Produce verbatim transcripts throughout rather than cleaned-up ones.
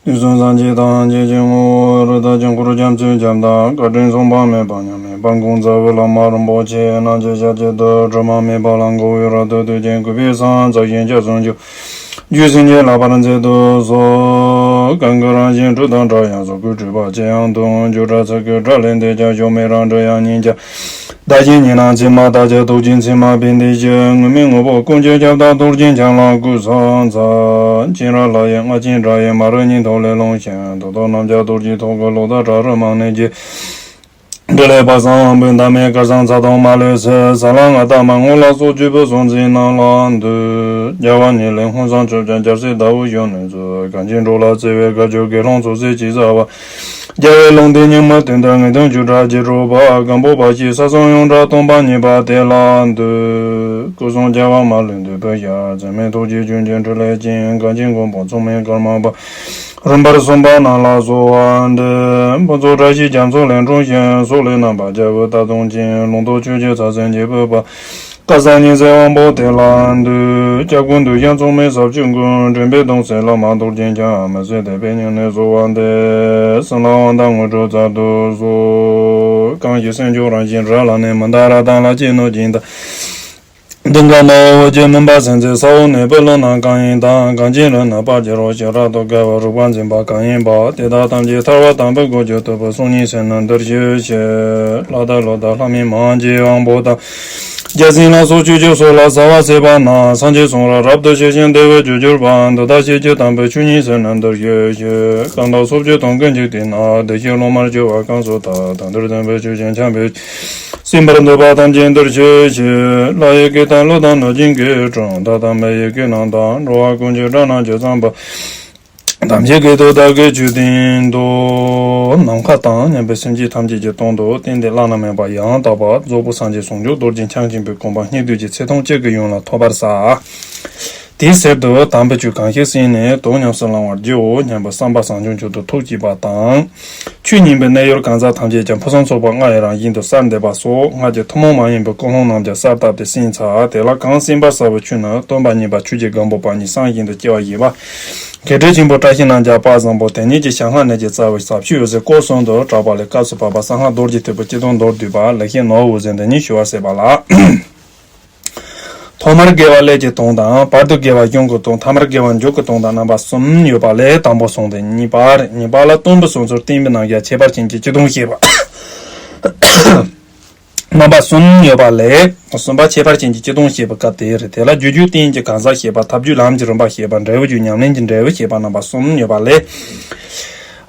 དུས་གསུམ་སངས་རྒྱས་ཐམས་ཅད་ཀྱི་ངོ་བོ་རིགས་དང་དཀྱིལ་འཁོར་རྒྱ་མཚོའི་ཁྱབ་བདག་བཀའ་དྲིན་མཚུངས་པ་མེད་པ་མཉམ་མེད་དཔལ་མགོན་རྩ་བའི་བླ་མ་རིན་པོ་ཆེ་རྣམས་ཀྱི་ཞབས་ཀྱི་རྡུལ་དྲི་མ་མེད་པ་ལ་འགོད་པའི་རབ་ཏུ་བཏུད་ཅིང་གུས་པས་བསང་མཛད་ཞིང་སྐྱབས་སུ་མཆིའོ། རྒྱུད་བྱིན་གྱིས་བརླབ་པར་མཛད་དུ་གསོལ། གང་གི་རང་བཞིན་སྤྲོས་དང་བྲལ་ཡང་གཟུགས་སྐུའི་སྤྲོས་པ་ཅི་ཡང་སྟོང་། བརྗོད་བྲལ་ཚིག་གི་སྒྲ་ལས་འདས་ཀྱང་གཞོམ་མེད་རང་གྲོལ་དབྱིངས་སྙིང་རྗེ། བདག་གཞན་གཉིས་སྣང་མཚན་མ་དག་ཅིང་རྟོག་བཅས་མཚན་མ་བས་འདས་ཤིང་། དངོས་མེད་དངོས་པོ་ཀུན་གྱི་ཁྱབ་བདག་རྡོ་རྗེ་འཆང་ལ་གུས་ཕྱག་འཚལ། སྤྱན་རས་ལྷ་ཡི་རྔ་ཆེན་སྒྲ་ཡིས་མ་རིག་ཉན་ཐོས་ལས་ལོངས་ཤིང་། རྡོ་ཏོ་རྣམས་ཀྱང་རྡོ་རྗེའི་ཐོད་ཀྱི་ལོ་ཟླ་བྲག་རི་རྨང་ནས་སྐྱེས། འབྲི་ལེགས་པ་བསམ་པའི་འདབ་མའི་དཀར་ཟངས་ཚ་དང་མ་ལུས་སེལ། ས་ལ་ང་ཏ་མ་སྔོ་ལ་སོགས་བཅུ་པོ་སོགས་མཚན་རྣམས་ལ་འདུད། རྒྱལ་བ་ཉིད་ལས་མངོན་སངས་ཆོས་ཀྱང་རྒྱལ་སྲས་ཟླ་འོད་གཞོན་ནུའི་ཚུལ། གངས་ཅན་འགྲོ་ལ་བརྩེ་བའི་དགའ་སྐྱོ་དགེ་སློང་ཚོགས་སྲས་ཀྱིས་བསྩལ་བ། རྒྱལ་བའི་ལུང་བསྟན་རྙིང་མ་བསྟན་དང་ངེས་དོན་བརྗོད་བྲལ་རྗེས་འགྲོ་པ། སྒམ་པོ་པ་ཞེས་ས་གསུམ་ཡོངས་གྲགས་སྟོང་པ་ཉིད་པ་དེ་ལ་འདུད། སྐུ་གསུང་རྒྱལ་བ་མ་ལུས་འདུས་པའི་ཞལ། འཛད་མེད་ཐུགས་རྗེ་ཆོས་ཀྱི་ཕྲིན་ལས་ཅན། གངས་ཅན་མགོན་པོ་མཚུངས་མེད་ཀརྨ་པ། རིམ་པར་གསུངས་པ་རྣམས་ལ་གསོལ་བ་འདེབས། ཕུན་ཚོགས་བཀྲ་ཤིས་རྒྱ་མཚོ་ལས་འཁྲུངས་ཤིང་། སོག་ལེ་རྣམ་པར་རྒྱལ་པོའི་རྟ་གདོང་ཅན། ལུང་རྟོགས་ཆོས་ཀྱི་ཚ་ཟེར་འབྱེད་པའི་དཔལ། དཀར་གསལ་ཉི་ཟེར་དབང་པོ་དེ་ལ་འདུད། སྐྱབས་མགོན་འདུས་ཞབས་མཚུངས་མེད་ཟབ་ཆོས་མགོན། འདྲེན་པའི་གདུང་སྲས་བླ་མ་རྡོ་རྗེ་འཆང་། མི་ཟད་དད་པས་སྙིང་ནས་གསོལ་བ་འདེབས། གསུམ་ལ་དབང་དང་དངོས་གྲུབ་སྩལ་དུ་གསོལ། གང་ཞིག་སེམས་མཆོག་རང་བཞིན་རབ་ལ་གནས། མི་འདའ་རབ་དང་ལྷ་བཅས་གནོད་སྦྱིན་དང་། གདོན་བགེགས་ནད་འོ་བརྒྱལ་མུན་པ་སེལ་མཛད། ས་འོག་ནད་འབུ་ཀླུ་རྣམས་གང་ཡིན་དང་། གངས་ཅན་རི་རྣམས་སྤར་གྱུར་རོ། ཞི་རགས་དུ་དགའ་བ་རིག་པ་འཛིན་པ་གང་ཡིན་པ། དེ་དག་ཐམས་ཅད་ཐར་པ་དམ་པའི་གོ་ཆོད་ཐུབ་པའི་གསུང་སྙན་ཟེར་ན་འདིར་ཞུ་ཞེས། ལྷ་དང་ཀླུ་དང་ལྷ་མིན་མང་གི་དབང་པོ་དང་། བརྒྱ་བྱིན་ལ་སོགས་ཆོས་སྐྱོབ་སོགས་ལ་བྱ་བ་བྱེད་པ་ན། སངས་རྒྱས་གསུང་རབ་རབ་ཏུ་ཞི་ཞིང་བདེ་བའི་རྒྱུར་གྱུར་པ། འདི་དག་ཤེས་བྱའི་དམ་པའི་ཆོས་ཉིད་ཟེར་ན་འདིར་ཞུ་ཞེས། གང་དག་སོ་བཅུ་སྟོང་གི་འཇིག་རྟེན་ན། བདེ་གཤེགས་སློབ་མར་གྱུར་པ་གང་སུ་དག། དེང་འདིར་སྟོན་པའི་ཆོས་ཀྱང་འཆད་པའི། གསན་པར་འདོད་པ་ཐམས་ཅད་འདིར་ཞུ་ཞེས། ལྷ་ཡི་སྐད་དང་ཀླུ་དང་གནོད་སྦྱིན་གྱི་སྒྲུང་། དག་དམ་པའི་ཡི་གེ་རྣམས་དང་། འགྲོ་བ་ཀུན་གྱི་སྒྲ་རྣམས་ཇི་ཙམ་པ། ཐམས་ཅད་སྐད་དུ་བདག་གིས་ཆོས་བསྟན་ཏོ། ནམ་མཁའ་དང་མཉམ་པའི་སེམས་ཅན་ཐམས་ཅད་ཀྱི་དོན་དུ་བསྟན་ཏེ་བླ་ན་མེད་པ་ཡང་དག་པར་རྫོགས་པའི་སངས་རྒྱས་ཟུང་འཇུག་རྡོ་རྗེ་འཆང་ཆེན་པོའི་གོ་འཕང་སྙིགས་དུས་ཀྱི་ཚེ་ཐུང་གཅིག་གི་ཡུན་ལ་ཐོབ་པར་བྱ། དེའི་ཚེ་དུ་དམ་པའི་ཆོས་གང་ཞིག་གསན་ནས་དོན་ཉམས་སུ་བླང་བར་བགྱིའོ་སྙམ་པའི་བསམ་པ་བཟང་སྐྱོང་མཆོག་ཏུ་ཐུགས་བསྐྱེད་པ་དང་། ཆོས་ཉན་པའི་གནས་ཡུལ་གང་ཟག་ཐམས་ཅད་ཀྱང་ཕུན་སུམ་ཚོགས་པ་ལྔ་ཡི་རང་བཞིན་དུ་གསལ་འདེབས་པ་སོགས་སྔར་གྱི་ཐུན་མོང་མ་ཡིན་པའི་ཀུན་སློང་རྣམས་ཀྱང་གསལ་བཏབ་སྟེ་གསན་ཚར། དེ་ལ་གང་གསན་པར་བྱ་བའི་ཆོས་ནི་སྟོན་པ་གཉིས་པ་ཆོས་ཀྱི་སྒམ་པོ་པ་ཉིད་བསམ་བཞིན་དུ་སྐྱེ་བ་བཞེས་པ། མཁས་གྲུབ་ཆེན་པོ་བཀྲ་ཤིས་རྣམས་ཀྱང་དཔལ་བཟང་པོ་དེ་ཉིད་ཀྱི་ཞལ་སྔ་ནས་ཀྱི་རྩ་བའི་ཟབ་ཆོས་འོད་ཟེར་སྐོར་གསུམ་དུ་གྲགས་པ་ལས་སྐབས་སུ་བབ་པ་གསང་སྔགས་རྡོ་རྗེ་ཐེག་པའི་སྤྱི་དོན་མདོར་བསྡུས་པ་ལེགས་བཤད་ནོར་བུ་ཟེར་འདི་ཉིད་ཞུ་བར་ཟད་པ་ལགས། ཐོག་མར་དགེ་བ་ཀླད་ཀྱི་དོན་དང་། བར་དུ་དགེ་བ་གཞུང་གི་དོན། ཐ་མར་དགེ་བ་མཇུག་གི་དོན་དང་རྣམ་པ་གསུམ་ཡོད་པ་ལས་དང་པོ་གསུངས་ཏེ་གཉིས་པ་རེད། གཉིས་པ་ལ་སྟོན་པའི་གསུང་ཚུལ་བསྟན་པའི་རྣམ་གཞག་ཁྱད་པར་ཅན་གྱི་སྤྱི་དོན་བཤད་པ། རྣམ་པ་གསུམ་ཡོད་པ་ལས་གསུམ་པ་ཁྱད་པར་ཅན་གྱི་སྤྱི་དོན་བཤད་པའི་སྐབས་དེ་རེད། དེ་ལ་རྒྱུ་རྒྱུད་བསྟན་གྱི་གང་ཟག་བཤད་པ། ཐབས་རྒྱུད་ལམ་གྱི་རིམ་པ་བཤད་པ། འབྲས་བུ་རྒྱུད་ཉམས་ལེན་གྱི་འབྲས་བུ་བཤད་པ་རྣམ་པ་གསུམ་ཡོད་པ་ལས།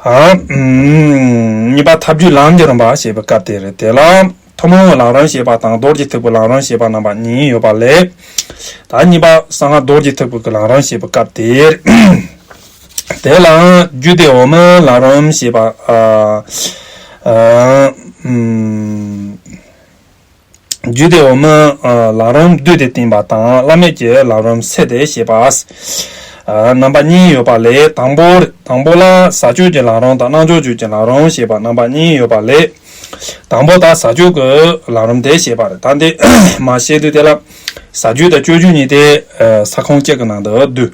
ཨ། ཨུམ། གཉིས་པ་ཐབས་རྒྱུད་ལམ་གྱི་རིམ་པ་བཤད་པའི་སྐབས་དེ་རེད། དེ་ལ། ཐུན་མོང་གི་ལམ་རིམ་བཤད་པ་དང་རྡོ་རྗེ་ཐེག་པའི་ལམ་རིམ་བཤད་པ་རྣམ་པ་གཉིས་ཡོད་པ་ལས། ད་གཉིས་པ་གསང་སྔགས་རྡོ་རྗེ་ཐེག་པའི་གི་ལམ་རིམ་བཤད་པའི་སྐབས་དེར། དེ་ལའང་རྒྱུད་སྡེ་འོག་མའི་ལམ་རིམ་བཤད་པ། ཨ། ཨ། ཨུམ། རྒྱུད་སྡེ་འོག་མའི་ལམ་རིམ་བསྡུས་ཏེ་བསྟན་པ་དང་བླ་མེད་ཀྱི་ལམ་རིམ་ཕྱེ་སྟེ་བཤད་པ། རྣམ་པ་གཉིས་ཡོད་པ་ལས་དང་པོ་དང་པོ་ལ་ཟབ་ཆོས་ཀྱི་ལམ་རིམ་དང་རྣལ་འབྱོར་རྒྱུད་ཀྱི་ལམ་རིམ་བཤད་པ་རྣམ་པ་གཉིས་ཡོད་པ་ལས། དང་པོ་དང་ཟབ་ཆོས་ཀྱི་ལམ་རིམ་དེ་བཤད་པ་རེད། ད་འདི་མ་བཤད་དུས་དེ་ལ་ཟབ་ཆོས་དང་སྤྱོད་འཇུག་གཉིས་དེ་ས་ཁོངས་གཅིག་གི་ནང་དུ་བསྡུས།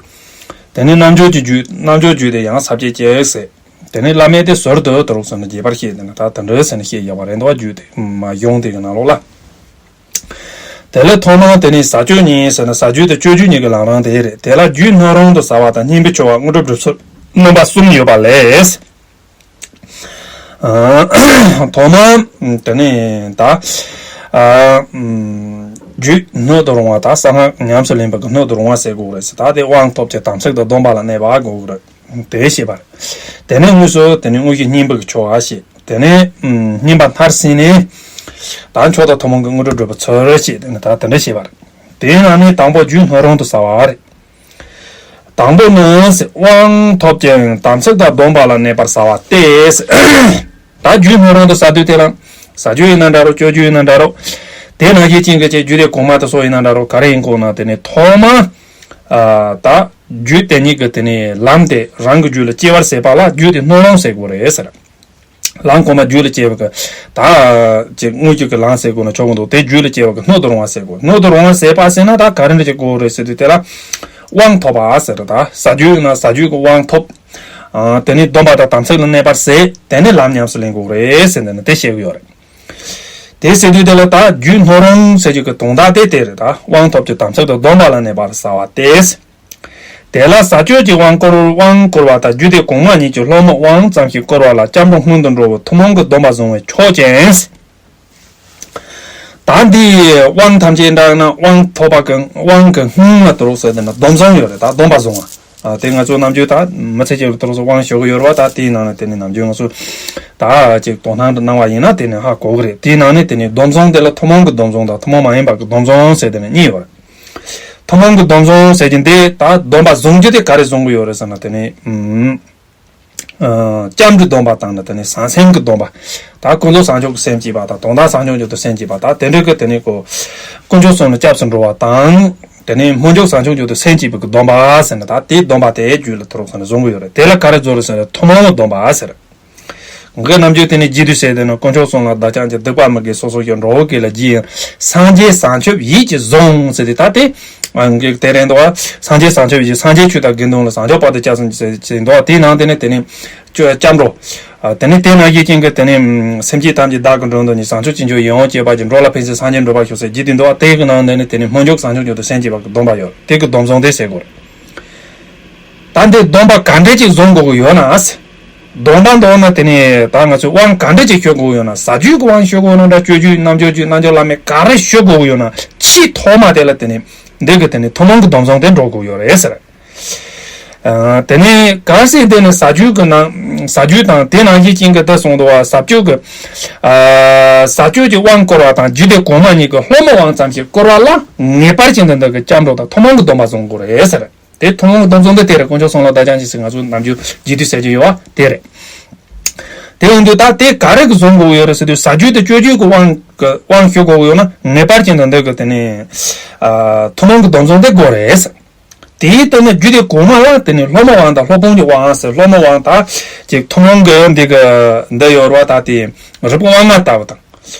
དེ་ནས་རྣལ་འབྱོར་གྱི་རྒྱུད་རྣལ་འབྱོར་རྒྱུད་དེ་ཡང་ས་བཅད་གཅིག་ཟེར། དེ་ནས་བླ་མེད་དེ་ཟུར་དུ་དུ་རུག་ཟེར་ནས་རྒྱས་པར་བཤད་དེ་ནས་ད་དེ་འདྲ་ཟེར་ནས་བཤད་ཡོད་པ་རེད་འདུག་བ། རྒྱུད་དེ་མ་གཞུང་དེ་གི་ནང་ལོགས་ལ། དེ་ལས་ཐོག་མར་དེ་ནས་ཟབ་ཆོས་གཉིས་ཟེར་ན་ཟབ་ཆོས་དང་སྤྱོད་འཇུག་གཉིས་ཀྱི་ལམ་རིམ་དེ་རེད། དེ་ལ་རྒྱུད་སྣོད་རུང་དུ་ཟབ་པ་དང་སྙིང་པོའི་ཆེ་བ་དངོས་གྲུབ་སྒྲུབ་ཚུལ་རྣམ་པ་གསུམ་ཡོད་པ་ལས། ཐོག་མར་དེ་ནས་ད་རྒྱུད་སྣོད་དུ་རུང་བ་དང་གསང་སྔགས་ཉམས་སུ་ལེན་པ་གི་སྣོད་དུ་རུང་བ་ཟེར་དགོས་རེད་ཟེར། ད་དེ་དབང་ཐོབ་ཀྱི་དམ་ཚིག་དང་སྡོམ་པ་ལ་གནས་པ་དགོས་རེད། དེ་བཤད་པ་རེད། དེ་ནས་དངོས་སུ་དེ་ནས་དངོས་གཞི་བསྙེན་པའི་ཆོ་ག་བཤད། དེ་ནས་བསྙེན་པ་མཐར་ཕྱིན་ནས་ད་མཆོག་དང་ཐུན་མོང་གི་དངོས་གྲུབ་སྒྲུབ་པའི་ཚུལ་བཤད། དེ་ནས་ད་དེ་འདྲ་བཤད་པ་རེད། དེའི་ནང་ནས་དང་པོ་རྒྱུད་སྣོད་རུང་དུ་ཟབ་པ་རེད། དང་པོ་ནི་དབང་ཐོབ་ཀྱང་དམ་ཚིག་དང་སྡོམ་པ་ལ་གནས་པར་བྱ་བ་སྟེ། ད་རྒྱུད་སྣོད་རུང་དུ་ཟབ་དུས་དེ་ལ་ཟབ་ཆོས་ཡིན་ན་འདྲ་རོགས། སྤྱོད་འཇུག་ཡིན་ན་འདྲ་རོགས། དེ་ནང་བཞིན་ཅན་གྱི་ཆེད་རྒྱུད་སྡེ་གོང་མ་དེ་ཚོ་ཡིན་ན་འདྲ་རོགས། ག་རེ་ཡིན་གོ་ན་དེ་ནས་ཐོག་མ། ཨ། ད་རྒྱུད་དེ་ཉིད་ཀྱི་དེ་ནས་ལམ་དེ་རང་གི་རྒྱུད་ལ་སྐྱེ་བར་བྱེད་པ་ལ་རྒྱུད་དེ་སྣོད་རུང་ཟེར་དགོས་རེད་ཟེར། ལམ་གོང་མ་རྒྱུད་ལ་སྐྱེ་བ་གི་ད་ཅིག་དངོས་རྒྱུད་ཀྱི་ལམ་ཟེར་དགོས་ན་ཆོག་གི་འདུག་དེ་རྒྱུད་ལ་སྐྱེ་བ་གི་སྣོད་དུ་རུང་བ་ཟེར་དགོས། སྣོད་དུ་རུང་བ་ཟེར་པ་ཟེར་ན་ད་ག་རེ་འདྲ་ཅིག་དགོས་རེད་ཟེར་དུས་དེ་ལ་དབང་ཐོབ་པ་ཟེར་རེད། ད་ཟབ་ཆོས་ཡིན་ན་ཟབ་ཆོས་ཀྱི་དབང་ཐོབ། ཨ། དེ་ནི་སྡོམ་པ་དང་དམ་ཚིག་ལ་གནས་པར་ཟད། དེ་ནི་ལམ་ཉམས་སུ་ལེན་དགོས་རེད་ཟེར་འདི་ནི་དེ་བཤད་གི་ཡོད་རེད། དེ་ཟེར་དུས་དེ་ལ་ད་རྒྱུ་སྣོད་རུང་ཟེར་རྒྱུ་གི་དོན་དག་དེ་དེ་རེད། ད་དབང་ཐོབ་ཀྱི་དམ་ཚིག་དང་སྡོམ་པ་ལ་གནས་པར་བྱ་བ་སྟེ། དེ་ལ་ཟས་སྤྱོད་ཀྱི་དབང་བསྐུར་དབང་བསྐུར་བ་དང་རྒྱུད་སྡེ་གོང་མ་གཉིས་ཀྱི་སློབ་མའི་དབང་ཙམ་ཞིག་བསྐུར་བ་ལ་སྐྱབས་འགྲོ་སྔོན་དུ་འགྲོ་བའི་ཐུན་མོང་གི་སྡོམ་པ་བཟུང་བས་ཆོག་ཅིང་། ད་འདི་དབང་ཐམས་ཅད་འདྲ་ན་དབང་ཐོབ་པ་གི་དབང་གི་སྔོན་ལ་དུ་རོགས་ཟེར་དེ་ན་སྡོམ་བཟུང་ཡོད་རེད། ད་སྡོམ་པ་བཟུང་བ། ཨ། དེ་ང་ཚོ་ནམ་རྒྱུན་ད་མི་ཚེ་སྐྱེལ་བའི་དུ་རོགས་སུ་དབང་ཞུ་གི་ཡོད་རེད་བ། ད་དེའི་ནང་ནས་དེ་ནི་ནམ་རྒྱུན་ང་ཚོ་ད་ཅིག་དོ་སྣང་དུ་གནང་བ་ཡིན་ན་དེ་ནི་ཧ་གོ་གི་རེད། དེའི་ནང་ནས་དེ་ནི་སྡོམ་བཟུང་དེ་ལ་ཐུན་མོང་གི་སྡོམ་བཟུང་དང་ཐུན་མོང་མ་ཡིན་པ་གི་སྡོམ་བཟུང་ཟེར་དེ་ནི་གཉིས་ཡོད་རེད། ཐུན་མོང་གི་སྡོམ་བཟུང་ཟེར་གྱི་འདི་ད་སྡོམ་པ་བཟུང་རྒྱུ་དེ་ག་རེ་བཟུང་གི་ཡོད་རེད་ཟེར་ན་དེ་ནི་ཨུམ། ཨ། སྐྱབས་འགྲོའི་སྡོམ་པ་དང་ནི་དེ་ནི་བྱང་སེམས་ཀྱི་སྡོམ་པ། ད་ཀུན་རྫོབ་བྱང་ཆུབ་ཀྱི་སེམས་བསྐྱེད་པ་དང་དོན་དམ་བྱང་ཆུབ་མཆོག་ཏུ་སེམས་བསྐྱེད་པ་དང་དེ་འདྲ་གི་དེ་ནི་ཀོ། དཀོན་མཆོག་གསུམ་ལ་སྐྱབས་སུ་འགྲོ་བ་དང་། དེ་ནི་སྨོན་འཇུག་བྱང་ཆུབ་མཆོག་ཏུ་སེམས་བསྐྱེད་པའི་སྡོམ་པ་ཟེར་ནི་ད་དེའི་སྡོམ་པ་དེ་རྒྱུད་ལ་ཐུན་རོགས་ཟེར་ནི་བཟུང་གི་ཡོད་རེད། དེ་ལ་ག་རེ་བཟོ་རེད་ཟེར་ན་ཐུན་མོང་གི་སྡོམ་པ་ཟེར། ངའི་ནམ་རྒྱུན་དེ་ནི་རྒྱས་བསྡུས་བྱས་དེ་ནི་དཀོན་མཆོག་གསུམ་ལ་བདག་ཀྱང་སྐྱབས། སྡིག་པ་མི་དགེ་སོ་སོ་སྐྱོབ། འགྲོ་བའི་དགེ་ལ་རྗེས་ཡི་རང་། སངས་རྒྱས་བྱང་ཆུབ་ཡིད་ཀྱིས་བཟུང་། ཟེར་ཏེ་ད་དེ། ཨ། ངའི་དེ་རེད་འདུག་བ། སངས་རྒྱས་བྱང་ཆུབ་ཡིད་ཀྱིས་སངས་རྒྱས་ཆོས་དང་དགེ་འདུན་ལ་བྱང་ཆུབ་བར་དུ་སྐྱབས་སུ་མཆི་ཟེར་འདུག་བ། དེའི་ནང་དེ་ནི་དེ་ནི་སྐྱབས་འགྲོ། ཨ། དེ་ནི་དེ་ནང་བཞིན་ཅན་གྱི་དེ་ནི་སེམས་ཅན་ཐམས་ཅད་བདག་གི་མགྲོན་དུ་གཉེར། བྱང་ཆུབ་ཀྱི་རྒྱུ་ཡིད་འོང་སྤྱད་པར་བགྱི། འགྲོ་ལ་ཕན་ཕྱིར་སངས་རྒྱས་འགྲུབ་པར་ཤོག་ཟེར་རྒྱུ་དེ་འདུག་བ། དེ་གི་ནང་དེ་ནི་དེ་ནི་སྨོན་འཇུག་བྱང་ཆུབ་མཆོག་ཏུ་སེམས་བསྐྱེད་པ་གི་སྡོམ་པ་ཡོད། དེ་གི་སྡོམ་བཟུང་དེ་ཟེར་དགོས་རེད། ད་འདི་སྡོམ་པ་ག་འདྲ་ཅིག་བཟུང་དགོས་ཀྱི་ཡོད་ན། སྡོམ་པ་འདོན་ན་དེ་ནི་ད་ང་ཚོས་དབང་ག་འདྲ་ཅིག་ཞུ་དགོས་ཀྱི་ཡོད་ན། ཟས་སྤྱོད་ཀྱི་དབང་ཞུ་དགོས་ན་འདྲ། སྤྱོད་རྒྱུ་རྣལ་འབྱོར་རྒྱུ་རྣལ་འབྱོར་བླ་མེད་ག་རེ་ཞུ་དགོས་ཀྱི་ཡོད་ན་ཆེས་ཐོག་མ་དེ་ལ་དེ་ནི་འདི་གི་དེ་ནི་ཐུན་མོང་གི་སྡོམ་བཟུང་དེ་འགྲོ་དགོས་ཀྱི་ཡོད་རེད་ཟེར། ཨ། དེ་ནི་གལ་སྲིད་དེ་ནི་ཟས་སྤྱོད་ཀྱི་ནང་ཟས་སྤྱོད་དང་དེ་ནང་བཞིན་ཅན་གྱི་དེ་གསུངས་འདུག་བ། ཟས་སྤྱོད་ཀྱི། ཨ། ཟས་སྤྱོད་ཀྱི་དབང་བསྐུར་བ་དང་རྒྱུད་སྡེ་གོང་མ་གཉིས་ཀྱི་སློབ་མའི་དབང་ཙམ་ཞིག་བསྐུར་བ་ལ་ངེས་པར་ཅན་དུ་འདི་གི་སྐྱབས་འགྲོ་དང་ཐུན་མོང་གི་སྡོམ་པ་བཟུང་དགོས་རེད་ཟེར། དེ་ཐུན་མོང་གི་སྡོམ་བཟུང་དེ་དེ་རེད། དཀོན་མཆོག་གསུམ་ལ་བདག་ཀྱང་སྐྱབས་ཟེར་ང་ཚོ་ནམ་རྒྱུན་རྒྱས་བསྡུས་ཟེར་གྱི་ཡོད་བ་དེ་རེད། དེ་ཡིན་དུས་ད་དེ་ག་རེ་གི་བཟུང་དགོས་ཡོད་རེད་ཟེར་དུས་ཟས་སྤྱོད་དེ་སྤྱོད་རྒྱུ་གི་དབང་གི་དབང་ཞུ་དགོས་ཡོད་ན་ངེས་པར་ཅན་དུ་འདི་གི་དེ་ནི། ཨ། ཐུན་མོང་གི་སྡོམ་བཟུང་དེ་དགོས་རེད། དེའི་སྟེང་ན་རྒྱུད་སྡེ་གོང་མ་ལ་དེ་ནི་སློབ་མའི་དབང་དང་སློབ་དཔོན་གྱི་དབང་ཟེར། སློབ་མའི་དབང་ད་ཅིག་ཐུན་མོང་གི་འདི་གི་འདི་ཡོད་རེད་བ། ད་དེ་རིག་པའི་དབང་ལྔ་ལྟ་བུ་དང་།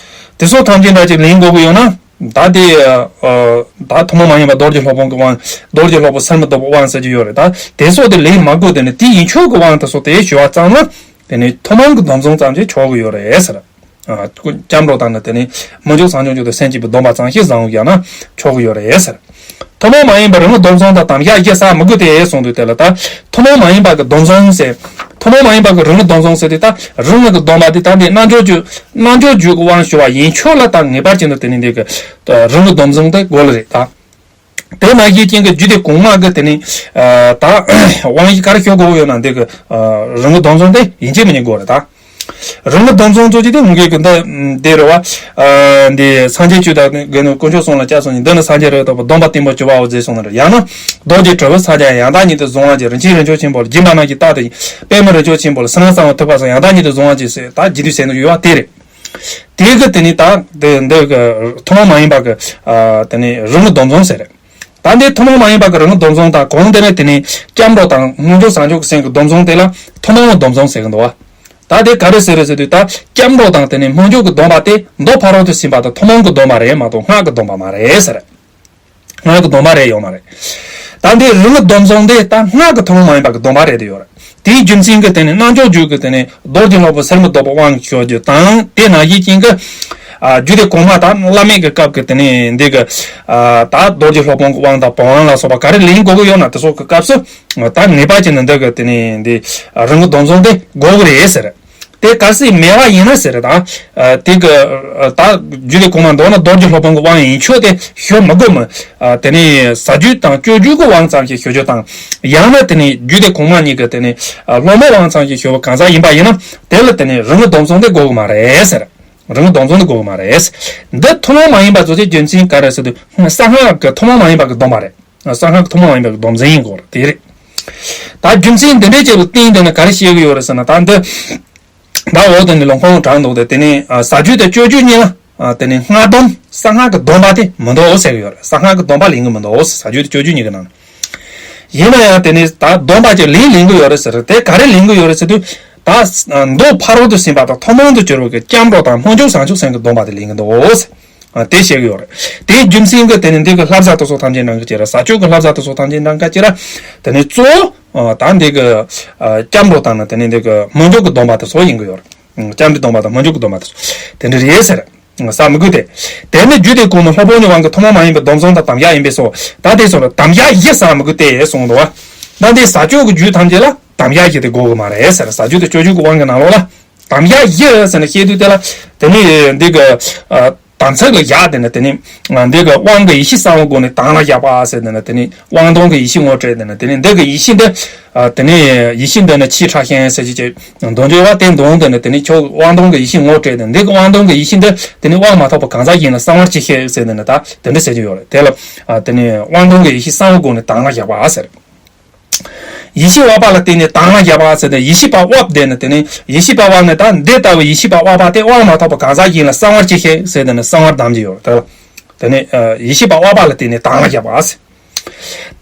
དེ་སོགས་ཐམས་ཅད་འདྲ་ཅིག་ལེན་དགོས་ཀྱི་ཡོད་ན། ད་དེ། ཨ། ད་ཐུན་མོང་མ་ཡིན་པ་རྡོ་རྗེ་སློབ་དཔོན་གྱི་དབང་། རྡོ་རྗེ་སློབ་དཔོན་ཟེར་མི་ལྡོག་པའི་དབང་ཟེར་གྱི་ཡོད་རེད། ད་དེ་སོགས་དེ་ལེན་མ་དགོས། དེ་ནི་དེ་ཡིན་ཆོག་གི་དབང་དེ་སོགས་དེ་ཞུ་བ་ཙམ་ལ་དེ་ནི་ཐུན་མོང་གི་སྡོམ་བཟུང་ཙམ་ཞིག་ཆོག་གི་ཡོད་རེད་ཟེར། ཨ། སྐྱབས་འགྲོ་དང་ནི་དེ་ནི་སྨོན་འཇུག་བྱང་ཆུབ་མཆོག་ཏུ་སེམས་བསྐྱེད་པའི་སྡོམ་པ་ཙམ་ཞིག་བཟང་བོ་བཞག་ན་ཆོག་གི་ཡོད་རེད་ཟེར། ཐུན་མོང་མ་ཡིན་པའི་རང་གི་སྡོམ་བཟུང་དང་དམ་བཞག་བཞི་བྱ་མི་དགོས་ཏེ་གསུངས་འདུག་དེ་ལ་ད་ཐུན་མོང་མ་ཡིན་པ་གི་སྡོམ་བཟུང་ཟེར། ཐུན་མོང་མ་ཡིན་པ་གི་རང་གི་སྡོམ་བཟུང་ཟེར་དེ་ད་རང་གི་སྡོམ་པ་དེ་ད་འདི་རྣལ་འབྱོར་རྒྱུད་རྣལ་འབྱོར་རྒྱུད་ཀྱི་དབང་ཞུ་བ་ཡིན་ཆོག་ལ་ད་ངེས་པར་ཅན་དུ་དེ་ནི་འདི་གི་རང་གི་སྡོམ་བཟུང་དེ་དགོས་ལ་རེད་ད། དེ་ནང་བཞིན་ཅན་གྱི་རྒྱུད་སྡེ་གོང་མ་གི་དེ་ནི། ཨ། ད་དབང་ཞུ་ག་རེ་ཞུ་དགོས་ཡོད་ན་འདི་གི་ཨ། རང་གི་སྡོམ་བཟུང་དེ་ཡིན་གཅིག་མིན་གཉིས་དགོས་རེད་ད། རང་གི་སྡོམ་བཟུང་ཚོ་ཅི་སྟེ་ངུ་གེ་གི་འདི་འདི་རེད་བ། ཨ། འདི་སངས་རྒྱས་ཆོས་དང་དགེ་འདུན་དཀོན་མཆོག་གསུམ་ལ་སྐྱབས་སུ་མཆི། འདི་ནི་སངས་རྒྱས་རེད་དོ་སྡོམ་པ་བརྟན་པོར་གྱུར་པའོ་ཟེར་གསུངས་ནི་རེད། ཡང་ན་རྡོ་རྗེ་གྲུབ་པའི་ཕྱག་རྒྱ་ཡང་དག་ཉིད་དུ་བཟུང་བར་བགྱི། རིན་ཆེན་རིན་ཆེན་ཆེན་པོ་ལ་སྦྱིན་པ་རྣམས་ཀྱིས་རྟག་ཏུ་བསྐྱེད། པདྨ་རིན་ཆེན་ཆེན་པོ་ལ་ཕྱག་ན་བསམ་པ་ཐུགས་ཀར་སོགས་ཡང་དག་ཉིད་དུ་བཟུང་བར་བགྱི་ཟེར་ད་རྒྱས་བསྡུས་ཟེར་ནི་ཡོད་བ་དེ་རེད། དེ་གི་དེ་ནི་ད་དེ་འདི་གི་ཐུན་མོང་མ་ཡིན་པ་གི་ཨ། དེ་ནི་རང་གི་སྡོམ་བཟུང་ཟེར་རེད། ད་འདི་ཐུན་མོང་མ་ཡིན་པ་གི་རང་གི་སྡོམ་བཟུང་དང་གོང་དེ་ནས་དེ་ནི་སྐྱབས་འགྲོ་དང་སྨོན་འཇུག་བྱང་ཆུབ་ཀྱི་སེམས་ཀྱི་སྡོམ་བཟུང་དེ་ལ་ཐུན་མོང་གི་སྡོམ་བཟུང་ཟེར་གི་འདུག་བ། ད་དེ་ག་རེ་ཟེར་རེད་ཟེར་དུས་ད་སྐྱབས་འགྲོ་དང་དེ་ནི་སྨོན་འཇུག་གི་སྡོམ་པ་དེ་མདོ་ཕ་རོལ་ཏུ་ཕྱིན་པ་དང་ཐུན་མོང་གི་སྡོམ་པ་རེད་མ་གཏོགས་སྔགས་ཀྱི་སྡོམ་པ་མ་རེད་ཟེར། སྔགས་ཀྱི་སྡོམ་པ་རེད་ཡོད་མ་རེད། ད་འདི་རང་གི་སྡོམ་བཟུང་དེ་ད་སྔགས་ཀྱི་ཐུན་མོང་མ་ཡིན་པ་གི་སྡོམ་པ་རེད་དེ་ཡོད་རེད། དེའི་རྒྱུ་མཚན་གྱིས་དེ་ནི་རྣལ་འབྱོར་རྒྱུད་ཀྱི་དེ་ནི་རྡོ་རྗེ་སློབ་དཔོན་ཟེར་མི་ལྡོག་པའི་དབང་ཞུ་རྒྱུ་དང་དེ་ནང་བཞིན་ཅན་གྱི་ཨ། རྒྱུད་སྡེ་གོང་མ་དང་བླ་མེད་ཀྱི་སྐབས་ཀྱི་དེ་ནི་འདི་གི་ཨ། ད་རྡོ་རྗེ་སློབ་དཔོན་གྱི་དབང་དང་བོད་དབང་ལ་སོགས་པ་ག་རེ་ལེན་དགོས་ཀྱི་ཡོད་ན་དེ་སོགས་ཀྱི་སྐབས་སུ་ད་ངེས་པར་ཅན་དུ་འདི་གི་དེ་ནི་འདི་རང་གི་སྡོམ་བཟུང་དེ་དགོས་ཀྱི་རེད་ཟེར། དེ་གལ་སྲིད་མེད་པ་ཡིན་ན་ཟེར་ད། ཨ། དེ་གི་ཨ། ད་རྒྱུད་སྡེ་གོང་མ་མདོར་ན་རྡོ་རྗེ་སློབ་དཔོན་གྱི་དབང་ཡིན་ཆོག་དེ་ཞུ་མི་དགོས་མོད། ཨ། དེ་ནི་ཟས་སྤྱོད་དང་སྤྱོད་རྒྱུད་ཀྱི་དབང་ཙམ་ཞིག་ཞུ་རྒྱུ་དང་། ཡང་ན་དེ་ནི་རྒྱུད་སྡེ་གོང་མ་གཉིས་ཀྱི་དེ་ནི་ཨ། སློབ་མའི་དབང་ཙམ་ཞིག་ཞུ་བ་གང་ཟག་ཡིན་པ་ཡིན་ན་དེ་ལ་དེ་ནི་རང་གི་སྡོམ་བཟུང་དེ་དགོས་ཀྱི་མ་རེད་ཟེར། རང་གི་སྡོམ་བཟུང་དེ་དགོས་ཀྱི་མ་རེད། འདི་ཐུན་མོང་མ་ཡིན་པ་ཚོ་ཆེ་རྒྱུ་མཚན་ག་རེ་ཟེར་དུས་གསང་སྔགས་ཀྱི་ཐུན་མོང་མ་ཡིན་པ་གི་སྡོམ་པ་རེད། གསང་སྔགས་ཐུན་མོང་མ་ཡིན་པའི་སྡོམ་འཛིན་ཡིན་དགོས་རེད་དེ་རེད། ད་རྒྱུ་མཚན་འདི་འདྲའི་ཅིག་ལ་བརྟེན་དེ་ནི་ག་རེ་བཤད་ཀྱི་ཡོད་རེད་ཟེར་ན་ད་འདི། ད་འོག་དེ་ནི་ལུང་ཁུངས་དྲངས་འདུག་སྟེ་དེ་ནི་ཨ། ཟས་སྤྱོད་དང་སྤྱོད་རྒྱུད་གཉིས་ལ་ཨ། དེ་ནི་སྔགས་སྡོམ་གསང་སྔགས་ཀྱི་སྡོམ་པ་དེ་མི་འདུག་ཟེར་གྱི་ཡོད་རེད། གསང་སྔགས་ཀྱི་སྡོམ་པ་ལེན་གྱི་མི་འདུག་ཟེར། ཟས་སྤྱོད་དང་སྤྱོད་རྒྱུད་གཉིས་ཀྱི་ནང་ཡིན་ན་ཡང་དེ་ནི་ད་སྡོམ་པ་ཅིག་ལེན་ལེན་གྱི་ཡོད་རེད་ཟེར། དེ་ག་རེ་ལེན་གྱི་ཡོད་རེད་ཟེར་དུས་ད་མདོ་ཕ་རོལ་ཏུ་ཕྱིན་པ་དང་ཐུན་མོང་དུ་གྱུར་པའི་གི་སྐྱབས་འགྲོ་དང་སྨོན་འཇུག་བྱང་ཆུབ་སེམས་ཀྱི་སྡོམ་པ་དེ་ལེན་གྱི་འདུག་ཟེར། ཨ། དེ་བཤད་ཀྱི་ཡོད་རེད། དེའི་རྒྱུ་མཚན་གྱིས་དེ་ནི་འདི་གི་བསླབ་བྱ་དེ་ཚོ་ཐམས་ཅད་ནང་གི་ཅི་ར་ཟས་སྤྱོད་ཀྱི་བསླབ་བྱ་དེ་ཚོ་ཐམས་ཅད་ནང་གི་ཅི་ར་དེ་ནི་གཙོ་ ཨ་ད་འདི་གི་ཨ་སྐྱབས་འགྲོ་དང་ནི་དེ་ནི་འདི་གི་སྨོན་འཇུག་གི་སྡོམ་པ་དེ་ཚོ་ཡིན་གི་ཡོད་རེད། ཨ་སྐྱབས་འགྲོའི་སྡོམ་པ་དང་སྨོན་འཇུག་གི་སྡོམ་པ་དེ་ཚོ་དེ་འདྲ་རེད་ཟེར། ཟ་མི་དགོས་ཏེ། དེ་ནི་རྒྱུ་དེ་གོང་མའི་སློབ་དཔོན་གྱི་དབང་གིས་ཐུན་མོང་མ་ཡིན་པའི་སྡོམ་བཟུང་དང་དམ་བཞག་ཡིན་པས་སོ། ད་དེ་སོགས་ལ་དམ་བཞག་བཞི་ཟ་མི་དགོས་ཏེ་གསུངས་འདུག་བ། ད་འདི་ཟ་སྤྱོད་ཀྱི་རྒྱུ་ཐམས་ཅད་ལ་དམ་བཞག་བཞི་དེ་དགོས་གི་མ་རེད་ཟེར། ཟ་རྒྱུ་དེ་སྤྱོད་རྒྱུ་གི་དབང་གི་ནང་ལོགས་ལ། དམ་བཞག་བཞི་ཟེར་ནས་བཤད་དུས་དེ་ལ་དེ་ནི་འདི་གི་ཨ་དམ་ཚིག་ལ་བཞག་དེ་ནི་དེ་ནི་འདི་གི་དབང་གི་ཡེ་ཤེས་གསང་བའི་སྒོ་ནས་དྭངས་ལ་བཞག་པ་ཟེར་དེ་ནི་དེ་ནི་དབང་དྭངས་ཀྱི་ཡེ་ཤེས་ངོ་སྤྲད་དེ་ནི་དེ་ནི་འདི་གི་ཡེ་ཤེས་འདི་ཨ་དེ་ནི་ཡེ་ཤེས་འདི་ནི་ཆེས་ཕྲ་ཞིང་ཟེར་གྱི་ཅིག་འདོན་རྒྱུ་བ་དེ་འདོན་དེ་ནི་དེ་ནི་ཁྱོད་དབང་དྭངས་ཀྱི་ཡེ་ཤེས་ངོ་སྤྲད་དེ་འདི་གི་དབང་དྭངས་ཀྱི་ཡེ་ཤེས་འདི་དེ་ནི་དབང་མ་ཐོབ་པ་གང་ཟག་གཞན་ལ་གསང་བར་བྱེད་ཤེས་ཟེར་དེ་ནི་ད་དེ་འདྲ་ཟེར་གྱི་ཡོད་རེད། དེ་ལ་ཨ་དེ་ནི་དབང་དྭངས་ཀྱི་ཡེ་ཤེས་གསང་བའི་སྒོ་ནས་དྭངས་ལ་བཞག་པ་ཟེར། ཡེ་ཤེས་དབབ་པ་ལ་བརྟེན་ནས་དྭངས་ལ་བཞག་པ་ཟེར་ཏེ་ཡེ་ཤེས་པ་དབབ་དེ་ནི་དེ་ནི་ཡེ་ཤེས་པ་དབབ་ནས་ད་འདི་ལྟ་བུའི་ཡེ་ཤེས་པ་དབབ་པ་དེ་དབང་མ་ཐོབ་པ་གང་ཟག་གཞན་ལ་གསང་བར་བྱེད་ཤེས་ཟེར་དེ་ནི་གསང་བར་གདམས་ཀྱི་ཡོད་རེད། དེ་ལ་དེ་ནི་ཡེ་ཤེས་པ་དབབ་པ་ལ་བརྟེན་ནས་དྭངས་ལ་བཞག་པ་ཟེར།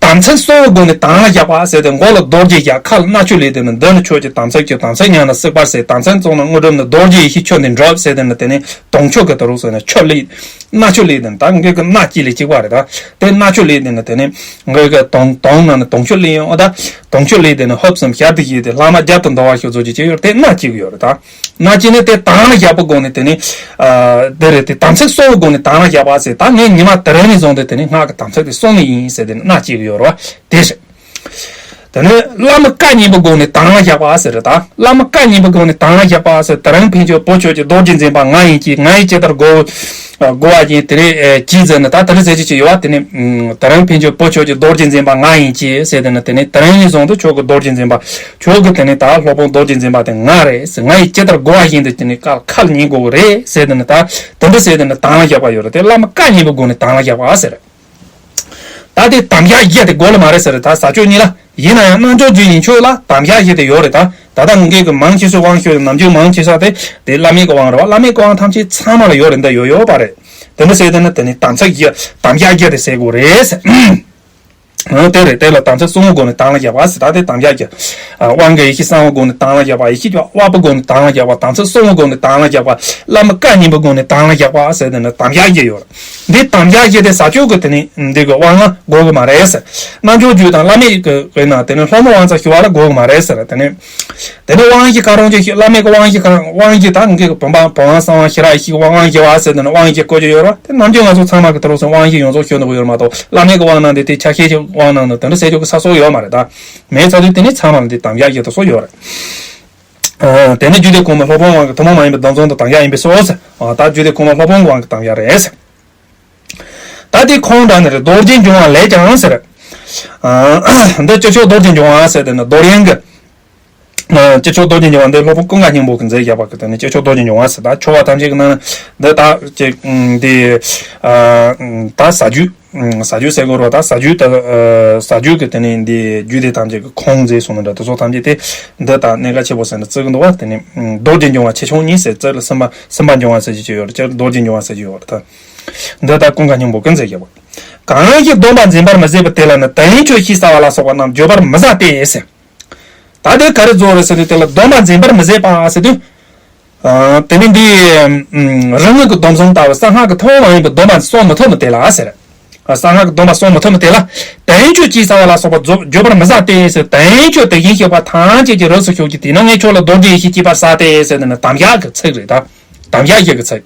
དམ་ཚིག་གསོ་བའི་སྒོ་ནས་དྭངས་ལ་བཞག་པ་ཟེར་ཏེ་མགོ་ལ་རྡོ་རྗེ་བཞག་ཁ་ལ་རྣ་ཆོས་ལས་དེ་ནི་འདི་ནི་ཆོས་ཀྱི་དམ་ཚིག་གི་དམ་ཚིག་ཉམས་ན་སྲེག་པར་ཟད། དམ་ཚིག་བཙོང་ན་དངོས་གྲུབ་ནི། རྡོ་རྗེ་ཡེ་ཤེས་ཆོས་འདི་འགྲུབ་ཟེར་དེ་ནི་དེ་ནི་དུང་ཆོས་ཀྱི་དུ་རུ་ཟེར་ནས་ཆོས་ལས། རྣ་ཆོས་ལས་དེ་ནི་ད་ངེད་ཀྱི་རྣ་གཅིག་ལས་གཅིག་པ་རེད་ད། དེ་རྣ་ཆོས་ལས་དེ་ནི་དེ་ནི་ངེད་ཀྱི་དུང་དུང་ནང་ནས་དུང་ཆོས་ལས་ཡོང་ཨ་ད། དུང་ཆོས་ལས་དེ་ནི་ཧུབ་གསུམ་ཞལ་དུ་བཞེས་ཏེ་ལྷག་མ་རྒྱབ་ཏུ་འདུ་བ་ཞིག་བཟོ་རྒྱུ་བྱས་ཡོད་དེ་རྣ་གཅིག་ཡོད་རེད་ད། རྣ་གཅིག་ནི་དེ་དྭངས་ལ་བཞག་པའི་སྒོ་ནས་དེ་ནི། ཨ་དེ་རེད་དེ་དམ་ཚིག་གསོ་བའི་སྒོ་ནས་དྭངས་ལ་བཞག་པ་ཟེར། ད་ངས་ཉི་མ་དེ་རིང་ནས་བཟུང་སྟེ་དེ་ནི་སྔགས་ཀྱི་དམ་ཚིག་དེ་སྲུང་ནི་ཡིན་ཟེར་དེ་ནི་རྣ་གཅིག་ཡོད་རེད་བ་དེ་ཟེར། དེ་ནས་བླ་མ་བཀའ་གཉན་པའི་སྒོ་ནས་དྭངས་ལ་བཞག་པ་ཟེར་རེད་ད། བླ་མ་བཀའ་གཉན་པའི་སྒོ་ནས་དྭངས་ལ་བཞག་པ་ཟེར། དེ་རིང་ཕན་ཆད་བུ་ཁྱོད་ཀྱིས་རྡོ་རྗེ་འཛིན་པ་ང་ཡིན་གྱིས། ང་ཡིས་ཇི་ལྟར་བསྒོ་བསྒོ་བ་ཡིན་དེ་རེད་ཨེ་གྱིས་ཟེར་ནས་ད་དེ་རིང་ཟེར་གྱི་ཅིག་ཡོད་བ། དེ་ནས་ཨུམ་དེ་རིང་ཕན་ཆད་བུ་ཁྱོད་ཀྱིས་རྡོ་རྗེ་འཛིན་པ་ང་ཡིན་གྱིས་ཟེར། དེ་ནས་དེ་ནས་དེ་རིང་ནས་བཟུང་སྟེ་ཁྱོད་ཀྱི་རྡོ་རྗེ་འཛིན་པ་ཁྱོད་ཀྱི་དེ་ནས་ད་སློབ་དཔོན་རྡོ་རྗེ་འཛིན་པ་དེ་ང་རེད་ཟེར། ང་ཡིས་ཇི་ལྟར་བསྒོ་བ་བཞིན་དུ་དེ་ནས་ཁ་ཁ་ལ་ཉན་དགོས་ཀྱི་རེད་ཟེར། དེ་ནས་ད་དེ་འདྲ་ཟེར། དེ་ནས་དྭངས་ལ་བཞག་པ་ཡོད་རེད་དེ། བླ་མ་བཀའ་གཉན་པའི་སྒོ་ནས་དྭངས་ལ་བཞག་པ་ཟེར། ད་དེ་དམ་བཞག་བཞི་དེ་དགོས་ལ་མ་རེད་ཟེར། ད་ཟ་སྤྱོད་གཉིས་ལ་ཡིན་ན་ཡང་རྣལ་འབྱོར་རྒྱུད་ཡིན་ཆོས་ལ་དམ་བཞག་བཞི་དེ་ཡོད་རེད་ད། ད་ལྟ་ངེད་ཀྱི་མང་ཆེ་ཤོས་དབང་ཤོས་ནམ་རྒྱུན་མང་ཆེ་ཤོས་དེ་དེ་བླ་མེད་ཀྱི་དབང་རེད་བ། བླ་མེད་ཀྱི་དབང་ཐམས་ཅད་ཚང་མ་ལ་ཡོད་རེད་འདི་ཡོད་ཡོད་པ་རེད། དེ་འདྲ་ཟེར་དེ་ནི་དེ་ནི་དམ་ཚིག་བཞི་དམ་བཞག་བཞི་དེ་ཟེར་དགོས་རེད་ཟེར། ཨང་དེ་རེད། དེ་ལ་དམ་ཚིག་གསང་བའི་སྒོ་ནས་དྭངས་ལ་བཞག་པ་ཟེར། ད་དེ་དམ་བཞག་བཞི། ཨ་དབང་གི་ཡེ་ཤེས་གསང་བའི་སྒོ་ནས་དྭངས་ལ་བཞག་པ། ཡེ་ཤེས་ཀྱི་དབབ་པའི་སྒོ་ནས་དྭངས་ལ་བཞག་པ། དམ་ཚིག་གསང་བའི་སྒོ་ནས་དྭངས་ལ་བཞག་པ། བླ་མ་བཀའ་གཉན་པའི་སྒོ་ནས་དྭངས་ལ་བཞག་པ་ཟེར་དེ་ནི་དམ་བཞག་བཞི་ཡོད་རེད། འདི་དམ་བཞག་བཞི་དེ་ཟ་སྤྱོད་ཀྱི་དེ་ནི་འདི་གི་དབང་ལ་དགོས་གི་མ་རེད་ཟེར། རྣལ་འབྱོར་རྒྱུད་དང་བླ་མེད་ཀྱི་དཔེར་ན་དེ་ནི་སློབ་མ་དབང་ཚད་ཞུ་བ་ལ་དགོས་གི་མ་རེད་ཟེར། དེ་ནི་དེ་ནི་དབང་བཞི་ག་རང་ཅིག་ཞུ། བླ་མེད་ཀྱི་དབང་བཞི་ག་རང་། དབང་བཞི་ད་ངེད་ཀྱི་བུམ་པ་བུམ་དབང་གསང་བ་ཤེས་རབ་ཡེ་ཤེས་ཀྱི་དབང་བཞི་བ་ཟེར་དེ་ནི་དབང་བཞི་བཀོལ་རྒྱུ་ཡོད་རེད་བ། དེ་ནམ་རྒྱུན་ང་ཚོ་ཚང་མ་གི་དེ་རུ་སོང་དབང་བཞི་ཡོངས་རྫོགས་ཤོད་འདུག་ཡོད་མ་གཏོགས་བླ་མེད་ཀྱི་དབང་ནང་དེ་དེ་ཆ་ཤས་ཀྱི་དབང་ནང་དུ་དེ་འདྲ་ཟེར་རྒྱུ་གི་ས་སོགས་ཡོད་མ་རེད་ད། མེད་ཚ་དུས་དེ་ནི་ཚང་མ་ལ་འདི་དམ་བཞག་བཞི་དེ་སོགས་ཡོད་རེད། ཨ་དེ་ནི་རྒྱུད་སྡེ་གོང་མའི་སློབ་དཔོན་དབང་གིས་ཐུན་མོང་མ་ཡིན་པའི་སྡོམ་བཟུང་དང་དམ་བཞག་ཡིན་པས་སོ་ཟེར། ཨ་ད་རྒྱུད་སྡེ་གོང་མའི་སློབ་དཔོན་དབང་གི་དམ་བཞག་རེད་ཟེར། ད་དེ་ཁོང་འདྲ་ནི་རེད། རྡོ་རྗེ་འབྱུང་བ་ལས་ཀྱང་ཟེར། ཨ་འདི་སྤྱི་ཆོས་རྡོ་རྗེ་འབྱུང་བ་ཟེར་དེ་ནི་རྡོ་རྗེ་གི་ཨ་སྤྱི་ཆོས་རྡོ་རྗེ་འབྱུང་བ་འདི་སློབ་དཔོན་ཀུན་དགའ་སྙིང་པོ་གིས་མཛད་བཞག་པ་གི་དེ་ནི་སྤྱི་ཆོས་རྡོ་རྗེ་འབྱུང་བ་ཟེར། ད་ཆོ་ག་ཐམས་ཅད་ཀྱི་ནང་ན་འདི་ད་ཅིག་འདི་ཨ་ད་ཟ་རྒྱུ་ཟ་རྒྱུ་ཟེར་དགོས་རེད་བ། ད་ཟ་རྒྱུ་ད་ཟ་རྒྱུ་གི་དེ་ནི་འདི་རྒྱུད་སྡེ་ཐམས་ཅད་ཀྱི་ཁུངས་མཛད་སོང་ནི་འདྲ། དེ་ཚོ་ཐམས་ཅད་དེ་འདི་ད་གནད་འགག་ཆེ་པོ་ཟེར་ནས་བརྩི་གི་འདུག་བ། དེ་ནི་རྡོ་རྗེ་འབྱུང་བ་ཆེ་ཆུང་གཉིས་ཟེར་བརྩི་ལ་སེམས་དཔའ་སེམས་དཔའ་འབྱུང་བ་ཟེར་གྱི་ཡོད་རེད། རྡོ་རྗེ་འབྱུང་བ་ཟེར་གྱི་ཡོད་རེད། ད་འདི་ད་ཀུན་དགའ་སྙིང་པོ་གིས་མཛད་བཞག་པ། གང་ཞིག་སྡོམ་པ་འཛིན་པར་མི་བྱེད་པ་དེ་ལ་ནི་དོན་ཡོད་ཆོས་ཤེས་བྱ་བ་ལ་སོགས་པ་རྣམས་བརྗོད་པར་མི་བྱ་སྟེ་ཟེར། ད་དེ་ག་རེ་བཟོ་རེད་ཟེར་དུས་དེ་ལ་སྡོམ་པ་འཛིན་པར་མི་བྱེད་པ་ཟེར་དུས། ཨ་དེ་ནི་འདི་རང་ངོས་ཀྱི་སྡོམ་བཟུང་ལྟ་བུ་གསང་སྔགས་ཀྱི་ཐུན་མོང་མ་ཡིན་པའི་སྡོམ་པ་སྲུང་མི་ཐུབ་མི་དེ་ལ་ཟེར། གསང་སྔགས་ཀྱི་སྡོམ་པ་སྲུང་མི་ཐུབ་མི་དེ་ལ་དོན་ཡོད་ཆོས་ཤེས་བྱ་བ་ལ་སོགས་པ་བརྗོད་བརྗོད་པར་མི་བྱ་སྟེ་ཟེར། དོན་ཡོད་ཆོས་དེ་བཞིན་གཤེགས་པ་ཐམས་ཅད་ཀྱི་རིགས་སུ་ཞུགས་ཀྱི་དེས་ན་ངས་ཁྱོད་ལ་རྡོ་རྗེ་ཡེ་ཤེས་སྐྱེད་པར་བྱ་སྟེ་ཟེར། དེ་ནི་དམ་བཞག་གི་ཚིག་རེད་ད། དམ་བཞག་བཞི་གི་ཚིག་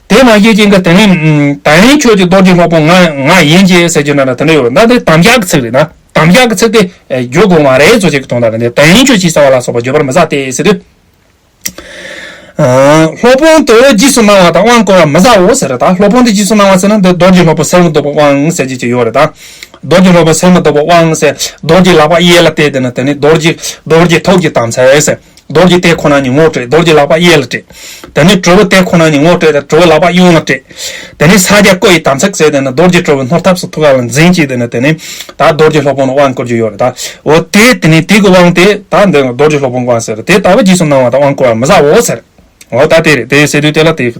དེ་མ་བཤད་ཅིང་གི་དེ་ནི་དོན་ཡོད་ཆོས་ཀྱི་རྡོ་རྗེ་སློབ་དཔོན་ང་ང་ཡིན་གྱི་ཟེར་རྒྱུ་ན་ད་དེ་འདྲ་ཡོད་རེད། ད་དེ་དམ་བཞག་གི་ཚིག་རེད་ད། དམ་བཞག་གི་ཚིག་དེ་བརྗོད་དགོས་མ་རེད་ཚོ་ཅིག་གི་དོན་དག་རེད། འདི་དོན་ཡོད་ཆོས་ཤེས་བྱ་བ་ལ་སོགས་པ་བརྗོད་པར་མི་བྱ་སྟེ་ཟེར་དུས། ཨ་སློབ་དཔོན་དུ་རྗེས་སུ་གནང་བ་དང་དབང་བསྐུར་བར་མི་བྱའོ་ཟེར་རེད་ད། སློབ་དཔོན་དུ་རྗེས་སུ་གནང་བ་ཟེར་ན་འདི་རྡོ་རྗེ་སློབ་དཔོན་སེམས་ལ་ལྡོག་པའི་དབང་ཟེར་གྱི་ཅིག་ཡོད་རེད་ད། རྡོ་རྗེ་སློབ་དཔོན་སེམས་ལ་ལྡོག་པའི་དབང་ཟེར། རྡོ་རྗེ་ལག་པ་གཡས་ལ་གཏད་དེ་ནི་དེ་ནི་རྡོ་རྗེ་རྡོ་རྗེ་ཐུགས་ཀྱི་དམ་ཚིག་ཟེར། རྡོ་རྗེ་གཏད་ཁོ་ན་ཉིད་ངོ་སྤྲད། རྡོ་རྗེ་ལག་པ་གཡས་ལ་སྤྲད། དེ་ནས་དྲིལ་བུ་གཏད་ཁོ་ན་ཉིད་ངོ་སྤྲད་དེ་དྲིལ་བུ་ལག་པ་གཡོན་ལ་སྤྲད། དེ་ནས་ཕྱག་རྒྱ་སྐུ་ཡི་དམ་ཚིག་ཟེར་དེ་ནི་རྡོ་རྗེ་དྲིལ་བུ་སྣོལ་ཐབས་སུ་ཐུགས་ཀ་ལ་འཛིན་བྱས་དེ་ནི་དེ་ནས་ད་རྡོ་རྗེ་སློབ་དཔོན་ལ་དབང་བསྐུར་རྒྱུ་ཡོད་རེད་ད། འོ་དེ་དེ་ནས་དེ་གི་དབང་དེ་ད་འདི་རྡོ་རྗེ་སློབ་དཔོན་དབང་ཟེར་དེ་ལྟ་བུ་རྗེས་སུ་གནང་བ་དང་དབང་བསྐུར་བར་མི་བྱའོ་ཟེར། འོ་ད་དེ་རེད། དེ་ཟེར་དུས་དེ་ལ་དེ་ད་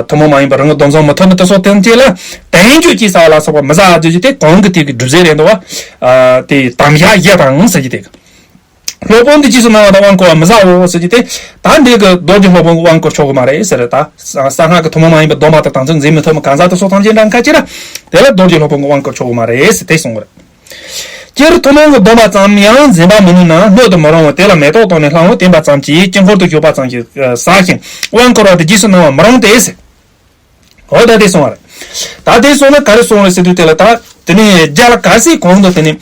ཐུན་མོང་མ་ཡིན་པ་རང་གི་སྡོམ་བཟུང་མི་ཐུབ་ནི་དེ་སོགས་དོན་བཅས་ལ་དོན་ཡོད་ཆོས་ཤེས་བྱ་བ་ལ་སོགས་པ་མི་བྱ་ཟེར་རྒྱུ་དེ་གོང་གི་དེ་གི་སྒྲུབ་བྱེད་རེད་འདུག་བ། དེ་དམ་བཞག་བཞི་དང་ཟེར་རྒྱུ་དེ་གི། སློབ་དཔོན་དུ་རྗེས་སུ་གནང་བ་དང་དབང་བསྐུར་བར་མི་བྱའོ་ཟེར་གྱི་དེ། ད་འདི་གི་རྡོ་རྗེ་སློབ་དཔོན་གྱི་དབང་བསྐུར་ཆོག་གི་མ་རེད་ཟེར། ད་གསང་སྔགས་ཀྱི་ཐུན་མོང་མ་ཡིན་པའི་སྡོམ་པ་དང་དམ་ཚིག་འཛིན་མི་ཐུབ་མི་གང་ཟག་དེ་སོགས་ཐམས་ཅད་འདྲ་ཁ་ཅིག་ལ་དེ་ལ་རྡོ་རྗེ་སློབ་དཔོན་གྱི་དབང་བསྐུར་ཆོག་གི་མ་རེད་ཟེར་དེ་གསུངས་པ་རེད། སྤྱིར་ཐུན་མོང་གི་སྡོམ་པ་ཙམ་ཡང་འཛིན་པར་མི་ནུས་ན་སྣོད་དུ་མི་རུང་བས། དེ་ལ་མེ་ཏོག་དོར་ནས་ལྷ་ངོ་བསྟེན་པ་ཙམ་གྱིས་དཀྱིལ་འཁོར་དུ་ཞུགས་པ་ཙམ་གྱིས་ཟག་ཞིང་དབང་བསྐུར་བ་དེ་རྗེས་སུ་གནང་བ་མི་རུང་སྟེ། འོ་ད་དེ་སོང་བ་རེད། ད་དེ་སོང་ན་ག་རེ་སོང་རེད་ཟེར་དུས་དེ་ལ་ད། དེ་ནས་རྒྱ་ལ་གལ་སྲིད་གོང་དུ་དེ་ནས་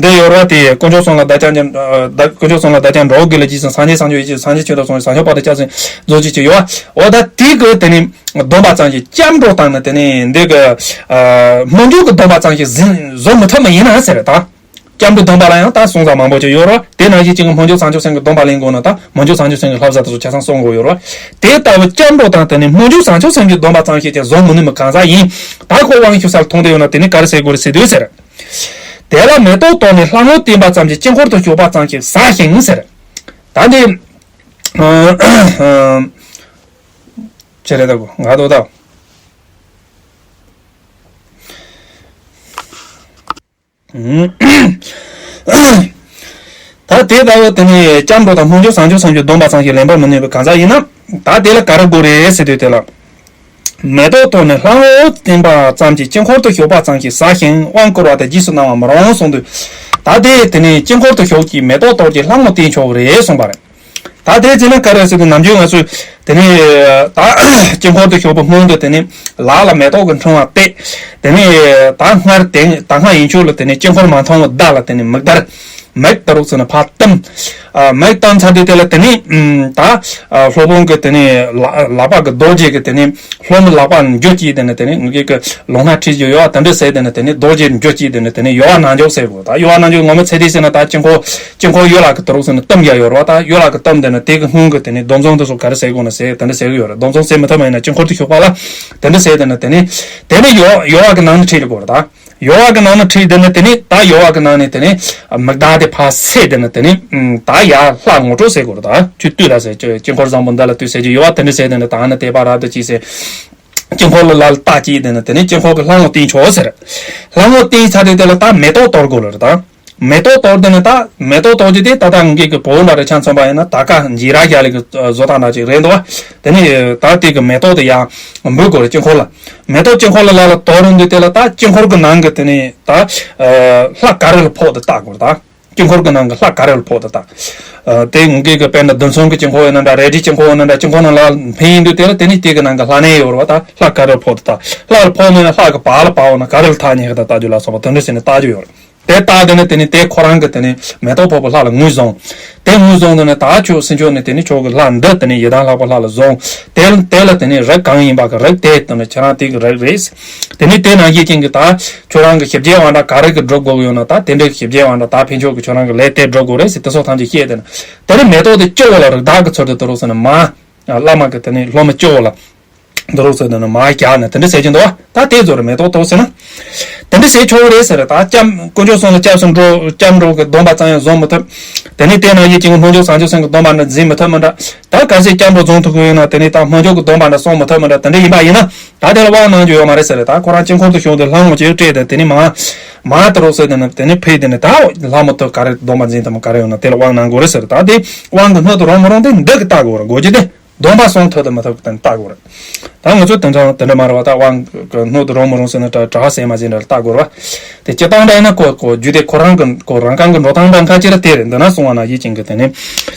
འདི་ཡོད་ར་དེ་དཀོན་མཆོག་གསུམ་ལ་བདག་ཀྱང་དཀོན་མཆོག་གསུམ་ལ་བདག་ཀྱང་འགྲོ་དགོས་ལ་རྗེས་སུ་སངས་རྒྱས་བྱང་ཆུབ་ཡེ་ཤེས་སངས་རྒྱས་ཆོས་དང་ཟུང་ཤེས་སངས་རྒྱས་དཔལ་དང་སྐྱབས་སུ་རྫོགས་བྱེད་ཀྱི་ཡོད། འོ་ད་དེ་གི་དེ་ནས་སྡོམ་པ་ཙམ་གྱིས་སྐྱབས་འགྲོ་བཏང་ན་དེ་ནས་འདི་གི་སྨོན་འཇུག་གི་སྡོམ་པ་ཙམ་གྱིས་ཟིན་བཟོ་མི་ཐུབ་མ་ཡིན་ན་ཟེར་ད། སྐྱབས་འགྲོ་སྡོམ་པ་ལ་ཡང་ད་གསུང་ས་མང་པོ་ཅིག་ཡོད་རེད། དེ་ནང་བཞིན་གཅིག་གི་སྨོན་འཇུག་བྱང་ཆུབ་སེམས་ཀྱི་སྡོམ་པ་ལེན་དགོས་ན་ད་སྨོན་འཇུག་བྱང་ཆུབ་སེམས་ཀྱི་བསླབ་བྱ་དེ་ཚོ་ཆ་ཚང་གསུང་དགོས་ཡོད་རེད། དེ་ལྟ་བུ་སྐྱབས་འགྲོ་དང་དེ་ནས་སྨོན་འཇུག་བྱང་ཆུབ་སེམས་ཀྱི་སྡོམ་པ་ཙམ་ཞིག་ཀྱང་བཟོ་མི་ནུས་མི་གང་ཟག་ཡིན། ད་ཁོ་དབང་ཞུ་སར་མཐོང་བསྡད་ཡོད་ན་དེ་ནི་ག་རེ་ཟེར་དགོས་རེད་ཟེར་དུས་ཟེར། དེ་ལ་མེ་ཏོག་དོར་ནས་ལྷ་ངོ་བསྟེན་པ་ཙམ་གྱིས་དཀྱིལ་འཁོར་དུ་ཞུགས་པ་ཙམ་གྱིས་ཟག་ཞིང་ཟེར། ད་འདི་ཅི་རེད་ད་གོ་ང་དོ་ད། ད་དེ་ལྟ་བུ་དེ་ནི་སྐྱབས་འགྲོ་དང་སྨོན་འཇུག་བྱང་ཆུབ་སེམས་ཀྱི་སྡོམ་པ་ཙམ་ཞིག་ལེན་པར་མི་ནུས་པའི་གང་ཟག་ཡིན་ན། ད་དེ་ལ་ག་རེ་དགོས་རེད་ཟེར་དུས་དེ་ལ། མེ་ཏོག་དོར་ནས་ལྷ་ངོ་བསྟེན་པ་ཙམ་གྱིས་དཀྱིལ་འཁོར་དུ་ཞུགས་པ་ཙམ་གྱིས་ཟག་ཞིང་དབང་བསྐུར་བ་དེ་རྗེས་སུ་གནང་བ་མི་རུང་གསུངས་དུས། ད་དེ་དེ་ནི་དཀྱིལ་འཁོར་དུ་ཞུགས་ཀྱིས་མེ་ཏོག་དོར་གྱིས་ལྷ་ངོ་བསྟེན་ཆོག་གི་རེད་གསུངས་པ་རེད། ད་དེ་ཚེ་ན་ག་རེ་ཟེར་དུས་ནམ་རྒྱུན་ང་ཚོས་དེ་ནས་ད་དཀྱིལ་འཁོར་དུ་ཞུགས་པའི་སྔོན་དུ་དེ་ནས་ལག་ལ་མེ་ཏོག་གི་ཕྲེང་བ་གཏད། དེ་ནས་ད་སྔར་དེ་ད་སྔ་ཡིན་ཆོག་ལ་དེ་ནས་དཀྱིལ་འཁོར་མ་མཐོང་བའི་བརྡ་ལ་དེ་ནས་མིག་དར། མིག་དར་རུག་ཟེར་ན་ཕར་བསྟིམ། མིག་བསྟིམ་ཚར་དུས་དེ་ལ་དེ་ནས་ད་སློབ་དཔོན་གྱི་དེ་ནས་ལག་པ་གི་རྡོ་རྗེ་གི་དེ་ནས་སློབ་མའི་ལག་པ་འཇུ་བྱས་དེ་ནས་དེ་ནས་ངེད་ཀྱི་ལུང་སྣ་ཁྲིད་རྒྱུ་ཡོད་བ་དེ་འདྲ་ཟེར་དེ་ནས་དེ་ནས་རྡོ་རྗེ་འཇུ་བྱས་དེ་ནས་དེ་ནས་ཡོ་བ་ནང་འཇོག་ཟེར་དགོས། ད་ཡོ་བ་ནང་འཇོག་ངོ་མ་ཚེ་འདི་ཟེར་ན་ད་དཀྱིལ་འཁོར་དཀྱིལ་འཁོར་ཡོད་ལ་གི་དུ་རུག་ཟེར་ན་གཏུམ་རྒྱག་ཡོད་རེད་བ། ད་ཡོད་ལ་གི་གཏུམ་དེ་ནི་དེ་གི་སྔོན་གི་དེ་ནི་སྡོམ་བཟུང་དེ་ཚོ་ག་རེ་ཟེར་དགོས་ན་ཟེར་དེ་འདྲ་ཟེར་གི་ཡོད་རེད། སྡོམ་བཟུང་ཟེར་མི་ཐུབ་མ་ཡིན་ན་དཀྱིལ་འཁོར་དུ་ཞུགས་པ་ལ་དེ་འདྲ་ཟེར་དེ་ནི་དེ་ནི་དེ་ནི་ཡོ་ཡོ་བ་གི་ནང་ནས་ཁྲིད་དགོས་རེད། ད་ཡོ་བ་གི་ནང་ནས་ཁྲིད་དེ་ནི་དེ་ནི་ད་ཡོ་བ་གི་ནང་ནས་དེ་ནི་མིག་དར་དེ་ཕར་སེ་དེ་ནི་དེ་ནི་ད་ཡར་ལྷ་ངོ་སྤྲོད་ཟེར་དགོས་རེད། ད་ཁྱོད་ལྟོས་ད་ཟེར་དཀྱིལ་འཁོར་བཟང་པོ་འདི་ལ་ལྟོས་ཟེར་གྱི་ཡོ་བ་དེ་འདྲ་ཟེར་དེ་ནི་ད་ནི་དད་པ་རབ་ཏུ་ཆེ་ཟེར། དཀྱིལ་འཁོར་ལ་ལ་ལྟ་ཅིག་དེ་ནི་དེ་ནི་དཀྱིལ་འཁོར་གྱི་ལྷ་ངོ་བསྟན་ཆོག་ཟེར། ལྷ་ངོ་བསྟན་ཚར་དུས་དེ་ལ་ད་མེ་ཏོག་གཏོར་དགོས་ལ་རེད། ད་མེ་ཏོག་གཏོར་དེ་ནི་ད་མེ་ཏོག་གཏོར་རྒྱུ་དེ་ད་ལྟ་ངེད་ཀྱི་བོད་འདྲ་རེ་ཆ་མཚོན་པ་ཡིན་ན་ད་ཀ་འཇིགས་ར་རྒྱག་ལེ་གི་བཟོ་ལྟ་འདྲ་ཅིག་རེད་འདུག་བ། དེ་ནི་ད་དེ་གི་མེ་ཏོག་དེ་ཡང་འབུལ་དགོས་རེད། དཀྱིལ་འཁོར་ལ་མེ་ཏོག་དཀྱིལ་འཁོར་ལ་ལ་ལ་གཏོར་རུང་དུས་དེ་ལ་ད་དཀྱིལ་འཁོར་གྱི་ནང་གི་དེ་ནི་ད་ལྷ་ག་རེ་ལ་ཕོག་དེ་བལྟ་དགོས་རེད། ད། དཀྱིལ་འཁོར་གྱི་ནང་གི་ལྷ་ག་རེ་ལ་ཕོག་ཏུ་བལྟ། དེ་ངེད་ཀྱི་དཔེར་ན་རྡུལ་ཚོན་གྱི་དཀྱིལ་འཁོར་ཡིན་ན་འདྲ། རལ་གྲིའི་དཀྱིལ་འཁོར་ཡིན་ན་འདྲ། དཀྱིལ་འཁོར་ནང་ལ་འཕེན་ཡིན་དུས་དེ་ལ་དེ་ནི་དེ་གི་ནང་གི་ལྷ་གནས་ཡོད་རེད་བ། ད་ལྷ་ག་རེ་ལ་ཕོག་ཏུ་བལྟ། ལྷ་ལ་ཕོག་མེད་ན་ལྷ་གི་བར་ལ་བབས་ན་ག་རེ་ལ་ཐག་ཉེ་གི་ད་ལྟ་རྒྱུ་ལ་སོགས་པ་དེ་འདྲ་བྱས་ནས་བལྟ་རྒྱུ་ཡོད་རེད། དེ་བལྟ་དེ་ནི་དེ་ནི་དེ་ཁོ་རང་གི་དེ་ནི་མེ་ཏོག་ཕོག་པའི་ལྷ་ལ་ངོས་བཟུང་། དེ་ངོས་བཟུང་དེ་ནི་ད་ཁྱོད་སེམས་ཁྱོད་ནི་དེ་ནི་ཁྱོད་ཀྱི་ལྷ་འདི་དེ་ནི་ཡི་དམ་ལྷག་པའི་ལྷ་ལ་བཟུང་། དེ་དེ་ལ་དེ་ནི་རིགས་གང་ཡིན་པ་གི་རིགས་དེ་དེ་ནི་ཁྱེད་རང་དེ་གི་རིགས་རེད། དེ་ནི་དེ་ནང་བཞིན་ཅན་གྱི་ད། ཁྱོད་རང་གི་ཞིབ་རྒྱས་དབང་དྲག་ག་རེ་གི་སྒྲུབ་དགོས་ཡོད་ན་ད་དེ་འདྲའི་ཞིབ་རྒྱས་དབང་དྲག་ད་ཕན་ཆོག་གི་ཁྱོད་རང་གི་ལས་དེ་སྒྲུབ་དགོས་རེད་ཟེར་དེ་སོགས་ཐམས་ཅད་བཤད་དེ་ན། དེ་ནི་མེ་ཏོག་དེ་སྐྱོ་བོ་ལ་རིགས་བདག་གི་ཚུལ་དུ་དུ་རུག་ཟེར་ན་མ། བླ་མ་གི་དེ་ནི་སློབ་མ་སྐྱོ་བོ་ལ། དུ་རུག་ཟེར་དེ་ན་མ་རྒྱག་ན་དེ་འདྲ་ཟེར་གྱི་འདུག་བ། ད་དེ་ཚོ་རེད་མེ་ཏོག་ཏོག་ཟེར་ན། དེ་འདྲ་ཟེར་ཆོག་རེད་ཟེར་ད་སྐྱབས་དཀོན་མཆོག་གསུམ་ལ་སྐྱབས་སུ་འགྲོ་སྐྱབས་འགྲོ་གི་སྡོམ་པ་ཙམ་ཡང་བཟུང་མི་ཐུབ། དེ་ནི་དེ་ན་ཡིད་ཀྱི་སྨོན་འཇུག་བྱང་ཆུབ་སེམས་ཀྱི་སྡོམ་པ་འདྲ་འཛིན་མི་ཐུབ་མི་འདྲ། ད་གལ་སྲིད་སྐྱབས་འགྲོ་བཟུང་ཐུབ་ཀྱི་ཡོད་ན་དེ་ནི་ད་སྨོན་འཇུག་གི་སྡོམ་པ་འདྲ་སྲུང་མི་ཐུབ་མི་འདྲ་དེ་འདྲ་ཡིན་པ་ཡིན་ན། ད་དེ་ལ་དབང་གནང་རྒྱུ་ཡོད་མ་རེད་ཟེར། ད་ཁོ་རང་དཀྱིལ་འཁོར་དུ་ཞུགས་ཏེ་ལྷ་ངོ་ཅིག་སྤྲད་དེ་དེ་ནི་མ། མ་དུ་རོགས་ཟེར་དེ་ནི་དེ་ནི་ཕེ་དེ་ནི་ད་ལྷ་མོ་དུ་ག་རེ་སྡོམ་པ་འཛིན་ཐུབ་མོ་ག་རེ་ཡོད་ན་དེ་ལ་དབང་གནང་དགོས་རེད་ཟེར། ད་དེ་དབང་གི་སྣོད་དུ་རུང་མི་རུང་དེ་འདི་གི་ལྟ་དགོས་རེད། དགོས་རྒྱུ་དེ་སྡོམ་པ་སྲུང་ཐུབ་དང་མི་ཐུབ་དེ་ནི་ལྟ་དགོས་རེད། ད་ང་ཚོ་དེ་འདྲ་དེ་འདྲ་མ་རེད་བ། ད་དབང་གི་སྣོད་དུ་རུང་མི་རུང་ཟེར་ན་གྲ་གྲ་ཟེར་མ་ཟེར་འདྲ་ལྟ་དགོས་རེད་བ། དེ་སྤྱི་བཏང་འདྲ་ཡིན་ན་གོ་གོ་རྒྱུ་དེ་ཁོ་རང་གི་གོ་རང་རྐང་གི་འགྲོ་སྟངས་འདྲ་ཁ་ཅིག་ར་དེ་རེད། འདི་ན་གསུང་བ་ན་ཡིད་ཅན་གི་དེ་ནི།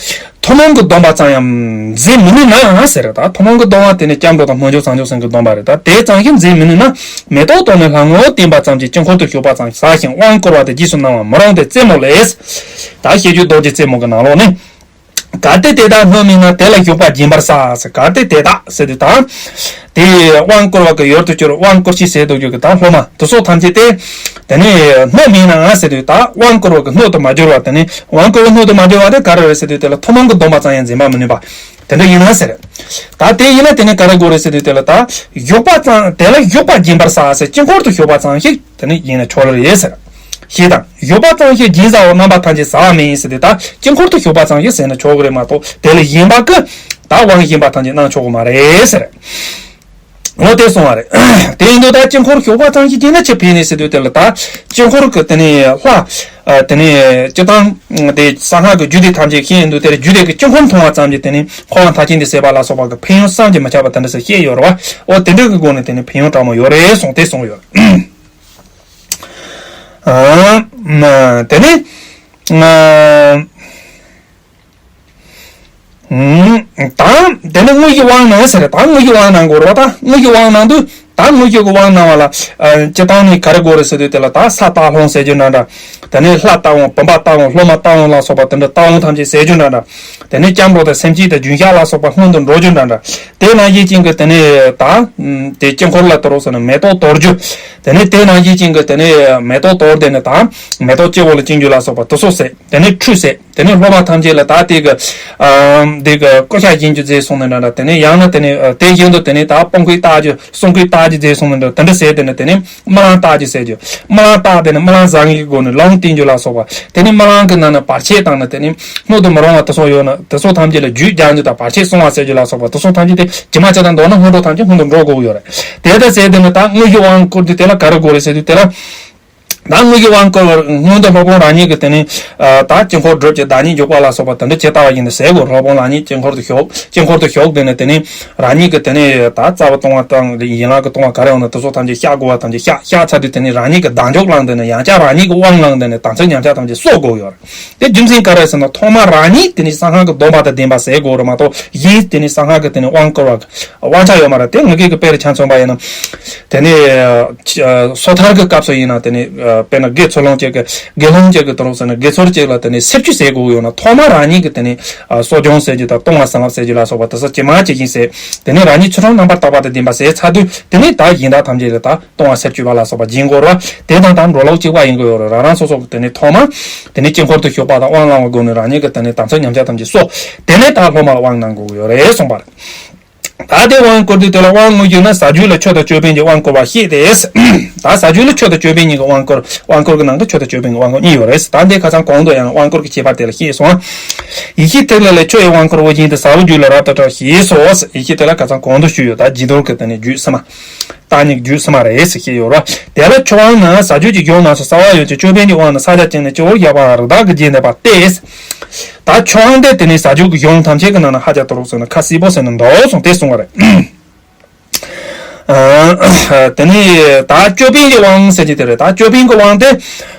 ཐུན་མོང་གི་སྡོམ་པ་ཙམ་ཡང་འཛིན་མི་ནུས་ན་ཟེར། ད་ཐུན་མོང་གི་སྡོམ་པ་དེ་ནི་སྐྱབས་འགྲོ་དང་སྨོན་འཇུག་བྱང་ཆུབ་སེམས་ཀྱི་སྡོམ་པ་རེད། ད་དེ་ཙམ་ཞིག་འཛིན་མི་ནུས་ན། མེ་ཏོག་དོར་ནས་ལྷ་ངོ་བསྟན་པ་ཙམ་གྱིས་དཀྱིལ་འཁོར་དུ་ཞུགས་པ་ཙམ་ཟག་ཞིང་དབང་བསྐུར་བ་དེ་རྗེས་སུ་གནང་བ་མི་རུང་སྟེ་རྩེ་མོ་ལས། ད་བཤད་རྒྱུད་རྡོ་རྗེ་རྩེ་མོ་གི་ནང་ལོགས་ནས། གལ་ཏེ་དེ་དག་སྣོད་མིན་ན། དེ་ལ་ཞུགས་པ་སྦྱིན་པར་བྱ་ཟེར། གལ་ཏེ་དེ་དག་ཟེར་དུས་ད། དེ་དབང་བསྐུར་བ་གི་ཡུལ་དུ་གྱུར་དབང་བསྐུར་ཤེས་ཟེར་དུ་གྱུར་གི་ད་སློབ་མ་དེ་སོགས་ཐམས་ཅད་དེ། དེ་ནི་སྣོད་མིན་ན་ཟེར་དུས་ད་དབང་བསྐུར་བ་གི་སྣོད་དུ་མ་གྱུར་བ། དེ་ནི་དབང་བསྐུར་བའི་སྣོད་དུ་མ་གྱུར་བ་དེ་ག་རེ་རེད་ཟེར་དུས་དེ་ལ་ཐུན་མོང་གི་སྡོམ་པ་ཙམ་ཡང་འཛིན་པར་མི་ནུས་པ། དེ་འདྲ་ཡིན་ན་ཟེར། ད་དེ་ཡིན་ན་དེ་ནི་ག་རེ་དགོས་རེད་ཟེར་དུས་དེ་ལ་ད། ཞུགས་པ་ཙམ་དེ་ལ་ཞུགས་པ་སྦྱིན་པར་བྱ་ཟེར། དཀྱིལ་འཁོར་དུ་ཞུགས་པ་ཙམ་ཞིག་དེ་ནི་ཡིན་ན་ཆོག་ལེ་རེད་ཟེར། ཞེས་དང་ཞུགས་པ་ཙམ་ཞིག་སྦྱིན་བྱའོ། རྣམ་པ་ཐམས་ཅད་བྱ་བ་མིན་ཟེར་དུས་ད་དཀྱིལ་འཁོར་དུ་ཞུགས་པ་ཙམ་ཞིག་ཟེར་ན་ཆོག་གི་རེད་མ་གཏོགས་དེ་ལ་གཞན་པ་གི་ད་དབང་གཞན་པ་ཐམས་ཅད་གནང་ཆོག་གི་མ་རེད་ཟེར། འོ་དེ་གསུང་བ་རེད། དེ་ཡིན་དུས་ད་དཀྱིལ་འཁོར་ཞུགས་པ་ཙམ་ཞིག་བྱས་ན་ཅི་ཕན་ནི་ཟེར་དུས་དེ་ལ་ད་དཀྱིལ་འཁོར་གི་དེ་ནས་ལྷ། དེ་ནས་སྤྱི་བཏང་དེ་གསང་སྔགས་ཀྱི་རྒྱུད་སྡེ་ཐམས་ཅད་ཤེས་ཡིན་དུས་དེར་རྒྱུད་སྡེ་གི་དཀྱིལ་འཁོར་མཐོང་བ་ཙམ་གྱིས་དེ་ནས་འཁོར་བ་མཐའ་ཅན་དེ་ཟད་པ་ལ་སོགས་པ་གི་ཕན་ཡོན་བསམ་གྱིས་མི་ཁྱབ་པ་དེ་འདྲ་ཟེར་བཤད་ཡོད་རེད་བ། འོ་དེ་འདྲ་གི་སྒོ་ནས་དེ་ནས་ཕན་ཡོན་དྲག་མོ་ཡོད་རེད་གསུངས་དེ་གསུངས་ཡོད། ཨ། དེ་ནས་ད་དེ་ནས་དངོས་ཀྱི་དབང་ནང་ཟེར། ད་དངོས་ཀྱི་དབང་ནང་གོ་རོ། ད་དངོས་ཀྱི་དབང་ནང་དུ། ད་དངོས་ཀྱི་དབང་ནང་བ་ལ་སྤྱི་བཏང་ནས་ག་རེ་གོ་རེད་ཟེར་དུས་དེ་ལ། ད་ས་རྟ་ལྷུང་ཟེར་རྒྱུ་འདྲ་འདྲ། དེ་ནས་ལྷ་རྟ་དབང་། བུམ་པ་རྟ་དབང་། སློབ་མ་རྟ་དབང་ལ་སོགས་པ་དེ་འདྲ་རྟ་དབང་ཐམས་ཅད་ཟེར་རྒྱུ་འདྲ་འདྲ། དེ་ནས་སྐྱབས་འགྲོ་དང་སེམས་བསྐྱེད་དང་རྒྱུན་གཤགས་ལ་སོགས་པ་སྔོན་དུ་འགྲོ་རྒྱུ་འདྲ་འདྲ། དེ་ནང་བཞིན་ཅན་གྱི་དེ་ནས་ད་དེ་དཀྱིལ་འཁོར་ལ་དུ་རོགས་ཟེར་ན་མེ་ཏོག་དོར་རྒྱུ། དེ་ནས་དེ་ནང་བཞིན་ཅན་གྱི་དེ་ནས་མེ་ཏོག་དོར། དེ་ནས་ད་མེ་ཏོག་སྤྱི་བོ་ལ་བཅིངས་རྒྱུ་ལ་སོགས་པ་དེ་ཚོ་ཟེར། དེ་ནས་ཁྲུས་ཟེར། དེ་ནས་སློབ་མ་ཐམས་ཅད་ལ་ད་དེ་གི་ཨ་དེ་གི་བཀོད་ཤག་སྦྱིན་རྒྱུ་མཛད་སོང་ནས་འདྲ་འདྲ། དེ་ནས་ཡང་ན་དེ་ནས་ཨ་དེ་བཞིན་དུ་དེ་ནས་ད་སྤོང་སྐུད་བཏགས་རྒྱུ། བསྲུང་སྐུད་བཏགས་རྒྱུ་མཛད་སོང་ནས་འདྲ། དེ་འདྲ་ཟེར། དེ་ནས་དེ་ནས་རྨི་ལམ་བཏགས་རྒྱུ་ཟེར་རྒྱུ། རྨི་ལམ་བཏགས། དེ་ནས་རྨི་ལམ་བཟང་ངན་གྱི་སྒོ་ནས་ལུང་བསྟན་རྒྱུ་ལ་སོགས་པ། དེ་ནས་རྨི་ལམ་གྱི་ནང་ན་བར་ཆད་དང་ནི་དེ་ནས་སྣོད་དུ་མི་རུང་བ་དེ་ཚོ་ཡོད་ན་དེ་ཚོ་ཐམས་ཅད་ལ་རྒྱུད་སྦྱང་རྒྱུ་དང་བར་ཆད་སྲུང་བ་ཟེར་རྒྱུ་ལ་སོགས་པ་དེ་ཚོ་ཐམས་ཅད་དེ་ཇི་མ་ཇི་ལྟར་འདོར་ན་སྔོན་འགྲོ་ཐམས་ཅད་སྔོན་དུ་འགྲོ་དགོས་ཡོད་རེད། དེ་ལྟར་ཟེར། དེ་ནས་ད་དངོས་ཀྱི་དབང་བསྐུར་དུས་དེ་ལ་ག་རེ་དགོས་རེད་ཟེར་དུས་དེ་ལ། ད་དངོས་ཀྱི་དབང་བསྐུར་བ་སྔོན་དུ་སློབ་དཔོན་རང་ཉིད་ཀྱིས་དེ་ནས་ཨ་ད་དཀྱིལ་འཁོར་བསྒྲུབ་ཀྱི་བདག་ཉིད་འཇུག་པ་ལ་སོགས་པ་དེ་འདྲ་ཇི་ལྟ་བ་བཞིན་དུ་ཟེར་དགོས། སློབ་དཔོན་རང་ཉིད་དཀྱིལ་འཁོར་དུ་ཞུགས། དཀྱིལ་འཁོར་དུ་ཞུགས། དེ་ནས་དེ་ནས་རང་ཉིད་ཀྱིས་དེ་ནས་ད་རྩ་བ་སྟོང་བ་དང་ཡན་ལག་གི་སྟོང་བ་ག་རེ་ཡོད་ན་དེ་ཚོ་ཐམས་ཅད་བཤགས་དགོས་པ་ཐམས་ཅད་བཤགས། བཤགས་ཚར་དུས་དེ་ནས་རང་ཉིད་ཀྱིས་བདག་འཇུག་བླངས། དེ་ནས་ཡང་བསྐྱར་རང་ཉིད་ཀྱིས་དབང་བླངས། དེ་ནས་དམ་ཚིག་ཉམས་ཆག་ཐམས་ཅད་གསོ་དགོས་ཡོད་རེད། དེ་རྒྱུ་མཚན་ག་རེ་ཟེར་ན་ཐོག་མར་རང་ཉིད་དེ་ནས་གསང་སྔགས་ཀྱི་སྡོམ་པ་དང་ལྡན་པ་ཟེར་དགོས་རེད་མ་གཏོགས། གཞན་དེ་ནས་གསང་སྔགས་ཀྱི་དེ་ནས་དབང་བསྐུར་བ་དབང་ཆ་ཡོད་མ་རེད། དེ་ངེད་ཀྱི་དཔེར་ཆ་མཚོན་པ་ཡིན་ན། དེ་ནས་ཨ་སོ་ཐར་གྱི་སྐབས་སུ་ཡིན་ན་དེ་ནས་ཨ་དཔེར་ན་དགེ་ཚུལ་སློང་གཅིག་གི་དགེ་སློང་གཅིག་གི་དུ་རུང་ཟེར་ན་དགེ་ཚུལ་གཅིག་ལ་དེ་ནས་གསེར་སྐྱེམས་ཟེར་དགོས་ཡོད་ན། ཐོག་མར་རང་ཉིད་ཀྱི་དེ་ནས་ཨ་གསོ་སྦྱོང་ཟེར་རྒྱུ་དང་བཏུང་བ་བསང་བ་ཟེར་རྒྱུ་ལ་སོགས་པ་དེ་ཚོ་ཇི་མ་ཇི་བཞིན་བྱས། དེ་ནས་རང་ཉིད་ཚུལ་ཁྲིམས་རྣམ་པར་དག་པ་དང་ལྡན་པ་ཟེར་ཚར་དུས་དེ་ནས་ད་གཞན་དག་ཐམས་ཅད་ལ་ད་བཏུང་བ་གསེར་སྐྱེམས་ལ་སོགས་པ་སྦྱིན་དགོས་རེད། དེ་དང་ད་འགྲོ་ལུགས་གཅིག་པ་ཡིན་དགོས་ཡོད་རེད། རང་རང་སོ་སོ་གི་དེ་ནས་ཐོག་མར་དེ་ནས་དཀྱིལ་འཁོར་དུ་ཞུགས་པ་དང་དབང་བླང་བའི་སྒོ་ནས་རང་ཉིད་ཀྱི་དེ་ནས་དམ་ཚིག་ཉམས་ཆག་ཐམས་ཅད་གསོ། དེ་ནས་ད་སློབ་མ་ལ་དབང་གནང་དགོས་ཀྱི་ཡོད་རེད་གསུངས་པ་རེད། ད་དེ་དབང་བསྐུར་དུས་དེ་ལ་དབང་དངོས་བརྒྱུད་ན་ཟ་རྒྱུ་ལ་མཆོད་དང་ཅོད་པན་གྱི་དབང་བསྐུར་བ་བཤད་དེ། ད་ཟ་རྒྱུ་ལ་མཆོད་དང་ཅོད་པན་གཉིས་ཀྱི་དབང་བསྐུར། དབང་བསྐུར་གྱི་ནང་དུ་མཆོད་དང་ཅོད་པན་གྱི་དབང་བསྐུར་གཉིས་ཡོད་རེད། ད་འདི་ཁ་སང་གོང་དུ་ཡང་དབང་བསྐུར་གྱི་ཁྱད་པར་དེ་ལ་བཤད་སོང་། ཡེ་ཤེས་ཐིག་ལེ་ལས། མཆོད་པའི་དབང་བསྐུར་དབུ་རྒྱན་དུ། ཟ་བོ་རྒྱུད་ལ་རབ་ཏུ་གྲོལ། ཞེས་སོ། ཡེ་ཤེས་ཐིག་ལེ་ཁ་སང་གོང་དུ་ཞུས་ཡོད། ད་རྗེས་ཟློས་ཀྱི་དེ་ནས་རྒྱུད་ཕྱི་མ། བརྟག་གཉིས་རྒྱུད་ཕྱི་མ་རེད་ཟེར་བཤད་ཡོད་རེད། དེ་ལ་མཆོད་དབང་ནི་ཟ་རྒྱུ་གི་གཞུང་རྣམས་སུ་གསལ་བ་ཡོད་ཅིང་། ཅོད་པན་གྱི་དབང་ནི་ས་སྐྱ་བཅིངས་ནས་སྤྱི་བོར་བཞག་པའམ་རི་དྭགས་ཀྱི་རྒྱན་བསྡད་པ་སྟེ། ད་མཆོད་དབང་དེ་དེ་ནས་ཟ་རྒྱུ་གི་གཞུང་ཐམས་ཅད་ཀྱི་ནང་ན་ཧ་ཅང་དུ་རུག་ཟེར་ན་ཁ་གསལ་པོ་ཟེར་ན་འདུག་གསུངས་ཏེ་གསུངས་པ་རེད། ཨ་དེ་ནས་ད་ཅོད་པན་གྱི་དབང་ཟེར་གྱི་དེ་རེད། ད་ཅོད་པན་གྱི་དབང་དེ་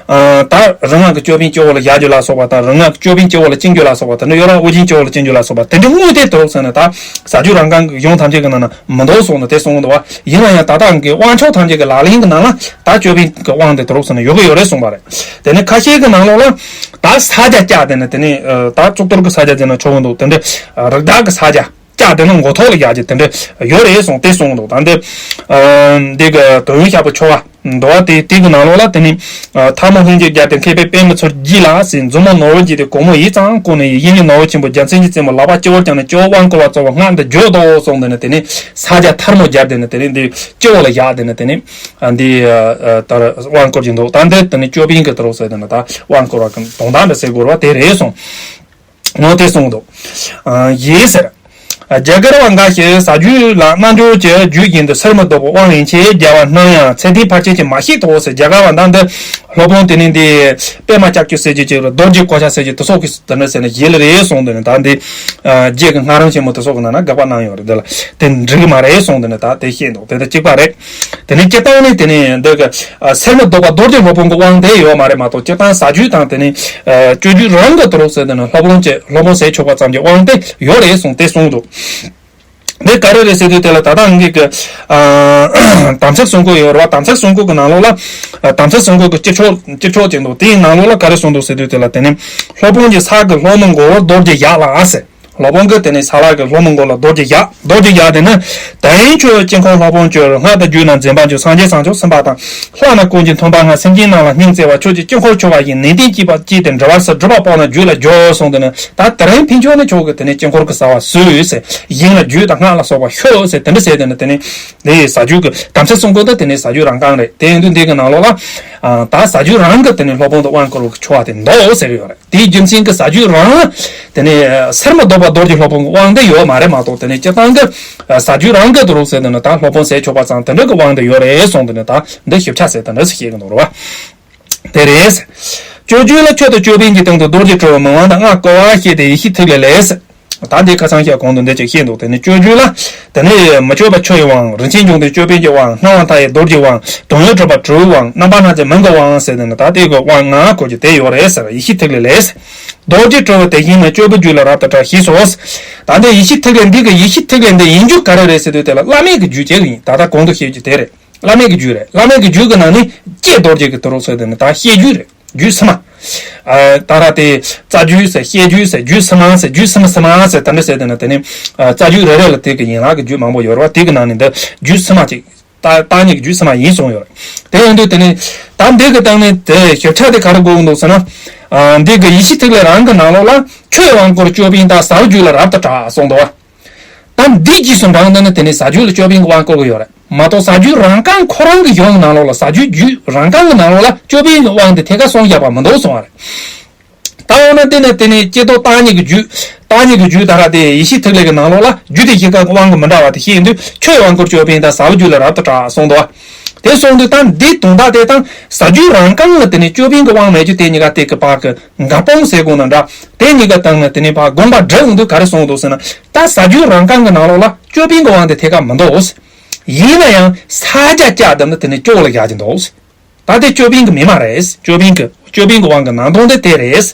ཨ་ད་རིག་སྔགས་ཀྱི་ཅོད་པན་སྤྱི་བོ་ལ་བཞག་རྒྱུ་ལ་སོགས་པ་དང་། རིག་སྔགས་ཀྱི་ཅོད་པན་སྤྱི་བོ་ལ་བཅིངས་རྒྱུ་ལ་སོགས་པ་དེ་འདྲ་ཡོད་ར། དབུ་རྒྱན་སྤྱི་བོ་ལ་བཅིངས་རྒྱུ་ལ་སོགས་པ་དེ་འདྲ་དངོས་དེ་དུ་རུག་ཟེར་ན་ད་ཟ་རྒྱུ་རང་རྐང་གི་གཞུང་ཐམས་ཅད་ཀྱི་ནང་ན་མི་འདུག་གསུངས་ནས་དེ་གསུངས་འདུག་བ། ཡིན་ན་ཡང་ད་ལྟ་གི་དབང་ཆོག་ཐམས་ཅད་ཀྱི་ལག་ལེན་གྱི་ནང་ལ་ད་ཅོད་པན་གྱི་དབང་དེ་དུ་རུག་ཟེར་ན་ཡོད་གི་ཡོད་རེད་གསུངས་པ་རེད། དེ་ནས་ཁ་ཤས་ཀྱི་ནང་ལོགས་ལ་ད་ས་སྐྱ་བཅགས་དེ་ནས་དེ་ནས་ཨ་ད་གཙུག་ཏོར་གྱི་ས་སྐྱ་ཟེར་ན་ཆོག་གི་འདུག་དེ་འདྲ་ཨ་རི་དྭགས་ཀྱི་ས་སྐྱ། ལྕགས་དེ་ནི་མགོ་ཐོག་ལ་བཞག་རྒྱུ་དེ་འདྲ་ཡོད་རེད་གསུངས་ཏེ་གསུངས་འདུག་ད་འདི་ཨ་འདི་གི་དོན་ཡོད་ཤག་པོ་ཆོ་བ་འདུག་བ། དེ་དེ་གི་ནང་ལོགས་ལ་དེ་ནི་ཨ་ཐལ་མོ་ལྷན་ཅིག་སྦྱར་ཏེ། མཁས་པས་པད་མའི་ཚལ་རྒྱས་ལ་ཟེར། མཛུབ་མོ་ནོར་བུ་འགྱེད་དེ། གུང་མོ་ཡིད་ཙམ་བཀུག་ནས་ཡིད། གཡས་ནས་ནོར་བུ་ཆེན་པོ་རྒྱལ་མཚན་གྱི་རྩེ་མོ། ལག་པ་སྤྱི་བོར་བརྐྱངས་ནས་སྤྱི་བོར་དབང་བསྐུར་བ་གཙོ་བོ་སྔགས་འདི་བརྗོད་དོ་གསུངས། དེ་ནི་དེ་ནི་ས་སྐྱ་ཐལ་མོ་སྦྱར་ཏེ་ནི་དེ་ནི་འདི་སྤྱི་བོ་ལ་བཞག་དེ་ནི་དེ་ནི་ཨ་འདི་ཨ་ཨ་ལྟར་དབང་བསྐུར་གྱི་འདུག་ད་འདི་དེ་ནི་ཅོད་པན་གྱི་དུ་རུག་ཟེར་དེ་ནི་ད་དབང་བསྐུར་བ་གི་དོན་དག་འདི་ཟེར་དགོས་རེད་བ། དེ་རེད་གསུངས། ངོ་དེ་གསུངས་འདུག་ཨ་ཡིན་ཟེར། རྒྱ་གར་བ་འགའ་ཞིག་ཟ་རྒྱུ་ལ་རྣལ་འབྱོར་གྱི་རྒྱུད་བཞིན་དུ་གསེར་མི་ལྡོག་པའི་དབང་ཡན་ཆད་རྒྱས་པ་སྣང་ཡང་ཚད་ལྡན་ཕལ་ཆེར་གྱིས་མ་ཤེས་དོ་ཟེར། རྒྱ་གར་བ་འདི་འདི་སློབ་དཔོན་དེ་ནི་འདི་པད་མ་ལྕགས་ཀྱུ་ཟེར་རྒྱུ་ཅིག་རེད། རྡོ་རྗེ་གོ་ཆ་ཟེར་རྒྱུ་དེ་སོགས་ཀྱི་དེ་འདྲ་ཟེར་ན་ཞེ་ལ་རེད་གསུངས། དེ་ནི་ད་འདི་རྒྱས་ཀྱི་སྔ་རིམ་ཆེན་མོ་དེ་སོགས་ཀྱི་ནང་ན་དགག་པ་གནང་ཡོད་རེད། འདི་ལ་དེ་འགྲིག་གི་མ་རེད་གསུངས། དེ་ནི་ད་དེ་བཤད་འདུག་དེ་ད་གཅིག་པ་རེད། དེ་ནས་སྤྱིར་བཏང་ནི་དེ་ནས་འདི་གི་ཨ་གསེར་མི་ལྡོག་པ་རྡོ་རྗེ་སློབ་དཔོན་གྱི་དབང་དེ་ཡོད་མ་རེད་མ་གཏོགས། སྤྱིར་བཏང་ཟ་རྒྱུ་དང་དེ་ནས་ཨ་སྤྱོད་རྒྱུ་རང་གི་དུ་རུག་ཟེར་དེ་ནི་སློབ་དཔོན་གྱི་སློབ་དཔོན་ཟས་ཆོག་པ་ཙམ་གྱི་དབང་དེ་ཡོད་རེད་གསུངས་ཏེ་གསུངས་འདུག་འདི་ག་རེ་རེད་ཟེར་དུས་དེ་ལ་ད་ལྟ་ངེད་ཀྱི་ཨ་དམ་ཚིག་གསུམ་པོ་ཡོད་རེད་བ། དམ་ཚིག་གསུམ་པོ་གི་ནང་ལོགས་ལ་ཨ་དམ་ཚིག་གསུམ་པོ་གི་སྤྱི་ཆོག་སྤྱི་ཆོག་ཅིག་འདུག་དེའི་ནང་ལོགས་ལ་ག་རེ་གསུངས་འདུག་ཟེར་དུས་དེ་ལ་དེ་ནི་སློབ་དཔོན་གྱི་ས་གི་ལྷོ་ནུབ་མགོ་བོར་རྡོ་རྗེ་བཞག་ལ་ཟེར། སློབ་དཔོན་གྱིས་དེ་ནས་ས་ལ་གི་ལྷོ་ནུབ་མགོ་ལ་རྡོ་རྗེ་བཞག་རྡོ་རྗེ་བཞག་དེ་ནི། ད་ཡིན་ཁྱོད་དཀྱིལ་འཁོར་སློབ་དཔོན་གྱུར། སྔགས་དང་རྒྱུད་རྣམས་འཛིན་པར་འགྱུར། སངས་རྒྱས་བྱང་ཆུབ་སེམས་དཔའ་དང་། ལྷ་རྣམས་ཀུན་གྱི་མཐུན་པར་བསྔགས། སེམས་ཅན་རྣམས་ལ་སྙིང་བརྩེ་བ། ཁྱོད་ཀྱིས་དཀྱིལ་འཁོར་མཆོད་པ་བཞིན། ནན་ཏན་གྱིས་པ་གྱིས་ཏེ། འགྲོ་བ་སུ་སྒྲུབ་པ་སྤོང་ན་རྒྱུད་ལ་འགྱུར་གསུངས། དེ་ནི་ད་དེ་རིང་ཕན་ཆོད་ནི་ཁྱོད་ཀྱིས་དེ་ནི་དཀྱིལ་འཁོར་གྱི་ཟ་བ་ཟོས་ཟེར། ཞིང་ལ་རྒྱུད་དང་སྔགས་ལ་སོགས་པ་ཤོག་ཟེར། དེ་འདྲ་ཟེར། དེ་ནི་དེ་ནི་དེ་ཟ་རྒྱུ་གི་དམ་ཚིག་གསུམ་པོ་འདི་དེ་ནི་ཟ་རྒྱུ་རང་རྐང་རེད། དེ་ཡིན་དུས་འདི་གི་ནང་ལོགས་ལ་ཨ་ད་ཟ་རྒྱུ་རང་གི་དེ་ནི་སློབ་དཔོན་དུ་དབང་བསྐུར་བའི་ཆོ་བ་དེ་འདུག་ཟེར་གྱི་ཡོད་རེད། དེའི་རྒྱུ་མཚན་གྱིས་ཟ་རྒྱུ་རང་དེ་ནས་གསེར་མི་ལྡོག་པ་རྡོ་རྗེ་སློབ་དཔོན་གྱི་དབང་དེ་ཡོད་མ་རེད་མ་གཏོགས། དེ་ནས་སྤྱིར་བཏང་གི་ཟ་རྒྱུ་རང་གི་དུ་རུག་ཟེར་དེ་ནི་ད་སློབ་དཔོན་ཟས་ཆོག་པ་ཙམ་དེ་འདྲ་གི་དབང་དེ་ཡོད་རེད་གསུངས། དེ་ནི་ད་འདི་ཞིབ་ཆ་ཟེར་དེ་འདྲ་ཞིག་བཤད་གི་འདུག་རེད་བ། དེ་རེད། སྤྱོད་རྒྱུད་ལ་མཆོད་དང་ཅོད་པན་གྱི་སྟེང་དུ་རྡོ་རྗེ་དྲིལ་བུ་མི་དབང་དང་སྔགས་བསྐུལ་བ་བཤད་དེ། ཡེ་ཤེས་ཐིག་ལེ་ལས། ད་འདི་ཁ་སང་ཞག་གོང་དུ་འདི་ཅིག་བཤད་འདུག་དེ་ནི་སྤྱོད་རྒྱུད་ལ། དེ་ནི་མི་བསྐྱོད་པ་ཆུ་ཡི་དབང་། རིན་ཆེན་འབྱུང་ལྡན་ཅོད་པན་གྱི་དབང་། སྣང་བ་མཐའ་ཡས་རྡོ་རྗེའི་དབང་། དོན་ཡོད་གྲུབ་པ་དྲིལ་བུའི་དབང་། རྣམ་པར་སྣང་མཛད་མིང་གི་དབང་ཟེར་དེ་ནི་ད་དེ་གི་དབང་ལྔ་སྐོར་གྱི་དེ་ཡོད་རེད་ཟེར། ཡེ་ཤེས་ཐིག་ལེ་ལས། རྡོ་རྗེ་དྲིལ་བུ་དེ་བཞིན་མིན། སྤྱོད་པའི་རྒྱུད་ལ་རབ་ཏུ་གྲགས་ཞེས་སོ། ད་འདི་ཡེ་ཤེས་ཐིག་ལེ་འདི་གི་ཡེ་ཤེས་ཐིག་ལེ་འདི་ཡིན་རྒྱུ་ག་རེ་རེད་ཟེར་དུས་དེ་ལ་བླ་མེད་ཀྱི་རྒྱུད་ཅིག་ཡིན། ད་ལྟ་གོང་དུ་བཤད་རྒྱུ་དེ་རེད། བླ་མེད་ཀྱི་རྒྱུད་རེད། བླ་མེད་ཀྱི་རྒྱུད་ཀྱི་ནང་ནས་ཀྱེ་རྡོ་རྗེ་གི་དུ་རུ་ཟེར་དེ་ནི་ད་བཤད་རྒྱུད་རེད། རྒྱུད་ཕྱི་མ། ཨ། ད་ར་དེ་རྩ་རྒྱུད་ཟེར་བཤད་རྒྱུད་ཟེར་རྒྱུད་ཕྱི་མ་ཟེར་རྒྱུད་ཕྱི་མ་ཕྱི་མ་ཟེར་དེ་འདྲ་ཟེར་དེ་ནི་དེ་ནི། ཨ། རྩ་རྒྱུད་རེ་རེ་ལ་དེ་གི་ཡན་ལག་གི་རྒྱུད་མང་པོ་ཡོད་རེད་བ། དེ་གི་ནང་ནས་འདི་རྒྱུད་ཕྱི་མ་ཅིག་ད་བརྟག་གཉིས་ཀྱི་རྒྱུད་ཕྱི་མ་ཡིན་གསུངས་ཡོད་རེད། དེ་ཡིན་དུས་དེ་ནི་ད་འདི་གི་སྟེང་ནས་དེ་ཞིབ་ཆ་དེ་ག་རེ་དགོས་ཀྱི་འདུག་ཟེར་ན། ཨ། འདི་གི་ཡེ་ཤེས་ཐིག་ལེ་རང་གི་ནང་ལོགས་ལ་ཆུ་ཡི་དབང་བསྐུར་ཅོད་པན་དང་ཟབ་རྒྱུད་ལ་རབ་ཏུ་གྲགས་གསུངས་འདུག་བ། ད་འདི་རྗེས་སུ་འབྲངས་ན་ནི་དེ་ནི་ཟབ་རྒྱུད་ལ་ཅོད་པན་གྱི་དབང་བསྐུར་གྱི་ཡོད་རེད་མ་གཏོགས། ཟབ་རྒྱུད་རང་རྐང་ཁོ་རང་གི་གཞུང་ནང་ལོགས་ལ། ཟབ་རྒྱུད་རྒྱུད་རང་རྐང་གི་ནང་ལོགས་ལ་ཅོད་པན་གྱི་དབང་དེ་ཐད་ཀར་གསུངས་བཞག་པ་མི་འདུག་གསུང་བ་རེད། ད་འོ་ན་དེ་ནི་དེ་ནི་ཀྱེ་རྡོ་བརྟག་གཉིས་ཀྱི་རྒྱུད། བརྟག་གཉིས་ཀྱི་རྒྱུད་ད་ར་དེ་ཡེ་ཤེས་ཐིག་ལེ་གི་ནང་ལོགས་ལ་རྒྱུད་དེ་བཞི་ཀ་གི་དབང་གི་མི་འདྲ་བ་དེ་བཤད་ཡོང་དུས་ཆུ་ཡི་དབང་བསྐུར་ཅོད་པན་དང་ཟབ་རྒྱུད་ལ་རབ་ཏུ་གྲགས་གསུངས་འདུག་བ། དེ་གསུངས་དུས་ད་འདིའི་དོན་དག་དེ་དང་ཟབ་རྒྱུད་རང་རྐང་ལ་དེ་ནི་ཅོད་པན་གྱི་དབང་མེད་རྒྱུ་དེ་གཉིས་ཀ་དེ་གི་བར་གྱི་འགལ་སྤོང་ཟེར་དགོས་ན་འདྲ། དེ་གཉིས་ཀ་སྟེང་ནས་དེ་ནས་ཕར་དགོངས་པ་འགྲེལ་ཡོང་དུས་ག་རེ་གསུངས་འདུག་ཟེར་ན། ད་ཟབ་རྒྱུད་རང་རྐང་གི་ནང་ལོགས་ལ་ཅོད་པན་གྱི་དབང་དེ་ཐད་ཀར་མི་འདུག་ཡིན་ན་ཡང་ས་རྒྱ་བཅའ་བསྡད་ན་དེ་ནས་ཅོག་ལ་བཞག་གི་འདུག་ད་དེ་ཅོད་པན་གྱི་མི་མ་རེད། ཅོད་པན་གྱི་ཅོད་པན་གྱི་དབང་གི་ནང་དོན་དེ་དེ་རེད།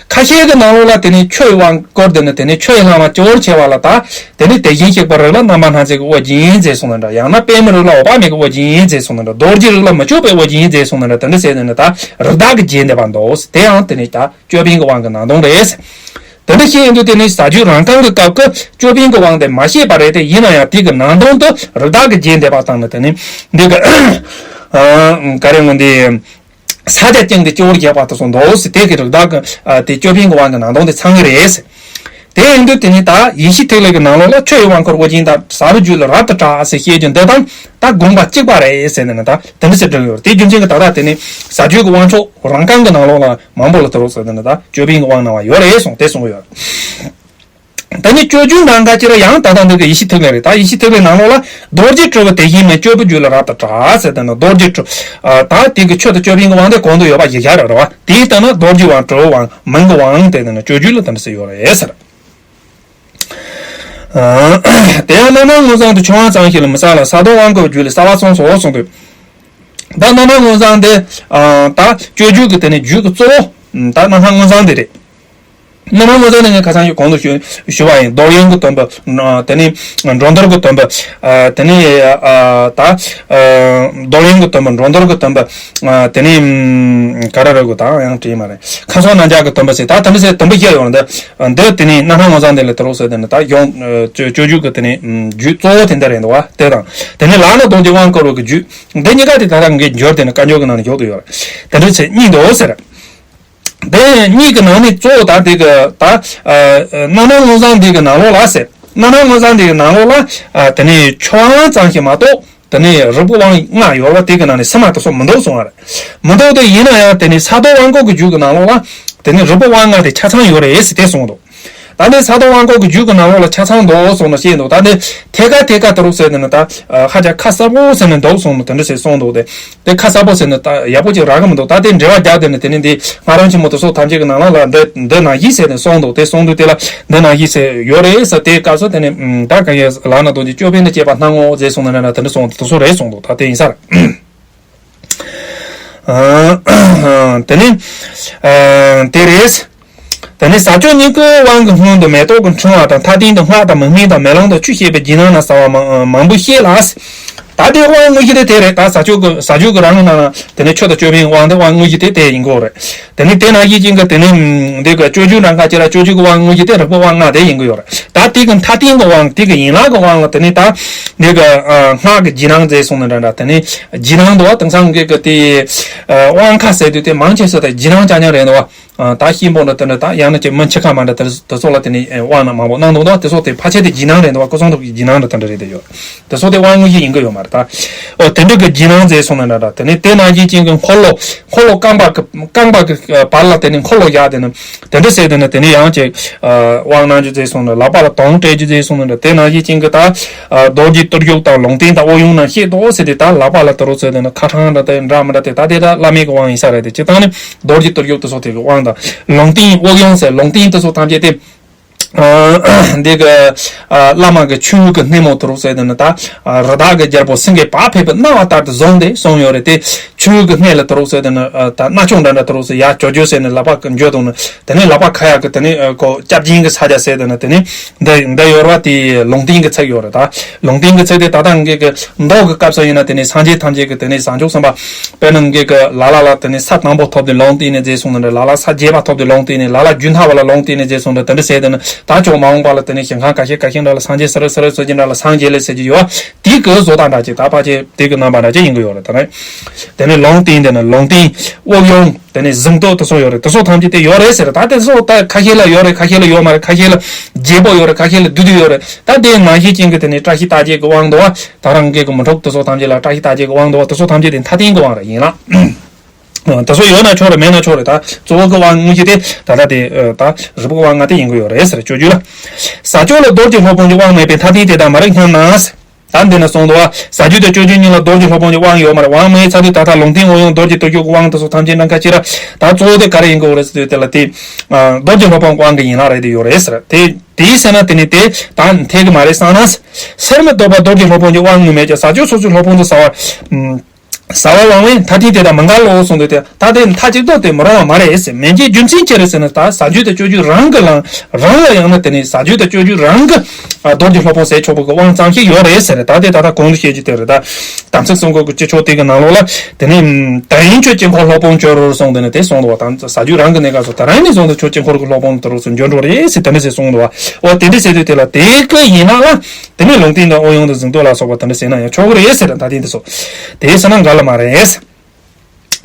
ཁ་ཤས་ཀྱི་ནང་ལོགས་ལ་དེ་ནས་ཆུ་ཡི་དབང་བསྐུར་དེ་ནི་དེ་ནས་ཆུ་ཡི་ལྷག་མ་སྤྱི་བོར་ཕྱེ་བ་ལ། ད་དེ་ནས་དེ་བཞིན་གཤེགས་པ་རིགས་ལ་རྣམ་པར་སྣང་མཛད་ཀྱི་དབུ་རྒྱན་མཛད་གསུངས་ན་འདྲ། ཡང་ན་པདྨ་རིགས་ལ་འོད་དཔག་མེད་ཀྱི་དབུ་རྒྱན་མཛད་གསུངས་ན་འདྲ། རྡོ་རྗེ་རིགས་ལ་མི་བསྐྱོད་པའི་དབུ་རྒྱན་མཛད་གསུངས་ན་འདྲ། དེ་འདྲ་ཟེར་ནས་ནི་ད་རིགས་བདག་གི་རྒྱན་འདེབས་པ་འདུག་དེ་ཡང་དེ་ནས་ད་ཅོད་པན་གྱི་དབང་གི་ནང་དོན་རེད། དེ་འདྲ་ཤེས་ཡོང་དུས་དེ་ནི་ཟབ་རྒྱུད་རང་རྐང་གི་སྐབས་ཀྱི་ཅོད་པན་གྱི་དབང་དེ་མ་བཤད་པ་རེད་དེ། ཡིན་ན་ཡང་དེ་གི་ནང་དོན་དུ་རིགས་བདག་གི་རྒྱན་འདེབས་པ་དང་ནི་དེ་ནི་འདི་གི་ཨ་ག་རེ་ངོ་འདི་ས་རྒྱ་བཅིངས་ཏེ་སྤྱི་བོར་བཞག་པ་དེ་སོང་འདུག་ཟེར། དེ་གི་རིགས་བདག་གི་ཨ་དེ་ཅོད་པན་གྱི་དབང་གི་ནང་དོན་དེ་ཚང་གི་རེད། དེ་ཡིན་དུས་དེ་ནི་ད་ཡེ་ཤེས་ཐིག་ལེ་གི་ནང་ལོགས་ལ་ཆུ་ཡི་དབང་བསྐུར་དབུ་རྒྱན་དང་ཟབ་རྒྱུད་ལ་རབ་ཏུ་གྲགས་ཟེར་བཤད་རྒྱུ་འདི་དང་ད་དགོངས་པ་གཅིག་པ་རེད་ཟེར་ནས་ནི་ད་དེ་འདྲ་ཟེར་བྲིས་ཡོད་རེད། དེ་རྒྱུ་མཚན་གྱིས་ད་ལྟ་དེ་ནི་ཟབ་རྒྱུད་ཀྱི་དབང་ཕྱོགས་རང་རྐང་གི་ནང་ལོགས་ལ་མང་པོ་ལ་དུ་རོགས་ཟེར་དེ་ནི་ད་ཅོད་པན་གྱི་དབང་གནང་བ་ཡོད་རེད་གསུངས་དེ་གསུངས་ཡོད། ད་ནི་སྤྱོད་རྒྱུད་ནང་ག་ཅི་ར་ཡང་ད་ལྟ་འདི་གི་ཡེ་ཤེས་ཐིག་ལེ་རེད། ད་ཡེ་ཤེས་ཐིག་ལེ་ནང་ལོགས་ལ་རྡོ་རྗེ་དྲིལ་བུ་དེ་བཞིན་མིན། སྤྱོད་པའི་རྒྱུད་ལ་རབ་ཏུ་གྲགས་ཟེར་དེ་ནི་རྡོ་རྗེ་དྲིལ། ཨ་ད་དེ་གི་ཆུ་དང་ཅོད་པན་གྱི་དབང་དེ་གོང་དུ་ཡོད་པ་བཞི་བཞག་རེད་བ། དེའི་སྟེང་ན་རྡོ་རྗེ་དབང་དྲིལ་བུ་དབང་མིང་གི་དབང་དེ་དེ་ནི་སྤྱོད་རྒྱུད་ལ་དེ་འདྲ་ཟེར་ཡོད་རེད་ཟེར། ཨ་དེ་ཡང་རྣམ་སྣང་མངོན་བཟང་དུ་ཆུ་དབང་ཙམ་ཞིག་ལ་མི་གསལ་ལ། ས་རྡོ་དབང་བསྐུར་རྒྱུད་ལས་གསལ་བར་གསུངས་སོ་གསུངས་ཏེ། ད་རྣམ་སྣང་མངོན་བཟང་དེ་ཨ་ད་སྤྱོད་རྒྱུད་ཀྱི་དེ་ནི་རྒྱུད་ཀྱི་གཙོ་བོ་ད་རྣམ་སྣང་མངོན་བཟང་དེ་རེད། རྣམ་སྣང་མངོན་བཟང་ནི་ངས་ཁ་སང་ཞུ་གོང་དུ་ཞུ་ཞུ་བ་ཡིན། རྡོར་དབྱིངས་ཀྱི་སྟོན་པ། དེ་ནས་འགྲོ་འདུལ་གྱི་སྟོན་པ། དེ་ནས་ད་རྡོར་དབྱིངས་ཀྱི་སྟོན་པ། འགྲོ་འདུལ་གྱི་སྟོན་པ། དེ་ནས་ག་རེ་རེད་གོ་ད་ཡང་བྲིས་མ་རེད། ཁམས་གསུམ་རྣམ་གཞག་གི་སྟོན་པ་ཟེར། ད་དེ་འདྲ་ཟེར་སྟོན་པ་བཞི་ཡོད་རེད། འདི་འདི་དེ་ནས་རྣམ་སྣང་མངོན་བཟང་དེ་ལ་དུ་རོགས་ཟེར་དེ་ནི་ད་གཞུང་སྤྱོད་རྒྱུད་ཀྱི་དེ་ནས་རྒྱུད་གཙོ་བོ་དེ་འདི་རེད་འདུག་བ། དེ་དང་དེ་ནས་ལག་ན་རྡོ་རྗེ་དབང་བསྐུར་བའི་རྒྱུད། འདི་གཉིས་ཀ་དེ་ད་ལྟ་ངས་འབྱོར་དེ་ནི་བཀའ་འགྱུར་གྱི་ནང་ནས་འཇོག་ཏུ་ཡོད་རེད། དེ་འདྲ་ཟེར་གཉིས་འདུག་ཟེར། དེ་གཉིས་ཀྱི་ནང་ནས་གཙོ་བོ་ད་དེ་གི་ད་རྣམ་སྣང་མངོན་བཟང་འདི་གི་ནང་ལོགས་ལ་ཟེར། རྣམ་སྣང་མངོན་བཟང་འདི་གི་ནང་ལོགས་ལ་དེ་ནས་ཆུ་དབང་ཙམ་ཞིག་མ་གཏོགས་དེ་ནས་རིགས་པ་དབང་ལྔ་ཡོད་པ་དེ་གི་ནང་ནས་ཕྱི་མ་དེ་ཚོ་མི་འདུག་གསུང་བ་རེད། མི་འདུག་དེ་ཡིན་ན་ཡང་དེ་ནས་ས་རྡོ་དབང་བསྐུར་གྱི་རྒྱུད་ཀྱི་ནང་ལོགས་ལ་དེ་ནས་རིགས་པ་དབང་ལྔ་དེ་ཆ་ཚང་ཡོད་རེད་ཟེར་དེ་གསུངས་འདུག་ད་ནི་ས་རྡོ་དབང་བསྐུར་གྱི་རྒྱུད་ཀྱི་ནང་ལོགས་ལ་ཆ་ཚང་འདུག་གསུངས་ནས་བཤད་འདུག་ད་ནི་ཐད་ཀར་ཐད་ཀར་དུ་རུག་ཟེར་ནས་ནི་ད་ཧ་ཅང་ཁ་གསལ་པོ་ཟེར་ནས་འདུག་གསུངས་ནས་དེ་འདྲ་ཟེར་གསུངས་འདུག་དེ་དེ་ཁ་གསལ་པོ་ཟེར་ནས་ད་ཡག་པོ་ཅིག་རག་གི་མི་འདུག་ད་དེ་འགྲེལ་བ་རྒྱབ་དེ་ནས་དེ་ནི་འདི་སྔགས་རམས་ཆེན་མོ་དེ་སོགས་ཐམས་ཅད་ཀྱི་ནང་ལ་ལ་འདི་འདི་ནང་བཞིན་ཟེར་ནས་གསུངས་འདུག་དེ་གསུངས་དུས་དེ་ལ་འདི་ནང་བཞིན་ཟེར་ཡོད་རེད་ཟེར། དེའི་སྐབས་སུ་དེ་ནི་ད་ག་ཡེ་ལག་ན་རྡོ་རྗེ་ཅོད་པན་དང་བཅས་པ་སྣང་ངོ་ཟེར་གསུངས་ནས་ན་དེ་འདྲ་གསུངས་དེ་ཚོ་རེད་གསུངས་འདུག་ད་དེ་ཡིན་ས་རེད། དེ་ནི་དེ་རེད། དེ་ནི་ཟབ་ཆོས་ཉིད་ཀྱི་དབང་གི་སྔོན་དུ་མེ་ཏོག་གི་ཕྲེང་བ་དང་མཐའ་རྟེན་དུ་སྔགས་དང་མིག་སྨན་དང་མེ་ལོང་དང་ཆུ་བཤད་པའི་རྗེས་གནང་ན་ཟབ་པ་མང་པོ་བཤད་ལ། ད་དེ་དབང་དངོས་གཞི་དེ་དེ་རེད། ད་ཟབ་ཆོས་ཀྱི་ཟབ་ཆོས་ཀྱི་རང་གི་ནང་ན་དེ་ནི་ཆོས་དང་ཅོད་པན་དབང་དེ་དབང་དངོས་གཞི་དེ་དེ་ཡིན་དགོས་རེད། དེ་ནི་དེ་ནང་བཞིན་ཅན་གྱི་དེ་ནི་འདི་གི་སྤྱོད་རྒྱུད་རང་ཁ་ཅིག་ལ་སྤྱོད་རྒྱུད་ཀྱི་དབང་དངོས་གཞི་དེ་རིགས་པ་དབང་ལྔ་དེ་ཡིན་གྱི་ཡོད་རེད། ད་དེ་གི་མཐའ་རྟེན་གྱི་དབང་དེ་གི་ཡན་ལག་གི་དབང་ལ་དེ་ནི་ད་འདི་གི་སྔགས་ཀྱི་རྗེས་གནང་མཛད་སོང་ནི་འདྲ་འདྲ་དེ་ནི་རྗེས་གནང་འདུག་བ། དེང་སང་གི་གི་དེ་དབང་ཁ་ཟེར་དུས་དེ་མང་ཆེ་ས་དེ་རྗེས་གནང་རྐྱང་རྐྱང་རེད་འདུག་བ། ད་གཤིན་པོ་འདྲ་དེ་འདྲ་ད་ཡང་ན་ཅིག་མི་འཆི་ཁ་མ་འདྲ་དེ་ཚོ་ལ་དེ་ནི་དབང་ན་མང་པོ་གནང་འདུག་ད་དེ་ཚོ་དེ་ཕལ་ཆེར་དེ་རྗེས་གནང་རེད་འདུག་བ། སྐུ་གསུང་ཐུགས་ཀྱི་རྗེས་གནང་འདྲ་དེ་འདྲ་རེད་དེ་ཡོད། དེ་ཚོ་དེ་དབང་དངོས་གཞི་ཡིན་གྱི་ཡོད་མ་རེད་ད། ཨོ་དེ་འདྲ་གི་རྗེས་གནང་མཛད་སོང་ན་འདྲ་འདྲ་དེ་ནི་དེ་ནང་བཞིན་ཅན་གྱི་འཁོར་ལོ་འཁོར་ལོ་རྐང་པ་གི་རྐང་པ་གི་བར་ལ་དེ་ནི་འཁོར་ལོ་བཞག་དེ་ནི་དེ་འདྲ་ཟེར་དེ་ནི་དེ་ནི་ཡང་ཅིག་དབང་གནང་རྒྱུ་མཛད་སོང་ན་ལག་པ་ལ་དོང་སྤྲད་རྒྱུ་མཛད་སོང་ན་འདྲ། དེ་ནང་བཞིན་ཅན་གྱི་ད་རྡོ་རྗེ་གཏོར་བཅུག་དང་ལུང་བསྟན་དང་དབུགས་དབྱུང་རྣམས་བཤད་དོ་ཟེར་དེ་ད་ལག་པ་ལ་དོ་རུ་ཟེར་དེ་ནི་ཁ་ཕྲེང་འདྲ་དེ་འདྲ་མི་འདྲ་དེ་ད་དེ་ད་བླ་མེད་ཀྱི་དབང་ཡིན་ས་རེད། དེ་སྤྱིར་བཏང་ནི་རྡོ་རྗེ་གཏོར་བཅུག་དེ་ཚོ་དེ་གི་དབང་དང་ལུང་བསྟན་དབུགས་དབྱུང་ཟེར་ལུང་བསྟན་དེ་ཚོ་ཐམས་ཅད་དེ། འདི་གི་བླ་མ་གི་ཆོས་གི་སྣེ་མོ་དུ་རུ་ཟེར་དེ་ནི་ད་རི་དྭགས་ཀྱི་རྒྱལ་པོ་སེང་གེ་བག་ཕེབས་པའི་སྣང་བ་ལྟར་དུ་བཟུང་སྟེ་གསུངས་ཡོད་རེད་དེ། ཆོས་གི་སྣེ་ལ་དུ་རུ་ཟེར་དེ་ནི་ད་སྣ་ཆུང་འདྲ་འདྲ་དུ་རུ་ཟེར་ཡ་ཅོ་ཅོ་ཟེར་ནི་ལག་པ་གི་འཇོ་དང་ནི་དེ་ནི་ལག་པ་ཁ་ཡག་གི་དེ་ནི་ཁོ་སྐྱབས་སྦྱིན་གི་ས་ཆ་ཟེར་དེ་ནི་དེ་ནི་འདི་འདི་ཡོད་ར་དེ་ལུང་བསྟན་གི་ཚིག་ཡོད་རེད། ད་ལུང་བསྟན་གི་ཚིག་དེ་ད་ལྟ་ངེད་ཀྱི་མདོ་གི་སྐབས་སུ་ཡིན་ན་དེ་ནི་སངས་རྒྱས་ཐམས་ཅད་ཀྱི་དེ་ནི་བྱང་ཆུབ་སེམས་དཔའ་དཔེར་ན་ངེད་ཀྱི་ལ་ལ་ལ་དེ་ནི་ས་དང་པོ་ཐོབ་དེ་ལུང་བསྟན་ནས་མཛད་སོང་ནི་འདྲ། ལ་ལ་ས་བརྒྱད་པ་ཐོབ་དེ་ལུང་བསྟན་ནས་ལ་ལ་རྒྱུན་མཐའ་བ་ལ་ལུང་བསྟན་ནས་མཛད་སོང་འདྲ། དེ་འདྲ་ཟེར་དེ་ནི་ད་ཅོག་མ་འོངས་པ་ལ་དེ་ནི་ཞིང་ཁམས་ཁ་ཤས་ཁ་ཤས་འདྲ་ལ་སངས་རྒྱས་སི་རི་སི་རི་ཟེར་གྱི་འདྲ་ལ་སངས་རྒྱས་ལས་ཟེར་གྱི་ཡོད། དེ་གི་བཟོ་ལྟ་འདྲ་ཅིག་ད་ཕལ་ཆེར་དེ་གི་རྣམ་པ་འདྲ་ཅིག་ཡིན་གི་ཡོད་རེད། ད་ནི་དེ་ནི་ལུང་བསྟན་དེ་ནི་ལུང་བསྟན་དབུགས་དབྱུང་དེ་ནས་གཟེངས་བསྟོད་དེ་ཚོ་ཡོད་རེད། དེ་ཚོ་ཐམས་ཅད་དེ་ཡོད་རེད་ཟེར། ད་དེ་ཚོ་ད་ཁ་ཤས་ལ་ཡོད་རེད། ཁ་ཤས་ལ་ཡོད་མ་རེད། ཁ་ཤས་ལ་བརྗེ་པོ་ཡོད་རེད། ཁ་ཤས་ལ་བསྡུས་བསྡུས་ཡོད་རེད། ད་དེ་ནང་བཞིན་ཅན་གྱི་དེ་ནས་བཀྲ་ཤིས་རྟགས་བརྒྱད་ཀྱི་དབང་དུ་བ་ད་རང་སྐད་ཀྱི་མི་འཁྲུག་དེ་ཚོ་ཐམས་ཅད་ལ་བཀྲ་ཤིས་རྟགས་བརྒྱད་ཀྱི་དབང་དུ་བ་དེ་ཚོ་ཐམས་ཅད་དེ་མཐའ་རྟེན་གྱི་དབང་རེད་ཡིན་ལ། དེ་ཚོ་ཡོད་ན་ཆོག་རེད། མེད་ན་ཆོག་རེད། ད་གཙོ་བོ་གི་དབང་དངོས་གཞི་དེ་ད་ལྟ་དེ་ད་རིལ་བུ་གི་དབང་ལྔ་དེ་ཡིན་གྱི་ཡོད་རེད་ཟེར། སྤྱོད་རྒྱུད་ལ། ས་སྤྱོད་ལ་རྡོ་རྗེ་སློབ་དཔོན་གྱི་དབང་མེད་པའི་མཐའ་རྟེན་དེ་དག་མ་རིག་སྙམ་ན། ད་འདི་ན་གསུངས་འདུག་བ། ས་རྒྱུད་དང་སྤྱོད་རྒྱུད་གཉིས་ལ་རྡོ་རྗེ་སློབ་དཔོན་གྱི་དབང་ཡོད་མ་རེད། དབང་མེད་ཚར་དུས་ད་ལྟ་ལུང་བསྟན་དབུགས་དབྱུང་རྡོ་རྗེ་སྟོབས་སྐྱོང་གི་དབང་དེ་ཚོ་ཐམས་ཅད་ནང་ཁ་ཕྱིར་ད་གཙོ་བོ་དེ་ག་རེ་ཡིན་དགོས་རེད་ཟེར་དུས་དེ་ལ་དེ། རྡོ་རྗེ་སློབ་དཔོན་གྱི་དབང་གི་ཡན་ལག་རེད་དེ་ཡོད་རེད་ཟེར། དེ་དེའི་ཟེར་ན་དེ་ནི་དེ་ད་འཐད་གི་མ་རེད་བསམ་ན། སེར་མོ་བཟློག་པ་རྡོ་རྗེ་སློབ་དཔོན་གྱི་དབང་དངོས་མེད་ཀྱང་ས་སྤྱོད་སོ་སོའི་སློབ་དཔོན་དུ་ཟ་བར། ཟ་བ་དབང་བས་མཐའ་རྟེན་དེ་དག་མི་འགལ་ལོ་གསུངས་འདུག་སྟེ། ད་དེ་མཐའ་གཅིག་ཏུ་དེ་མི་རུང་བ་མ་རེད་ཟེར། མན་ཆད་རྒྱུ་མཚན་ཅི་རེད་ཟེར་ན། ད་ས་རྒྱུད་དང་སྤྱོད་རྒྱུད་རང་གི་ལམ་རང་ལ་ཡང་ན་དེ་ནི་ས་རྒྱུད་དང་སྤྱོད་རྒྱུད་རང་གི་རྡོ་རྗེ་སློབ་དཔོན་ཟེར་ཆོག་པ་གི་དབང་ཙམ་ཞིག་ཡོད་རེད་ཟེར། ད་དེ་ད་ལྟ་གོང་དུ་བཤད་རྒྱུ་དེ་རེད། ད་དམ་ཚིག་གསུམ་གོ་གི་སྤྱི་ཆོག་དེ་གི་ནང་ལོགས་ལ་དེ་ནི་དེ་ཡིན་ཁྱོད་དཀྱིལ་འཁོར་སློབ་དཔོན་གྱུར་རོ་གསུངས་དེ་ནི་དེ་གསུངས་འདུག་བ། དམ་ས་རྒྱུད་རང་གི་གནས་སྐབས་སུ་ད་རང་ནས་བཟུང་དུ་ཁྱོད་དཀྱིལ་འཁོར་གྱི་སློབ་དཔོན་དུ་རོགས་སུ་འབྱོན་འགྲོ་རེད་ཟེར་དེ་འདྲ་ཟེར་གསུངས་འདུག་བ། འོ་དེ་འདྲ་ཟེར་དུས་དེ་ལ་དེ་གི་ཡིན་ན་ལ། དེ་ནས་ལུང་བསྟན་དང་དབུགས་དབྱུང་དང་གཟེངས་བསྟོད་ལ་སོགས་པ་དེ་འདྲ་ཟེར་ན་ཡང་ཆོག་གི་རེད་ཟེར། ད་དེ་འདི་སོ། དེ་ཟེར་ན་འགལ་ལ་མ་རེད། འདི་ནས་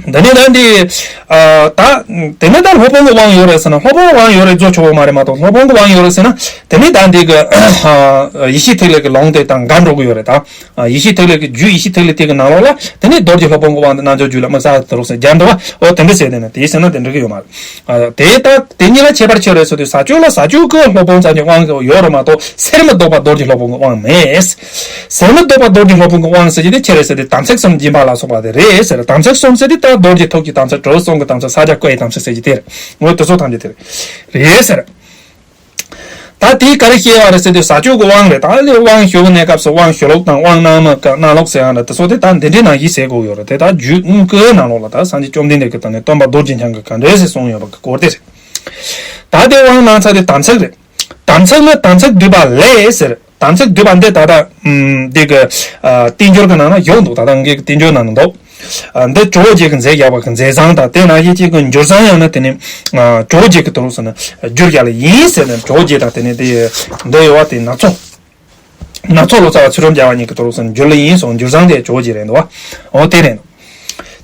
ད་འདི། ཨ། ད། དེ་ནས་ད་སློབ་དཔོན་གྱི་དབང་ཡོད་རེད་ཟེར་ན་སློབ་དཔོན་གྱི་དབང་ཡོད་རེད་བཟོ་ཆོག་གི་མ་རེད་མ་གཏོགས། སློབ་དཔོན་གྱི་དབང་ཡོད་རེད་ཟེར་ན། དེ་ནས་ད་འདི་གི། ཡེ་ཤེས་ཐིག་ལེ་གི་ལུང་དེ་དང་འགལ་འགྲོ་གི་ཡོད་རེད་ད། ཡེ་ཤེས་ཐིག་ལེ་གི་རྒྱུད་ཡེ་ཤེས་ཐིག་ལེ་དེ་གི་ནང་ལོགས་ལ་དེ་ནས་རྡོ་རྗེ་སློབ་དཔོན་གྱི་དབང་དུ་རྣལ་འབྱོར་རྒྱུད་ལ་དམིགས་བསལ་དུ་རོགས་ཟེར་སྦྱར་འདུག་བ། འོ་དེ་འདྲ་ཟེར་དེ་ནས་དེ་ཟེར་ན་དེ་འགྲིག་གི་ཡོད་མ་རེད། དེ་ལྟར་དེ་གཉིས་ལ་ཁྱད་པར་ཆེ་རེད་ཟེར་དུས་ས་སྤྱོད་ལ་ས་སྤྱོད་ཀྱི་སློབ་དཔོན་ཙམ་གྱི་དབང་གི་ཡོད་རེད་མ་གཏོགས་སེར་མོ་བཟློག་པ་རྡོ་རྗེ་སློབ་དཔོན་གྱི་དབང་མེད། སེར་མོ་བཟློག་པ་རྡོ་རྗེ་སློབ་དཔོན་གྱི་དབང་ཟེར་གྱི་དེ་ཁྱེད་རེད་ཟེར་ཏེ་དམ་ཚིག་གསུམ་སྦྱིན་པ་ལ་སོགས་པ་དེ་རེད་ཟེར། དམ་ཚིག་གསུམ་ཟེར་དེ་ལྟར་རྡོ་རྗེ་ཐུགས་ཀྱི་དམ་ཚིག་གྲུ་གསུམ་གྱི་དམ་ཚིག་ས་སྐྱ་བཀའ་ཡི་དམ་ཚིག་ཟེར་གྱི་དེ་རེད། འོ་དེ་ཚོ་ཐམས་ཅད་དེ་རེད་ཟེར། ད་དེ་ག་རེ་བཤད་པ་རེད་ཟེར་དུས་ས་སྤྱོད་ཀྱི་དབང་རེད། ད་ལས་དབང་ཞུ་བའི་གནས་སྐབས་སུ་དབང་ཞུ་ལུགས་དང་དབང་གནང་ནི་གནང་ལུགས་ཟེར་ཡང་རེད། དེ་ཚོ་དེ་ད་འདི་འདྲའི་ནང་བཞིན་ཟེར་དགོས་ཡོད་རེད། དེ་ད་རྒྱུད་དངུལ་ཀའི་ནང་ལོགས་ལ་ད་སངས་རྒྱས་བཅོམ་ལྡན་འདས་ཀྱིས་ད་ནི་སྟོན་པ་རྡོ་རྗེ་འཆང་གིས་ག་འདྲས་ཟེར་གསུངས་ཡོད་པ་གི་སྐོར་དེ་རེད། ད་དེ་དབང་གནང་ཚར་དེ་དམ་ཚིག་རེད། དམ་ཚིག་ནི་དམ་ཚིག་སྡུད་པ་ལས་ཟེར། དམ་ཚིག་སྡུད་པ་འདི་ད་ལྟ་འདི་གི་བསྟན་འགྱུར་གི་ནང་ན་ཡོད་འདུག་ད་ལྟ་ངེད་ཀྱི་བསྟན་འགྱུར་ནང་ན་འདུག་འདི་ཇོ་བོ་རྗེ་གི་མཛད་བཞག་པ་གི་མཛད་བཟང་དང་དེ་ནང་བཞིན་གཅིག་གི་འགྱུར་བཟང་ཡང་ན་དེ་ནི་ཇོ་བོ་རྗེ་གི་དུ་རུ་སོང་ན་བསྒྱུར་བཞག་ལ་ཡིན་ཟེར་ནས་ཇོ་བོ་རྗེ་དང་དེ་ནི་དེ་འདི་ཡོད་བ་དེ་ནག་ཚོ། ནག་ཚོ་ལོ་ཙཱ་བ་ཚུལ་ཁྲིམས་རྒྱལ་བ་གཉིས་ཀྱི་དུ་རུ་སོང་ན་བསྒྱུར་ལ་ཡིན་སོང་འགྱུར་བཟང་དེ་ཇོ་བོ་རྗེ་རེད་འདུག་བ། འོ་དེ་རེད་འདུག་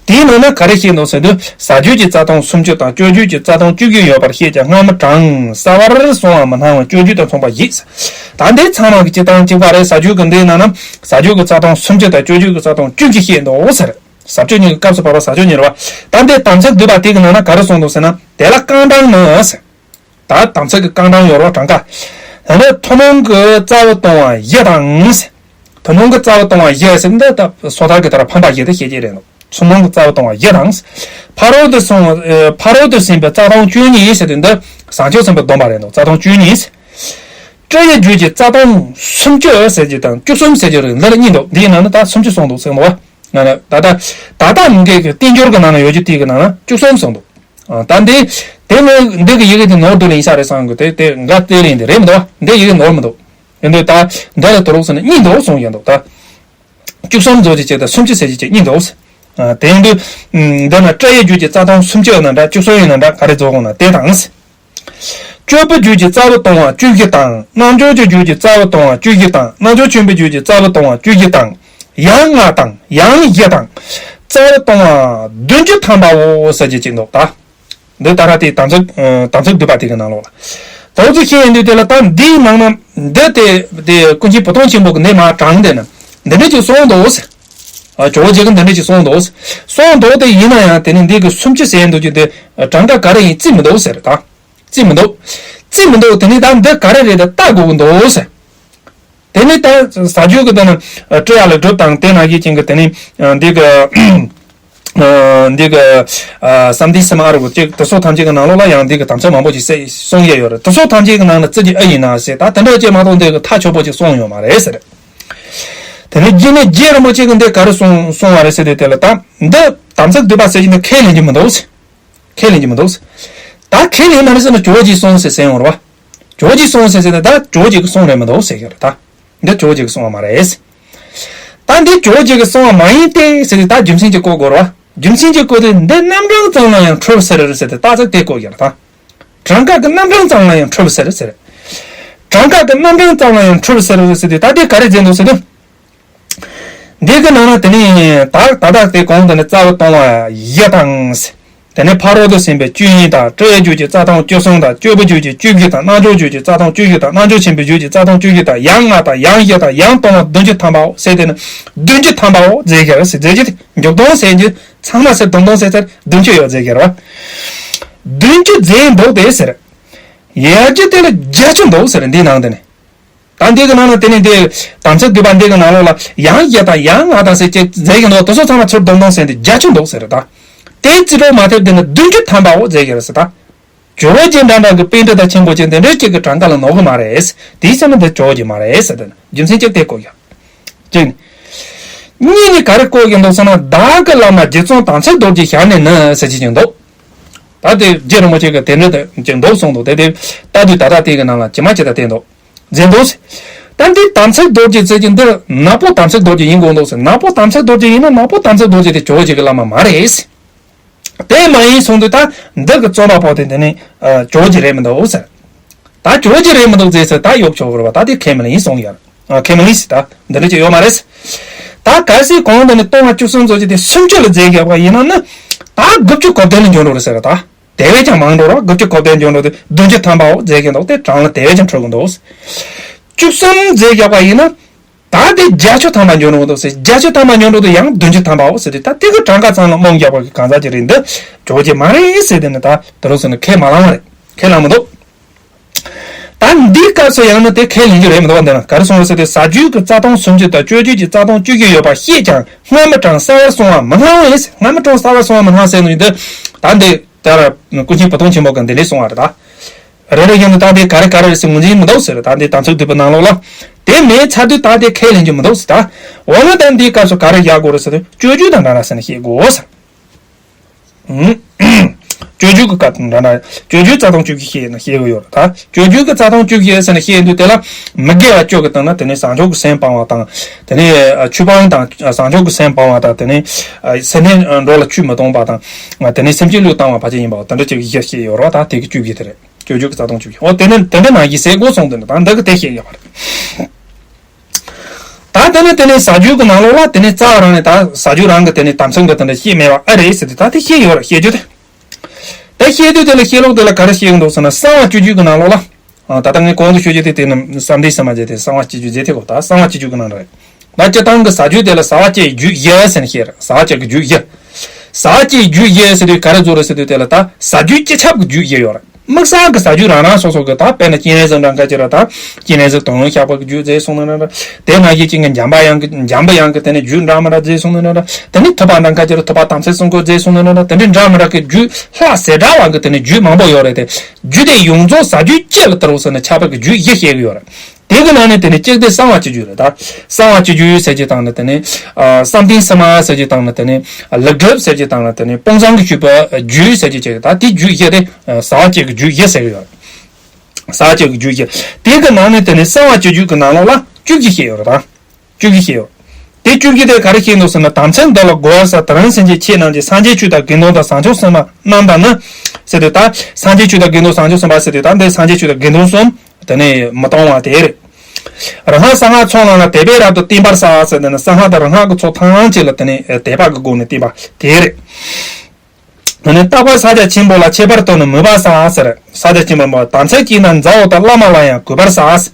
དེའི་ནང་ན་ག་རེ་བཤད་འདུག་ཟེར་དུས་ས་རྒྱུད་ཀྱི་རྩ་ལྟུང་སུམ་ཅུ་དང་སྤྱོད་རྒྱུད་ཀྱི་རྩ་ལྟུང་བཅུ་བཞི་ཡོད་པར་བཤད་ཀྱང་སྔ་མ་དྲངས་གསལ་བར་གསུང་བ་མི་སྣང་བ་སྤྱོད་རྒྱུད་དང་མཚུངས་པ་ཞིག་ད་འདི་ཚང་མ་གི་སྤྱི་བཏང་གཅིག་པ་རེད། ས་རྒྱུད་ཀྱི་འདིའི་ནང་ན་ས་རྒྱུད་ཀྱི་རྩ་ལྟུང་སུམ་ཅུ་དང་སྤྱོད་རྒྱུད་ཀྱི་རྩ་ལྟུང་བཅུ་བཞི་བཤད་འདུག་ཟེར། ས་བཅུ་གཉིས་ཀྱི་སྐབས་སུ་བབ་པ་ས་བཅུ་གཉིས་རེད་བ། ད་འདི་དམ་ཚིག་སྡུད་པ་དེ་གི་ནང་ན་ག་རེ་གསུངས་འདུག་ཟེར་ན་དེ་ལ་རྐང་གྲངས་ནི་ཟེར། ད་དམ་ཚིག་གི་རྐང་གྲངས་ཡོད་རོགས་གྲངས་ཀ། ད་ནི་ཐུན་མོང་གི་རྩ་བ་ལྟུང་བ་བཞི་དང་ཟེར། ཐུན་མོང་གི་རྩ་བ་ལྟུང་བ་བཞི་ཟེར་འདི་ད་སོ་ཐར་གྱི་ལྟར་ཕམ་པ་བཞི་དེ་བཤད་ཀྱི་རེད་འདུག་ཐུན་མོང་གི་རྩ་བ་ལྟུང་བ་བཞི་དང་། ཕ་རོལ་ཏུ་སོང་ཕ་རོལ་ཏུ་ཕྱིན་པའི་རྩ་ལྟུང་བཅུ་གཉིས་ཟེར་དུས་འདི་བྱང་ཆུབ་སེམས་དཔའི་སྡོམ་པ་རེད་འདུག་རྩ་ལྟུང་བཅུ་གཉིས། སྤྱོད་ཡུལ་རྒྱུད་ཀྱི་རྩ་ལྟུང་སུམ་ཅུ་ཟེར་གྱི་དང་བཅུ་གསུམ་ཟེར་གྱི་རེད། འདི་ལ་གཉིས་འདུག་འདིའི་ནང་ན་ད་སུམ་ཅུ་སོང་འདུག་ཟེར་འདུག་བ། ང་ལ་ད་ལྟ་ད་ལྟ་མི་འགལ་གྱི་བསྟན་འགྱུར་གྱི་ནང་ན་ཡོད་རྒྱུ་དེ་གི་ནང་ན་བཅུ་གསུམ་སོང་འདུག་ད་འདི་དེ་ནི་འདི་གི་ཡི་གེ་དེ་ནོར་འདུག་ལ་ཡིན་ས་རེད་བསམ་གི་དེ་དེ་འགའ་དེ་ལ་ཡིན་དེ་རེད་མི་འདུག་བ། འདི་ཡི་གེ་ནོར་མི་འདུག་ཡིན་དུས་ད་འདི་ལ་དུ་རོགས་ཟེར་ན་གཉིས་འདུག་གསུངས་ཡོད་འདུག་ད། བཅུ་གསུམ་རྫོགས་ཀྱི་གཅིག་དང་སུམ་ཅུ་ཟེར་གྱི་གཅིག་གཉིས་འདུག་དེ་ཡིན་དུས། འདི་ན་སྤྱོད་ཡུལ་རྒྱུད་ཀྱི་རྩ་ལྟུང་སུམ་ཅུ་ཡོད་ན་འདྲ་བཅུ་གསུམ་ཡོད་ན་འདྲ་ག་རེ་རྫོགས་དགོས་ན་དེ་དང་། སྤྱོད་པའི་རྒྱུད་ཀྱི་རྩ་བ་ལྟུང་བ་བཅུ་བཞི་དང་རྣལ་འབྱོར་གྱི་རྒྱུད་ཀྱི་རྩ་བ་ལྟུང་བ་བཅུ་བཞི་དང་རྣལ་འབྱོར་ཆེན་པོའི་རྒྱུད་ཀྱི་རྩ་བ་ལྟུང་བ་བཅུ་བཞི་དང་། ཡང་ལྔ་དང་ཡང་བཞི་དང་། རྩ་བ་ལྟུང་བ་བདུན་ཅུ་ཐམ་པའོ་ཟེར་གྱི་གཅིག་འདུག་ད། འདི་ད་ར་དེ་དམ་ཚིག་དམ་ཚིག་སྡུད་པ་དེ་གི་ནང་ལོགས་ལ། དོགས་ཚིག་ཤེས་ཡོན་འདུས་དེ་ལ་ད་འདིའི་ནང་ན་འདི་དེ་དེ་ཀུན་མཁྱེན་བུ་སྟོན་ཆེན་པོ་གི་འདི་མ་དྲངས་དེ་ན་འདི་འདྲ་ཅིག་གསུངས་འདུག་ཟེར། ཨ་ཇོ་བོ་རྗེ་གི་འདི་འདྲ་ཅིག་གསུངས་འདུག་ཟེར། གསུངས་འདུག་དེ་ཡིན་ན་ཡང་དེ་ནི་འདི་གི་སུམ་ཅུ་ཟེར་འདུག་རྒྱུ་དེ་གྲངས་ཀ་ག་རེ་ཡིན་རྩིས་མི་འདུག་ཟེར་ད། རྩིས་མི་འདུག་རྩིས་མི་འདུག་དེ་ནི་ད་འདི་ག་རེ་རེད་ད་ལྟ་དགོས་ཀྱི་འདུག་ཟེར། དེ་ནི་ད་ས་རྒྱུད་ཀྱི་དེ་ནི་སྤྲོས་ཡ་ལ་སྒྲུབ་དང་དེ་ན་གི་ཅན་གི་དེ་ནི་འདི་གི་འདི་གི་བསམ་གཏན་སེམས་ཨ་རུ་ཅིག་དེ་སོགས་ཐམས་ཅད་ཀྱི་ནང་ལོགས་ལ་ཡང་འདི་གི་དམ་ཚིག་མང་པོ་ཅིག་གསུང་ཡས་ཡོད་རེད། དེ་སོགས་ཐམས་ཅད་ཀྱི་ནང་ནས་ཙི་གི་ཨ་ཡིན་ན་ཟེར་ད་དེ་འདྲ་ཅིག་མ་གཏོགས་འདི་གི་ཐག་ཆོད་པོ་ཅིག་གསུངས་ཡོད་མ་རེད་ཟེར། དེ་ནས་རྗེ་ནས་རྗེ་རིན་པོ་ཆེ་གི་འདི་ག་རེ་གསུང་གསུང་བ་རེད་ཟེར་དུས་དེ་ལ་ད་འདི་དམ་ཚིག་སྡུད་པ་ཟེར་གྱི་འདི་ཁས་ལེན་གྱི་མི་འདུག་ཁས་ལེན་གྱི་མི་འདུག་ད་ཁས་ལེན་མ་རེད་ཟེར་ན་ཇོ་བོ་རྗེས་གསུངས་ཟེར་ཟེར་ཡོང་རེད་བ། ཇོ་བོ་རྗེས་གསུངས་ཟེར་ཟེར་ན་ད་ཇོ་བོ་རྗེ་གི་གསུང་རེད་མི་འདུག་ཟེར་གྱི་རེད་ད། འདི་ཇོ་བོ་རྗེ་གི་གསུང་བ་མ་རེད། ད་འདི་ཇོ་བོ་རྗེ་གི་གསུང་བ་མ་ཡིན་ཏེ་ཟེར་ཏེ་ད་རྒྱུ་མཚན་གཅིག་བཀོད་དགོས་རེད་བ། རྒྱུ་མཚན་གཅིག་བཀོད་དེ་འདི་རྣམ་གྲངས་ཙམ་ལ་ཡང་འཁྲུལ་ཟེར་རེད་ཟེར་ཏེ་རྟགས་ཚིག་དེ་བཀོད་ཡོད་རེད་ད། གྲངས་ཀ་གི་རྣམ་གྲངས་ཙམ་ལ་ཡང་འཁྲུལ་ཟེར་ཟེར། གྲངས་ཀ་གི་རྣམ་གྲངས་ཙམ་ལ་ཡང་འཁྲུལ་ཟེར་ཟེར་ཏེ་ད་འདི་ག་རེ་མཛད་འདུག་ཟེར་ན། འདི་གི་ནང་ན་དེ་ནས་ད་ད་ད་དེ་གོང་དེ་ནས་རྩ་བ་སྟོང་བ་བཞི་དང་། དེ་ནས་ཕ་རོལ་ཏུ་ཕྱིན་པའི་བཅུ་གཉིས་དང་། སྤྲོས་བརྗོད་ཀྱི་རྩ་ལྟུང་བཅུ་གསུམ་དང་། སྤྱོད་པའི་བརྗོད་ཀྱི་བཅུ་བཞི་དང་། རྣལ་འབྱོར་བརྗོད་ཀྱི་རྩ་ལྟུང་བཅུ་བཞི་དང་། རྣལ་འབྱོར་ཆེན་པོའི་བརྗོད་ཀྱི་རྩ་ལྟུང་བཅུ་བཞི་དང་། ཡང་ལྔ་དང་། ཡང་བཞི་དང་། ཡང་སྟོང་བ་བདུན་ཅུ་ཐམ་པའོ་ཟེར་དེ་ནི་བདུན་ཅུ་ཐམ་པའོ་བདུན་ཅུ་ཐམ་པའོ་ཟེར་གྱི་རེད་ཟེར་མཛད་རྗེས་དེ་མཇུག་སྡོམ་ཟེར་རྒྱུ་ཚང་མ་ཟེར་སྡོམ་སྡོམ་ཟེར་ཚར་བདུན་ཅུ་ཡོད་ཟེར་གྱི་རེད་བ། བདུན་ཅུ་མཛད་འདུག་སྟེ་ཟེར། ཡར་རྒྱས་དེ་ལ་བརྒྱད་ཅུ་འདུག་ཟེར་འདིའི་ནང་དེ་ནི། ད་འདི་གི་ནང་ན་དེ་ནི་འདི་དམ་ཚིག་སྡུད་པ་འདི་གི་ནང་ལོགས་ལ་ཡང་བཞི་དང་ཡང་ལྔ་དང་ཟེར་ཅེས་མཛད་ཀྱི་འདུག་དེ་ཚོ་ཚང་མ་ཚུར་སྡོམ་སྡོམ་ཟེར་འདི་བརྒྱད་ཅུ་འདུག་ཟེར་རེད་ད། དེ་རྩིས་སྤྲོད་མ་ཐེབས་འདི་ནི་བདུན་ཅུ་ཐམ་པའོ་མཛད་ཀྱི་རེད་ཟེར་ད། ཇོ་བོ་རྗེ་འདྲ་འདྲ་གི་པཎྜི་ཏ་ཆེན་པོ་ཅན་དེ་འདྲའི་གཅིག་གི་གྲངས་ཀ་ལ་ནོར་གི་མ་རེད། དེའི་ཚེ་ན་འདི་ཇོ་བོ་རྗེ་མ་རེད་ཟེར་དེ་ནི་རྒྱུ་མཚན་གཅིག་དེ་བཀོད་ཀྱང་། གཅིག་ནི། གཉིས་ནི་ག་རེ་བཀོད་ཀྱི་འདུག་ཟེར་ན་བདག་གི་བླ་མ་རྗེ་བཙུན་དམ་ཚིག་རྡོ་རྗེའི་ཞལ་ནས་ནི་ཟེར་གྱི་ཅིག་འདུག་ད་དེ་རྗེ་རིན་པོ་ཆེ་གི་དེ་འདྲ་དེ་ཅིག་འདུག་གསུངས་འདུག་དེ་དེ་ལྟ་དུས་ད་ལྟ་དེ་གི་ནང་ལ་ཇི་མ་ཇི་ལྟར་བསྟན་འདུག་མཛད་འདུག་ད་འདི་དམ་ཚིག་རྡོ་རྗེ་ཟེར་གྱི་འདི་ནག་པོ་དམ་ཚིག་རྡོ་རྗེ་ཡིན་དགོས་འདུག་ཟེར། ནག་པོ་དམ་ཚིག་རྡོ་རྗེ་ཡིན་ན་ནག་པོ་དམ་ཚིག་རྡོ་རྗེ་དེ་ཇོ་བོ་རྗེ་གི་བླ་མ་མ་རེད། དེ་མ་ཡིན་གསུངས་དུས་ད་འདི་གི་རྩོམ་པ་པོ་དེ་དེ་ནི་ཇོ་བོ་རྗེ་རེད་མི་འདུག་ཟེར། ད་ཇོ་བོ་རྗེ་རེད་མི་འདུག་ཟེར་ཟེར་ད་ཡོབ་ཆོག་གི་རེད་བ། ད་དེ་ཁས་མི་ལེན་གསུངས་ཡོད། ཨ། ཁས་མི་ལེན་ཟེར་ད་འདི་འདྲ་ཅིག་ཡོད་མ་རེད། ད་གལ་སྲིད་གོང་དུ་ནི་སྟོང་བ་བཅུ་གསུམ་ཚོ་ཅིག་དེ་སུམ་ཅུ་ལ་རྫས་བཞག་པ་ཡིན་ན་ནི་ད་དགུ་བཅུ་གོ་བདུན་ལ་འཇོག་འགྲོ་རེད་ཟེར་ད། དེ་བས་ཀྱང་མང་འགྲོ་ར་དགུ་བཅུ་གོ་བདུན་འཇོག་འགྲོ་དེ་བདུན་ཅུ་ཐམ་པའོ་རྫས་ཀྱི་འདུག་དེ་གྲངས་ལ་དེ་བས་ཀྱང་འཕྲོད་ཀྱི་འདུག་བཅུ་གསུམ་རྫས་བཞག་པ་ཡིན་ན། ད་དེ་བརྒྱད་ཅུ་ཐམ་པ་འཇོག་འགྲོ་འདུག་ཟེར། བརྒྱད་ཅུ་ཐམ་པ་འཇོག་འགྲོ་དེ་ཡང་བདུན་ཅུ་ཐམ་པའོ་ཟེར་དུས་ད་དེ་གི་གྲངས་ཀ་ཚང་ལ་རྨོངས་རྒྱག་པ་གི་གང་ཟག་ཅིག་རེད་འདི་ཇོ་བོ་རྗེ་མ་རེད་ཟེར་དེ་ནི་ད་དེ་རུ་ཟེར་ནི་ཁས་མ་བླངས་བ་རེད། ཁས་བླངས་མི་འདུག་ད་འདིའི་སྐབས་སུ་ཡང་ན་དེ་ཁས་ལེན་རྒྱུ་རེད་མི་འདུག་འདི་ན་ག་རེ་གསུངས་རེད་ཟེར་དུས་ཟ་རྒྱུ་གི་རྩ་ལྟུང་སུམ་ཅུ་དང་སྤྱོད་རྒྱུ་གི་རྩ་ལྟུང་བཅུ་དགུ་ཡོད་པ་ཤེས་ཀྱང་སྔ་མའི་གྲངས་གསལ་བར་གསུང་བ་མི་སླ་བས། སྔ་མའི་གྲངས་གསལ་བར་གསུང་བ་མི་སླ་ཟེར་ནི་འདི་ད་འདི་ད་ར་ཀུན་མཁྱེན་བུ་སྟོན་ཆེན་པོ་གིས་འདི་འདྲས་གསུང་བ་རེད་ད། རེ་རེ་བཞིན་དུ་ད་འདི་ག་རེ་ག་རེ་རེད་ཟེར་ངོས་འཛིན་མི་འདུག་ཟེར། ད་འདི་དམ་ཚིག་སྡུད་པའི་ནང་ལོགས་ལ་དེ་མེད་ཚར་དུས་ད་དེ་ཁས་ལེན་རྒྱུ་མི་འདུག་ཟེར་ད། འོ་ན་ད་འདིའི་སྐབས་སུ་ག་རེ་བཞག་དགོས་རེད་ཟེར་དུས་སྤྱོད་རྒྱུ་དང་འདྲ་འདྲ་ཟེར་ནས་བཤད་དགོས་ཟེར། སྤྱོད་རྒྱུ་གི་སྐབས་དང་འདྲ་འདྲ། སྤྱོད་རྒྱུའི་རྩ་ལྟུང་བཅུ་གི་བཤད་ན་བཤད་གི་ཡོད་རེད་ད། སྤྱོད་རྒྱུ་གི་རྩ་ལྟུང་བཅུ་གི་ཟེར་ན་བཤད་དུས་དེ་ལ་མི་དགེ་བ་བཅུ་གི་སྟེང་ན་དེ་ནས་བཟང་སྤྱོད་ཀྱི་སེམས་སྤང་བ་དང་། དེ་ནས་ཆོས་སྤང་དང་བཟང་སྤྱོད་ཀྱི་སེམས་སྤང་བ་དང་། དེ་ནས་སེམས་ལྡན་འགྲོ་ལ་ཆོས་མི་གཏོང་བ་དང་། དེ་ནས་སེམས་ཅན་བློས་བཏང་བ་ཕལ་ཆེར་ཡིན་པ་དེ་འདྲ་བཅུ་གི་བཤད་ཡོད་རེད་ད། དེ་གི་བཅུ་གི་དེ་རེད། སྤྱོད་རྒྱུ་གི་རྩ་ལྟུང་བཅུ་གི། འོ་དེ་ནས་དེ་འདྲ་ནང་བཞིན་ཟེར་དགོས་གསུངས་དེ་འདྲ་ད་འདི་གི་དེ་བཤད་ཡོད་རེད། ད་དེ་ནས་དེ་ནས་ཟ་རྒྱུ་གི་ནང་ལོགས་ལ་དེ་ནས་རྩ་བ་རང་ནས་ད་ཟ་རྒྱུ་རང་གི་དེ་ནས་དམ་ཚིག་གི་དེ་འདྲ་བཤད་མེད་པ་ཨེ་རེད་ཟེར་དུས་ད་དེ་བཤད་ཡོད་རེད། བཤད་རྒྱུ་དེ། ད་བཤད་དུས་དེ་ལ་བཤད་ལུགས་དེ་ལ་ག་རེ་བཤད་ཀྱི་འདུག་ཟེར་ན་གསང་བ་སྤྱོད་རྒྱུ་གི་ནང་ལོགས་ལ། ཨ། ད་ལྟ་ངས་གོང་དུ་ཞུ་རྒྱུ་དེ་དེ་ནི་བསམ་གཏན་སེམས་མ་བརྗེད་དེ་གསང་བ་སྤྱོད་རྒྱུ་བརྗེད་དེ་གོ་ད་གསང་བ་སྤྱོད་རྒྱུ་གི་ནང་ལ་རེད། ད་སྤྱིར་བཏང་གི་ཟ་རྒྱུ་དེ་ལ་ཟ་བ་བཅས་རྒྱུ་བཞི་ཟེར་ནས་བཤད་རེད། ཟ་བ་བཅས་ཀྱི་རྒྱུ་བཞི། ཟ་བ་བཅས་རྒྱུ་བཞི་ཟེར་དུས་ག་རེ་བཟོ་རེད་ཟེར་དུས་དེ་ལ་ད་ཟ་རྒྱུ་སྤྱི་ཁྱབ་ཀྱི་རྒྱུ་བཞི་ཡོད་རེད། དམིགས་བསལ་གྱི་ཟ་རྒྱུ་རང་རང་སོ་སོ་གི་ད་དཔེར་ན་སྤྱན་རས་གཟིགས་འདྲ་ཁ་ཅིག་ལ་ད་སྤྱན་རས་གཟིགས་དོན་ལ་བཤགས་པ་གི་རྒྱུ་བཟས་སོང་ན་འདྲ། དེ་ནང་བཞིན་གཅིག་གི་འཇམ་པ་དབྱངས་ཀྱི་འཇམ་པའི་དབྱངས་ཀྱི་དེ་ནས་རྒྱུ་འདྲ་མི་འདྲ་བཟས་སོང་ན་འདྲ། དེ་ནས་ཐུབ་པ་འདྲ་ཁ་ཅིག་ལ་ཐུབ་པ་དམ་ཚིག་གསུམ་གྱི་བཟས་སོང་ན་འདྲ། དེ་འདྲའི་འདྲ་མི་འདྲ་གི་རྒྱུ་ལྷ་ཟས་འདྲ་བ་གི་དེ་ནས་རྒྱུ་མང་པོ་ཡོད་རེད་དེ། རྒྱུ་དེ་ཡོངས་རྫོགས་ཟ་རྒྱུའི་སྤྱི་ལ་དེ་རུ་ཟེར་ནས་ཁྱབ་པ་གི་རྒྱུ་བཞི་བཤད་གི་ཡོད་རེད། དེ་གི་ནང་ནས་དེ་ནས་གཅིག་དེ་གསང་བ་སྤྱོད་རྒྱུ་རེད་ད། གསང་བ་སྤྱོད་རྒྱུ་ཟེར་གྱི་སྟངས་ནི་དེ་ནས། ཨ། བསམ་གཏན་སེམས་མ་ཟེར་གྱི་སྟངས་ནི་དེ་ནས། ཨ། ལེགས་སྒྲུབ་ཟེར་གྱི་སྟངས་ནི་དེ་ནས་དཔང་བཟང་གི་སྤྱོད་པ་རྒྱུ་ཟེར་གྱི་ཅིག་རེད་ད། དེ་རྒྱུ་བཞི་དེ། ཨ། ཟ་བ་བཅས་ཀྱི་རྒྱུ་བཞི་ཟེར་གྱི་ཡོད་རེད། ཟ་བ་བཅས་ཀྱི་རྒྱུ་བཞི། དེ་གི་ནང་ནས་དེ་ནས་གསང་བ་སྤྱོད་རྒྱུ་གི་ནང་ལོགས་ལ་བཅུ་བཞི་བཤད་ཡོད་རེད་ད། བཅུ་བཞི་བཤད་ཡོད། དེ་བཅུ་བཞི་དེ་ག་རེ་བཤད་འདུག་ཟེར་ན་དམ་ཚིག་འདི་ལ་གོ་བར་བྱ། དེ་རིང་སེམས་ཅན་ཁྱེད་རྣམས་ཀྱིས། སངས་རྒྱས་ཆོས་དང་དགེ་འདུན་དང་བཟང་སྤྱོད་གསུམ་པ་རྣམས་དང་ནི། ཟེར་དུས་ད་སངས་རྒྱས་ཆོས་དང་དགེ་འདུན་བཟང་སྤྱོད་གསུམ་པ་ཟེར་དུས་ད་འདི་སངས་རྒྱས་ཆོས་དང་དགེ་འདུན་གསུམ། དེ་ནས་མི་གཏོང་བ་དེ་རེད། རང་སྔགས་གསང་སྔགས་ཚོགས་རྣམས་ལ། དད་པས་རབ་ཏུ་བརྟན་པར་བྱ་ཟེར། དེ་ནས་གསང་སྔགས་དང་རང་སྔགས་ཀྱི་ཚོགས་ཐམས་ཅད་ལ་དེ་ནས་དད་པ་གི་སྒོ་ནས་བརྟན་པ་དེ་རེད། དེ་ནས་རྟག་པར་ཕྱག་རྒྱ་ཆེན་པོ་ལ། ཁྱད་པར་དུ་ནི་མོས་པ་བྱ་ཟེར། ཕྱག་རྒྱ་ཆེན་པོ་མོས། དམ་ཚིག་གིས་ནི་མཛའ་བོ་དང་། བླ་མ་ལ་ཡང་གུས་པར་བྱ།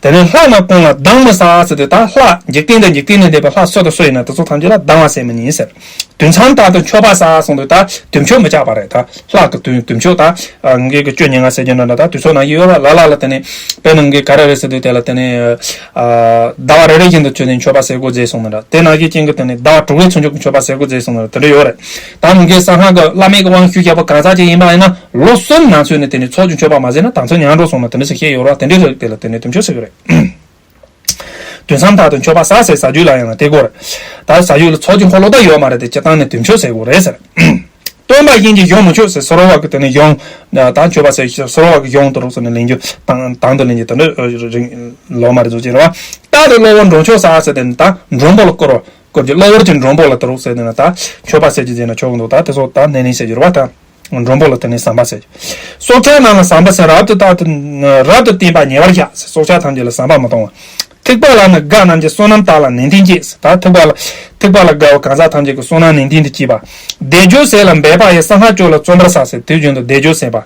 དེ་ནས་ལྷ་རྣམས་ཀུན་ལ་སྡང་མི་ཟ་ཟེར་དུས་ད་ལྷ་འཇིག་རྟེན་དང་འཇིག་རྟེན་ལས་འདས་པའི་ལྷ་སུ་དང་སུ་ཡིན་ན་དེ་ཚོ་ཐམས་ཅད་ལ་སྡང་བ་ཟེར་མི་ཉན་ཟེར། དུས་མཚམས་དག་ཏུ་མཆོད་པ་ཟ་གསུངས་དུས་ད་དུས་མཆོད་མི་བཅག་པ་རེད། ད་ལྷ་གི་དུས་དུས་མཆོད་ད་ངེད་ཀྱི་བཅུ་ཉེར་ལྔ་ཟེར་རྒྱུ་འདྲ་འདྲ་ད་དུས་ཚོད་ནང་བཞིན་ཡོད་ར། ལ་ལ་ལ་དེ་ནས་དཔེར་ན་ངེད་ག་རེ་རེད་ཟེར་དུས་དེ་ལ་དེ་ནས་ཟླ་བ་རེ་རེ་བཞིན་དུ་བྱོན་ནས་མཆོད་པ་ཟ་དགོས་ཟེར་གསུངས་ནི་འདྲ། དེ་ནང་བཞིན་ཅན་གྱི་དེ་ནས་ཟླ་བ་དྲུག་པའི་ཚུན་ཆད་ཀྱི་མཆོད་པ་ཟ་དགོས་ཟེར་གསུངས་ནི་འདྲ་དེ་འདྲ་ཡོད་རེད། ད་ངེད་ཀྱི་གསང་སྔགས་ཀྱི་བླ་མེད་ཀྱི་དབང་ཤུགས་རྒྱས་པ་གང་ཟག་ཅིག་ཡིན་པ་ཡིན་ན་ལོ་གསུམ་ནང་ཚུད་ནས་དེ་ནས་ཚོགས་ཀྱི་མཆོད་པ་མ་ཟིན་ན་དམ་ཚིག་ཉམས་འགྲོ་གསུངས་ནི་དེ་འདྲ་ཞིག་བཤད་ཡོད་ར། དེ་འདྲའི་རིགས་དེ་ལ་དེ་ནས་དུས་མཆོད་ཟེར་གི་རེད། དུས་མཚམས་དག་ཏུ་མཆོད་པ་ཟ་ཟེར་ཟ་རྒྱུ་ལ་ཡང་ན་དེ་དགོས་རེད། ད་ཟ་རྒྱུ་ལ་ཚོགས་ཀྱི་འཁོར་ལོ་ད་ཡོད་མ་རེད་དེ་སྤྱིར་བཏང་ནས་དུས་མཆོད་ཟེར་དགོས་རེད་ཟེར། སྟོན་པ་གཞན་གྱིས་གཞུང་མི་ཆོད་ཟེར་སོ་རོ་བ་གི་དེ་ནས་གཞུང་ད་མཆོད་པ་ཟེར་སོ་རོ་བ་གི་གཞུང་དུ་རུག་ཟེར་ནས་ལེན་རྒྱུ་དང་དང་དུ་ལེན་རྒྱུ་དེ་འདྲ་རིང་ལོ་མ་རེད་ཟེར་གྱི་རེད་བ། རྟག་ཏུ་གློ་བུར་འགྲོ་མཆོད་ཟ་ཟེར་དེ་ནི་ད་མགྲོན་པོ་ལ་བསྐུར་བ་བསྐུར་རྒྱུ་གློ་བུར་གྱི་མགྲོན་པོ་ལ་དུ་རུག་ཟེར་དེ་ནི་ད་མཆོད་པ་ཟེར་རྒྱུ་ཟེར་ན་ཆོག་གི་འདུག་ད་དེ་ཚོ་ད་ནན་ནན་ཟེར་རྒྱུ་རེད་བ་ད། མགྲོན་པོ་ལ་དེ་ནས་ཟམ་པ་ཟེར། སྲོག་ཆགས་རྣམས་ལ་ཟམ་པ་ཟེར་རབ་ཏུ་བརྟག་ཏུ་རབ་ཏུ་བསྟན་པ་ཉེ་བར་བཞག་ཟེར། སྲོག་ཆགས་ཐམས་ཅད་ལ་ཟམ་པ་མི་གཏོང་བ། ཐེག་པ་ལ་ནི་དགའ་རྣམས་ཀྱི་བསོད་ནམས་དག་ལ་ནན་ཏན་བསྐྱེད་ཟེར། ད་ཐེག་པ་ལ་ཐེག་པ་ལ་དགའ་བ་གང་ཟག་ཐམས་ཅད་ཀྱི་བསོད་ནམས་ནན་ཏན་དུ་བསྐྱེད་པ། བཟླས་བརྗོད་ཟས་ལ་འབད་པ་ཡི་གསང་སྔགས་སྐྱོབ་ལ་བརྩོན་པར་བྱ་ཟེར། དུས་རྒྱུན་དུ་བཟླས་བརྗོད་ཟེར་བ།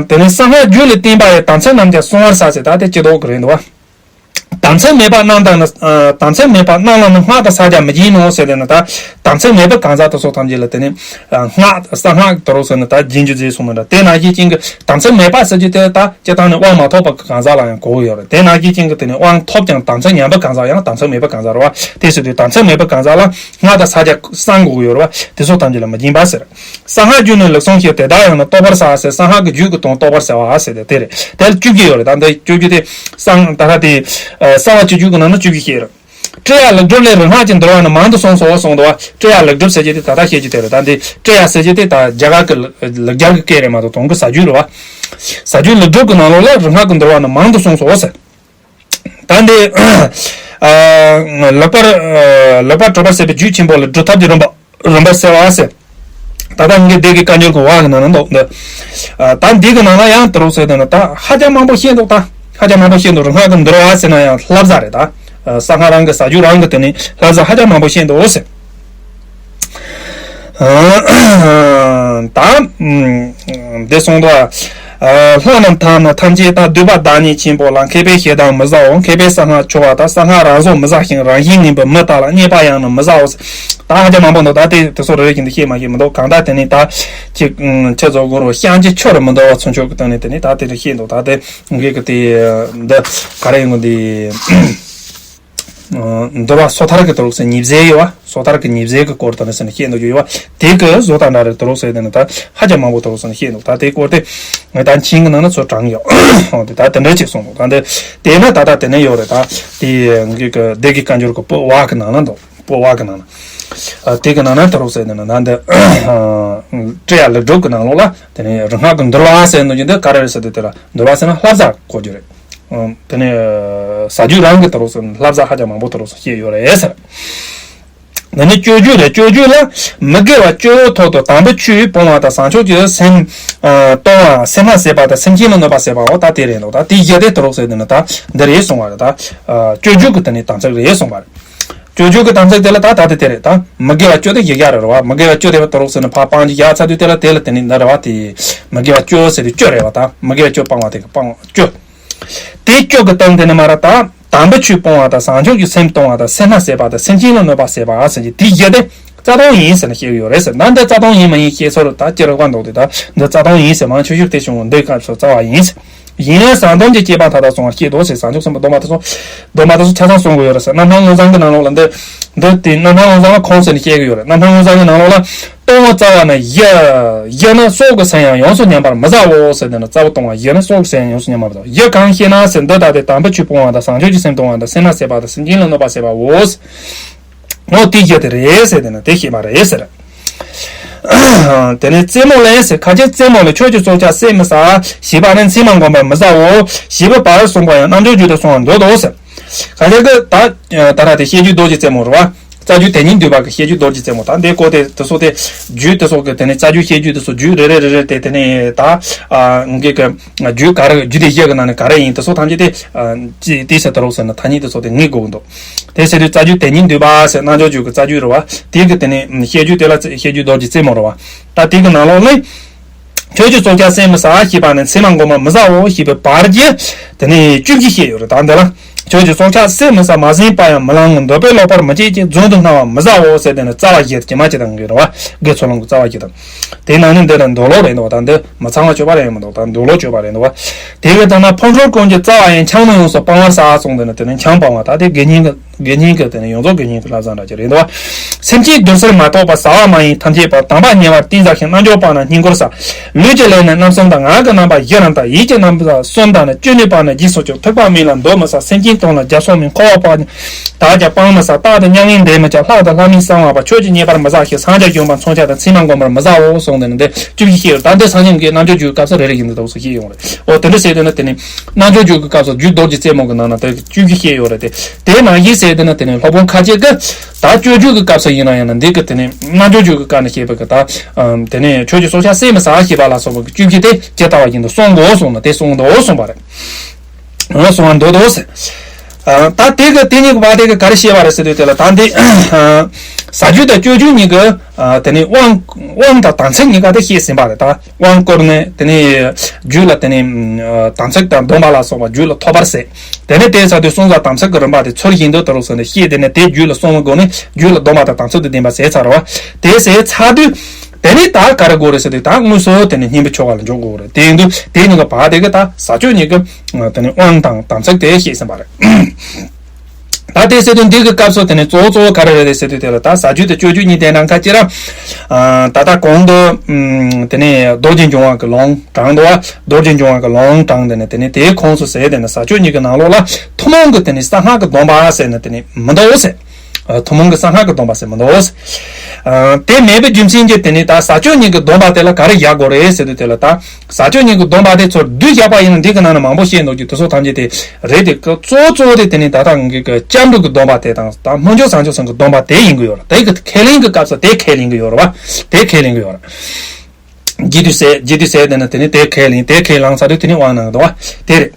དེ་ནས་གསང་སྔགས་རྒྱུད་ལ་བསྟན་པ་ཡི་དམ་ཚིག་རྣམས་ཀྱང་བསྲུང་བར་བྱ་ཟེར། ད་དེ་སྤྱི་ལྡོག་གི་རེད་འདུག་བ། དམ་ཚིག་མེད་པ་རྣམས་དང་ནི། དམ་ཚིག་མེད་པ་རྣམས་ལ་ནི་སྔགས་དང་ཕྱག་རྒྱ་མི་སྦྱིན་ནོ་ཟེར་དེ་ནི་ད། དམ་ཚིག་མེད་པའི་གང་ཟག་དེ་ཚོ་ཐམས་ཅད་ལ་དེ་ནི། སྔགས་གསང་སྔགས་དེ་རུ་ཟེར་ནི་ད་སྦྱིན་རྒྱུ་ཟེར་གསུངས་ནི་འདྲ། དེ་ནང་བཞིན་ཅན་གྱི་དམ་ཚིག་མེད་པ་ཟེར་རྒྱུ་དེ་ད་སྤྱིར་བཏང་ནི་དབང་མ་ཐོབ་པ་གི་གང་ཟག་ལ་ཡང་གོ་གི་ཡོད་རེད། དེ་ནང་བཞིན་ཅན་གྱི་དེ་ནི་དབང་ཐོབ་ཀྱང་དམ་ཚིག་ཉམས་པའི་གང་ཟག་ཡང་དམ་ཚིག་མེད་པའི་གང་ཟག་རེད་བ། དེ་ཟེར་དུས་དམ་ཚིག་མེད་པའི་གང་ཟག་ལ་སྔགས་དང་ཕྱག་རྒྱ་གསང་དགོས་ཀྱི་ཡོད་རེད་བ། དེ་ཚོ་ཐམས་ཅད་ལ་མི་སྦྱིན་པ་ཟེར། གསང་སྔགས་རྒྱུད་ནི་ལེགས་གསུངས་ཤིང་། དེ་དག་ཡང་ནི་རྟོགས་པར་བྱ་ཟེར། གསང་སྔགས་ཀྱི་རྒྱུད་ཀྱི་དོན་རྟོགས་པར་བྱ་བ་ཟེར་ཏེ་དེ་རེད། དེ་ལ་བཅུ་བཞི་ཡོད་རེད། ད་འདི་བཅུ་བཞི་དེ་གསང་ད་ལྟ་དེ་གསང་བ་སྤྱོད་འཇུག་གི་ནང་ན་བཅུ་བཞི་བཤད་རེད། ཀྲི་ཡ་ལེགས་གྲུབ་ལས་རིག་སྔགས་ཀྱི་འདུལ་བ་ནི་མང་དུ་གསུངས་སོ་གསུངས་འདུག་བ། ཀྲི་ཡ་ལེགས་གྲུབ་ཟེར་གྱི་དེ་ད་ལྟ་བཤད་ཀྱི་དེ་རེད། ད་འདི་ཀྲི་ཡ་ཟེར་གྱི་དེ་ད་རྒྱ་གར་གྱི་ལེགས་སྦྱར་གྱི་སྐད་རེད་མ་གཏོགས་དོན་གྱི་ཟ་རྒྱུ་རེད་བ། ཟ་རྒྱུ་ལེགས་གྲུབ་ཀྱི་ནང་ལོགས་ལ་རིག་སྔགས་ཀྱི་འདུལ་བ་ནི་མང་དུ་གསུངས་སོ་ཟེར། ད་འདི་ལེགས་པར་ལེགས་པར་གྲུབ་པར་བྱེད་པའི་རྒྱུད་ཆེན་པོ་ལ་སྒྲུབ་ཐབས་ཀྱི་རིམ་པ། རིམ་པ་གསལ་བ་ཟེར། ད་ལྟ་ངས་སྡེ་དགེ་བཀའ་འགྱུར་གྱི་བར་གྱི་ནང་ན་འདུག་འདི། ད་འདི་གི་ནང་ན་ཡང་དེ་རུ་ཟེར་དེ་ནི་ད་ཧ་ཅང་མང་པོ་བཤད་འདུག་ད་ཧ་ཅང་མང་པོ་བཤད་འདུག་རིག་སྔགས་ཀྱི་འདུལ་བ་ཟེར་ན་ཡང་བསླབ་བྱ་རེད་ད། གསང་སྔགས་རང་གི་ཟ་རྒྱུ་རང་གི་དེ་ནི་བསླབ་བྱ་ཧ་ཅང་མང་པོ་བཤད་འདུག་ཟེར། ད་འདི་གསུངས་འདུག་ལྷ་རྣམས་ཐམས་ནི་ཐམས་ཅད་དང་། འདུས་པ་བདག་ཉིད་ཆེན་པོ་ལ། མཁས་པས་ཞེ་སྡང་མི་བྱའོ། མཁས་པས་གསང་སྔགས་ཆོག་པ་དང་། གསང་སྔགས་རང་བཟོ་མི་བྱ་ཞིང་། རང་བཞིན་ངན་པས་མི་བལྟ་ལ། བརྙས་པ་ཡང་ནི་མི་བྱའོ། ད་ཧ་ཅང་མང་པོ་འདུག་ད་དེ་དེ་ཚོ་རེ་རེ་བཞིན་དུ་བཤད་མ་ཤེས་མི་འདུག་གང་ལྟར་དེ་ནི་ད་ཅིག་ཁྱེད་ཚོ་གོ་རུ་བཤད་རྒྱུ་ཆོ་རུ་མི་འདུག་བ། ཚུན་ཆོད་ཀྱི་སྟེང་ནས་དེ་ནི་ད་དེ་རེ་བཤད་འདུག་ད་དེ་ངེད་ཀྱི་དེ་འདི་ག་རེ་ཡིན་གོ་འདི། འདུལ་བ་སོ་ཐར་གྱི་དུ་རུག་སེ་ཉིས་བརྩེགས་ཡོད་བ། སོ་ཐར་གྱི་ཉིས་བརྩེགས་ཀྱི་སྐོར་དུ་ནི་སེ་ནི་བཤད་འདུག་ཡོད་བ། དེ་གི་བཟོ་དང་འདྲ་རེད་དུ་རུག་སེ་དེ་ནི་ད་ཧ་ཅང་མང་པོ་དུ་རུག་སེ་ནི་བཤད་འདུག་ད་དེ་སྐོར་དེ་ངས་ད་མཆན་གྱི་ནང་ན་ཚུར་དྲངས་ཡོད། འོ་དེ་ད་དེ་འདྲ་ཅིག་གསུངས་འདུག་ད་འདི་དེ་ན་ད་ད་དེ་ནས་ཡོད་རེད། ད་དེ་ངེད་ཀྱི་སྡེ་དགེ་བཀའ་འགྱུར་གྱི་པོ་བ་གི་ནང་ན་འདུག་པོ་བ་གི་ནང་ན། དེ་གི་ནང་ན་དུ་རུག་སེ་དེ་ནི་ད་འདི་ཀྲི་ཡ་ལེགས་གྲུབ་ཀྱི་ནང་ལོགས་ལ་དེ་ནི་རིག་སྔགས་ཀྱི་འདུལ་བ་ཟེར་འདུག་རྒྱུ་འདི་ག་རེ་རེད་ཟེར་དུས་དེ་ལ་འདུལ་བ་ཟེར་ན་བསླབ་བྱ་གོ་རྒྱུ་རེད། དེ་ནས་ཟ་རྒྱུ་རང་གི་དུ་རུག་སེ་བསླབ་བྱ་ཧ་ཅང་མང་པོ་དུ་རུག་སེ་བཤད་ཡོད་རེད་ཟེར། འདི་ནི་སྤྱོད་རྒྱུ་རེད། སྤྱོད་རྒྱུ་ལ་མི་དགེ་བ་སྤྱོད་ཐོག་ཏུ་དམ་པའི་ཆོས་སྤོང་བ་དང་། བྱང་ཆུབ་ཀྱི་སེམས་གཏོང་བ། སེར་སྣ་ཟད་པ་དང་། སེམས་ཅན་ལ་གནོད་པ་ཟད་པའོ། ད་དེ་རེད་འདུག་ད་དེ་བཞི་དེ་དུ་རུག་སེ་དེ་ནི་ད་འདི་རེད་གསུང་བ་རེད། ད་སྤྱོད་རྒྱུ་གི་དེ་ནི་དམ་ཚིག་རེད་གསུང་བ་རེད། སྤྱོད་རྒྱུ་གི་དམ་ཚིག་དེ་ལ་ད་ད་དེ་དེ་རེད། ད་མི་དགེ་བ་སྤྱོད་དེ་བཞི་བཞག་རེད་བ། མི་དགེ་བ་སྤྱོད་དེ་དུ་རུག་སེ་ནི་ཕ་སྤང་རྒྱུ་བཞག་ཚར་དུས་དེ་ལ་དེ་ལ་དེ་ནི་འདི་རེད་བ། དེ་མི་དགེ་བ་སྤྱོད་ཟེར་དུས་སྤྱོད་རེད་བ། ད་མི་དགེ་བ་སྤྱོད་སྤང་བ་དེ་གི་སྤང་སྤྱོད། དེ་སྤྱོད་ཀྱི་སྟེང་དེ་ནི་མ་ར་ད་དམ་པའི་ཆོས་སྤོང་བ་དང་། བྱང་ཆུབ་ཀྱི་སེམས་གཏོང་བ་དང་། སེར་སྣ་ཟད་པ་དང་། སེམས་ཅན་ལ་གནོད་པ་ཟད་པ་ཟེར་གྱི་དེ་བཞི་དེ་རྩ་ལྟུང་ཡིན་ཟེར་ནས་བཤད་ཀྱི་ཡོད་རེད་ཟེར། ད་འདི་རྩ་ལྟུང་ཡིན་མ་ཡིན་བཤད་ཚོར་ད་ཅི་རེད་བ་འདུག་དེ་ད་འདི་རྩ་ལྟུང་ཡིན་ཟེར། མང་ཆེ་ཤོས་དེ་བྱུང་འདི་སྐབས་སུ་རྩ་བ་ཡིན་ཟེར། ཡིན་ཡང་ཟངས་མདོངས་ཀྱི་སྐྱེས་པ་མཐའ་དག་སོང་བ་བཤད་དོ་ཟེར། བྱང་ཆུབ་སེམས་དཔའ་སྡོམ་པ་དེ་ཚོ་སྡོམ་པ་དེ་ཚོ་ཆ་ཚང་གསུང་གི་ཡོད་རེད་ཟེར། རྣམ་སྣང་མངོན་བྱང་གི་ནང་ལོགས་ལ་འདི་འདི་དེ་རྣམ་སྣང་མངོན་བྱང་ལ་ཁོང་ཟེར་ནས་བཤད་ཀྱི་ཡོད་རེད། རྣམ་སྣང་མངོན་བྱང་གི་ནང་ལོགས་ལ། ལྟུང་བ་རྩ་བ་ནི་བཞི། བཞི་ནི་སྲོག་གི་སེམས་ཡང་ཡོངས་སུ་ཉམས་པར་མི་བྱའོ་ཟེར་དེ་ནི་རྩ་བ་ལྟུང་བ་བཞི་ནི་སྲོག་གི་སེམས་ཡང་ཡོངས་སུ་ཉམས་པར་མི་བྱའོ། བཞི་གང་ཞེ་ན་ཟེར། འདི་ལྟ་སྟེ་དམ་པའི་ཆོས་སྤོང་བ་དང་། བྱང་ཆུབ་ཀྱི་སེམས་གཏོང་བ་དང་། སེར་སྣ་ཟད་པ་དང་། སེམས་ཅན་ལ་གནོད་པ་ཟད་པའོ། འོ་དེ་བཞི་དེ་རེད་ཟེར་དེ་ནི་དེ་ཤེས་པ་རེད་ཟེར། དེ་ནས་རྩེ་མོ་ལས་ཟེར། ཁ་ཅིག་རྩེ་མོ་ལས་ཁྱོད་ཀྱི་སྲོག་ཆགས་བསད་མི་ཟ། ཞེས་པ་ནི་མཚན་མ་བསྒོམ་པར་མི་བྱའོ། ཞེས་པའི་བར་གསུངས་པ་ཡང་རྣལ་འབྱོར་རྒྱུད་དུ་གསུངས་པར་འདོད་དོ་ཟེར། ག་ལེར་གི་ད་ད་ར་དེ་བཤད་རྒྱུད་རྡོ་རྗེ་རྩེ་མོ་རེད་བ། རྩ་རྒྱུད་དེ་ཉིད་འདུས་པ་གི་བཤད་རྒྱུད་རྡོ་རྗེ་རྩེ་མོ། ད་འདི་སྐོར་དེ་དེ་ཚོ་དེ་རྒྱུད་དེ་ཚོ་གི་དེ་ནས་རྩ་རྒྱུད་བཤད་རྒྱུད་དེ་ཚོ་རྒྱུད་རེ་རེ་རེ་རེ་དེ་དེ་ནས་ད་ཨ་ངེད་ཀྱི་རྒྱུད་ག་རེ་རྒྱུད་སྡེ་བཞི་གི་ནང་ནས་ག་རེ་ཡིན་དེ་ཚོ་ཐམས་ཅད་དེ་ཨ་ཅི་དེ་ཟེར་དུ་རུག་ཟེར་ན་ཐ་སྙད་དེ་ཚོ་དེ་ངེས་དགོས་ཀྱི་འདུག་དེ་ཟེར་དུས་རྩ་རྒྱུད་དེ་ཉིད་འདུས་པ་ཟེར་རྣལ་འབྱོར་རྒྱུད་ཀྱི་རྩ་རྒྱུད་རེད་བ། དེ་གི་དེ་ནས་བཤད་རྒྱུད་དེ་ལ་བཤད་རྒྱུད་རྡོ་རྗེ་རྩེ་མོ་རེད་བ། ད་དེ་གི་ནང་ལོགས་ནས། ཁྱོད་ཀྱི་སྲོག་ཆགས་བསད་མི་ཟ་ཞེས་པ་ནི་ཚེར་མ་མགོ་མ་མི་ཟའོ་ཞེས་པའི་བར་གྱི་དེ་ནས་བཅུ་བཞི་བཤད་ཡོད་རེད། ད་འདི་ལ། ཁྱོད་ཀྱི་སྲོག་ཆགས་བསད་མི་ཟ། མ་ཟིན་པ་ཡང་མི་བླང་ངོ་། འདོད་པས་ལོག་པར་མི་སྤྱད་ཅིང་། རྫུན་དུ་སྨྲ་བ་མི་ཟའོ་ཟེར་དེ་ནི་རྩ་བ་བཞི་དེ་ཇི་མ་ཇི་བདག་གི་རེད་བ། དགེ་ཚུལ་སློང་གི་རྩ་བ་བཞི་དང་། དེའི་ནང་ནས་འདི་ལ་འདོད་ལོག་རེད་འདུག་བ། ད་འདི་མི་ཚང་བ་སྤྱོད་པ་རེད་མི་འདུག་ད་འདོད་ལོག་སྤྱོད་པ་རེད་འདུག་བ། དེ་གི་ལྟར་ན་ཕོ་འཁོར་ཀུན་གྱི་རྩ་བ་ཡིན། ཆང་མི་ཡོངས་སུ་སྤང་བར་བྱ་གསུངས་དེ་ནི་དེ་ནི་ཆང་སྤང་བ་ད་དེ་དགེ་བསྙེན་གྱི་དགེ་བསྙེན་གྱི་དེ་ནི་ཡོངས་རྫོགས་དགེ་བསྙེན་གྱི་བསླབ་བྱ་འདྲ་ཅིག་རེད་འདུག་བ། སེམས་ཅན་བདུད་རྩིར་མ་ཐོགས་པར། ཟ་བ་མ་ཡིན་ཐམས་ཅད་པ། དམ་པ་ཉེ་བར་གཏིང་ཟབ་ཞིང་། རྣལ་འབྱོར་པ་རྣམས་བསྙེན་བཀུར་བྱ། ལུས་ཀྱི་ལས་ནི་རྣམ་གསུམ་དང་། ངག་གི་རྣམ་པ་བཞི་རྣམས་དང་། ཡིད་ཀྱི་རྣམ་པ་གསུམ་དང་ནི། ཅི་ནུས་པ་ནི་རྗེས་སུ་བྱ། ཐུབ་པ་མིན་ལ་འདོད་མི་ཟ། སེམས་ཅན་དོན་ལ་རྒྱབ་སོང་མིན། འཁོར་བ་བར་དག་ཀྱང་སྤང་མི་ཟ། རྟག་ཏུ་མྱ་ངན་འདས་མི་བྱ། ལྷ་དང་ལྷ་མིན་གསང་བ་པ། ཆོས་ཀྱི་ཉེས་པར་མི་ཟ་ཞིང་། སངས་རྒྱས་བྱོན་པ་མཚོན་ཆ་དང་། ཚེར་མ་མགོ་མར་མི་ཟའོ་གསུངས་དེ་ནི་འདི་བཅུ་བཞི་བཤད་ཡོད། ད་འདི་སངས་རྒྱས་ཀྱི་རྣལ་འབྱོར་རྒྱུད་ཀྱི་སྐབས་སུ་རེ་རེ་བཞིན་དུ་འདུག་སེ་བཤད་ཡོང་རེད། འོ་དེ་འདྲ་ཟེར་དེ་ནི་དེ་ནི་རྣལ་འབྱོར་རྒྱུད་ཀྱི་སྐབས་སུ་རྒྱུད་རྡོ་རྗེ་རྩེ་མོ་གི་ནང་ན་དེ་བཅུ་བཞི་བཤད་ཡོད་རེད་དེ། དེ་ནང་བཞིན་ཟེར་དེ་ནི་དེ་ནི་སློབ་དཔོན་ཁ་ཆེ་གི་ད་སྤྱོད་འཇུག་གི་སྐབས་སུ་ཡིན་ན་ཡང་ན་འདི་གི་དེ་ནི་རྣལ་འབྱོར་རྒྱུད་ཀྱི་སྐབས་ནས་བཤད་པའི་གི་ད་དེ་ནི་ཁྱོད་ཀྱི་སྲོག་ཆགས་བསད་མི་ཟ་ཞེས་པ་ལ་སོགས་པ་གི་བཅུ་བཞི་དེ་ཇི་ལྟ་བ་བཞིན་དུ་སྲུང་དགོས་གསུངས་ན་དེ་སྲུང་དགོས་གསུངས་པ་རེད། གསུང་བར་འདོད་དོ་ཟེར། ད་དེ་གི་དེ་གཉིས་ཀྱི་བར་དེ་གི་ག་རེ་བཤད་པ་རེད་ཟེར་དུས་དེ་ལ་ད་འདི་ཟ་རྒྱུ་དང་སྤྱོད་རྒྱུ་གཉིས་ཀྱི་དེ་ནི་དབང་དབང་དང་དམ་ཚིག་གཉིས་ཀ་དེ་བཤད་ཟིན་པ་རེད། ད་དབང་བསྐུར་ནས་དེ་ནི་རྒྱུད་ལ་དེ་ནི་དམ་ཚིག་དང་སྡོམ་པ་ལ་སོགས་པ་རྒྱུད་ལ་ཐོབ་པར་ཟད། དེ་ནི་དེ་ཟ་དུས་སྲུང་བྱ་དམ་ཚིག་གི་རིམ་པ་དེ་ཚུལ་བཞིན་དུ་དེ་རུ་སོང་ནས་བཤད་དེ་ནི་དེ་རྒྱུད་ལ་སྲུང་བའི་སྒོ་ནས་རྒྱུད་ལ་སྡོམ་པ་དང་དམ་ཚིག་ཏུ་ལྡན་པ་ཟད་ཚར་བ་དེ་ཟད་ཚར་དུས། དེ་ནས་ད་ག་རེ་དགོས་རེད་ཟེར་དུས་ད་དངོས་སུ་དེ་ནས་བསྙེན་པའི་ཆོ་ག་ལ་འཇུག་དགོས་རེད། དེ་ཡིན་དུས་དེ་གཉིས་ཀྱི་བར་དེ་གི་ད་ཟ་སྤྱོད་གཉིས་ཀྱི་དེ་ནས་དབང་དང་དམ་ཚིག་དེ་བཤད་ཟིན་པ་རེད། ད་དེ་ཟེར་དུས་འདི་གི་སྐབས་སུ་དེ་ནས་གཙོ་བོ་གཙོ་བོ་ག་རེ་རེད་ཟེར་དུས་དེ་ལ་ད་ཟ་རྒྱུ་དང་སྤྱོད་རྒྱུ་གཉིས་དེ་ནང་ཁ་ཅིག་ར། ད་ལྟ་གོང་དུ་དེ་ནས་རྡོ་རྗེ་འཆང་དབང་གི་ལུང་དྲངས་འདུག་བ། རྡོ་རྗེ་འཆང་དབང་གི་ལུང་དྲངས་དེ་ནས་དེ་ནས་དེའི་ཁོངས་སུ་ཟེར་དེ་ནས་ཟ་སྤྱོད་གཉིས་ཀྱི་ནང་ལོགས་ལ་ཐུན་མོང་གི་དེ་ནས་གསང་སྔགས་ཀྱི་སྡོམ་པ་ཟེར་ནས་དེ་ནས་མི་འདུག་ཟེར། ཐུན་མོང་གི་གསང་སྔགས་ཀྱི་སྡོམ་པ་ཟེར་མི་འདུག་དེ་མེད་པའི་རྒྱུ་མཚན་གྱིས་དེ་ནི་ད་ཟ་སྤྱོད་གཉིས་ཀྱི་སྡོམ་པ་དེ་ལ་ག་རེ་བཞག་དགོས་རེད་ཟེར་དུས་དེ་ལ་ད་ཟ་སྤྱོད་གཉིས་ཀྱི་སྡོམ་པ་དེ་ཚོར་བསྡུས་བཞག་པ་ཡིན་ན་འདི་གི་ནང་ན་མང་པོ་བཤད་འདུག་རྒྱུ་དེ་ཚོ་ཐམས་ཅད་དེ་རེད་དེ་གཙོ་བོ་གཙོ་བོ་དེ་དེ་ནི་ད་ལྟ་ངེད་ཀྱི་སྐྱབས་འགྲོ་གི་སྡོམ་པ་དེ་དང་ད་སྨོན་འཇུག་བྱང་ཆུབ་སེམས་ཀྱི་སྡོམ་པ་དེ་ཡིན་གི་ཡོད་རེད། དེ་གི་ཁས་ལེན་གྱི་སྐབས་སུ་དེ་ཁས་ལེན་གྱི་ཡོད་རེད་བ། དེ་ཁས་ལེན་གྱི་ཡོད་རེད། རྗེས་ཟློས་ཟེར་རྗེས་ཟློས་ཟེར་དེ་ནི་དེ་ནི་དེ་ཁས་ལེན་དེ་ཁས་བླངས་ཚར་དུས་དེ་ནི་དབང་གནང་གི་འདུག་བ། དེ་རེད།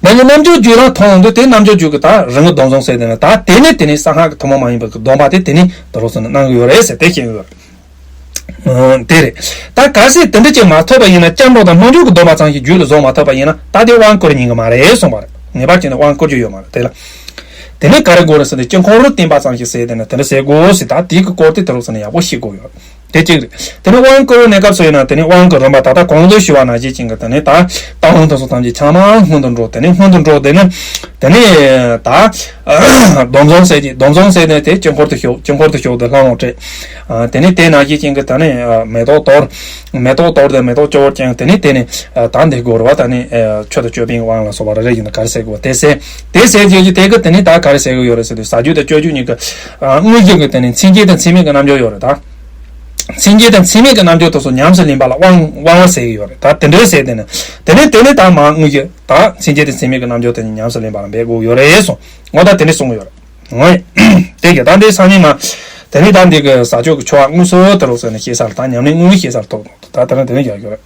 ད་ནི་རྣལ་འབྱོར་རྒྱུད་རང་མཐོང་འོང་དུས་དེ་རྣལ་འབྱོར་རྒྱུད་ཀྱི་ད་རང་གི་སྡོམ་བཟུང་ཟེར་དེ་ནི་ད་དེ་ནི་དེ་ནི་གསང་སྔགས་ཀྱི་ཐུན་མོང་མ་ཡིན་པ་གི་སྡོམ་པ་དེ་དེ་ནི་དུ་རུ་སོང་ནས་གནང་གི་ཡོད་རེད་ཟེར་དེ་བཤད་ཡོད། དེ་རེད། ད་གལ་སྲིད་དེ་འདྲ་ཅིག་མ་ཐོབ་པ་ཡིན་ན་སྐྱབས་འགྲོ་དང་རྣལ་འབྱོར་གྱི་སྡོམ་པ་ཙམ་ཞིག་རྒྱུད་ལ་བཟུང་མ་ཐུབ་པ་ཡིན་ན་ད་དེ་དབང་བསྐུར་ཉན་གི་མ་རེད་གསུངས་པ་རེད། ངེས་པར་བྱས་ནས་དབང་བསྐུར་རྒྱུ་ཡོད་མ་རེད་དེ་ལ། དེ་ནི་ག་རེ་དགོས་རེད་ཟེར་ན་དཀྱིལ་འཁོར་རུ་བརྟེན་པ་ཙམ་ཞིག་ཟེར་དེ་ནི་དེ་འདྲ་ཟེར་དགོས་ཟེར་ད་དེའི་གི་སྐོར་དེ་དུ་རུ་སོང་ནས་ཡག་པོ་ཤེས་དགོས་ཡོད། དེ་གཅིག་རེད། དེ་ནས་དབང་བསྐུར་བའི་གནས་སྐབས་སུ་ཡིན་ན་དེ་ནས་དབང་གི་རིམ་པ་ད་ལྟ་གོང་དུ་ཞུས་པ་ནང་བཞིན་ཅན་གྱི་དེ་ནས་ད་ལྟ་དབང་དུ་སོང་ཐམས་ཅད་ཆ་མ་སྔོན་དུ་འགྲོ་དེ་ནས་སྔོན་དུ་འགྲོ་དེ་ནས་དེ་ནས་ད་སྡོམ་བཟུང་ཟེར་གྱི་སྡོམ་བཟུང་ཟེར་ནས་དེ་དཀྱིལ་འཁོར་དུ་ཞུགས་དཀྱིལ་འཁོར་དུ་ཞུགས་ཏེ་ལྷ་ལུང་བསྲེགས། དེ་ནས་དེ་ནང་བཞིན་ཅན་གྱི་དེ་ནས་མེ་ཏོག་གཏོར། མེ་ཏོག་གཏོར་དེ་མེ་ཏོག་ཅོར་ཅན་དེ་ནས་དེ་ནས་ད་འདི་སྒོ་རུ་བ་ད་ནས་མཆོད་དང་མཆོད་པའི་དབང་ལ་སོགས་པ་རེ་རེ་ཡིན་ན་ག་རེ་ཟེར་དགོས་དེ་ཟེར། དེ་ཟེར་རྗེས་ཀྱི་དེ་གི་དེ་ནས་ད་ག་རེ་ཟེར་གི་ཡོད་རེད་ཟེར་དུས་ཟ་རྒྱུ་དང་སྤྱོད་རྒྱུ་གཉིས་ཀྱི་དངོས་གཞི་གི་དེ་ནས་མཚན་བཅས་དང་མཚན་མེད་ཀྱི་རྣལ་འབྱོར་ཡོད་རེད་ད། མཚན་བཅས་དང་མཚན་མེད་ཀྱི་རྣལ་འབྱོར་དེ་ཚོ་ཉམས་སུ་ལེན་པ་ལ་དབང་དབང་བ་ཟེར་གྱི་ཡོད་རེད་ད། དེ་འདྲའི་ཟེར་དེ་ནི་དེ་ནི་དེ་ནི་ད་མ་དངོས་གཞི་ད་མཚན་བཅས་དང་མཚན་མེད་ཀྱི་རྣལ་འབྱོར་དེ་ནི་ཉམས་སུ་ལེན་པ་ལ་འབད་དགོས་ཡོད་རེད་གསུངས། ངོ་ད་དེ་ནི་གསུངས་ཡོད་རེད། ངོ་ཡ། དེ་གི་ད་འདི་སང་ཉིན་མ། དེ་ནི་ད་འདི་གི་ཟ་སྤྱོད་ཀྱི་ཆོ་ག་དངོས་སུ་དེ་རུ་ཟེར་ནས་ཤེས་ས་ལ་ད་ཉམས་ལེན་དངོས་ཤེས་ས་ལ་ཐོག་ད་དེ་ནི་དེ་ནི་རྒྱག་ཡོད་རེད།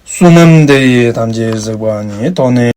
བསོད་ནམས་འདི་ཡིས་ཐམས་ཅད་གཟིགས་པ་ཉིད། ཐོབ་ནས་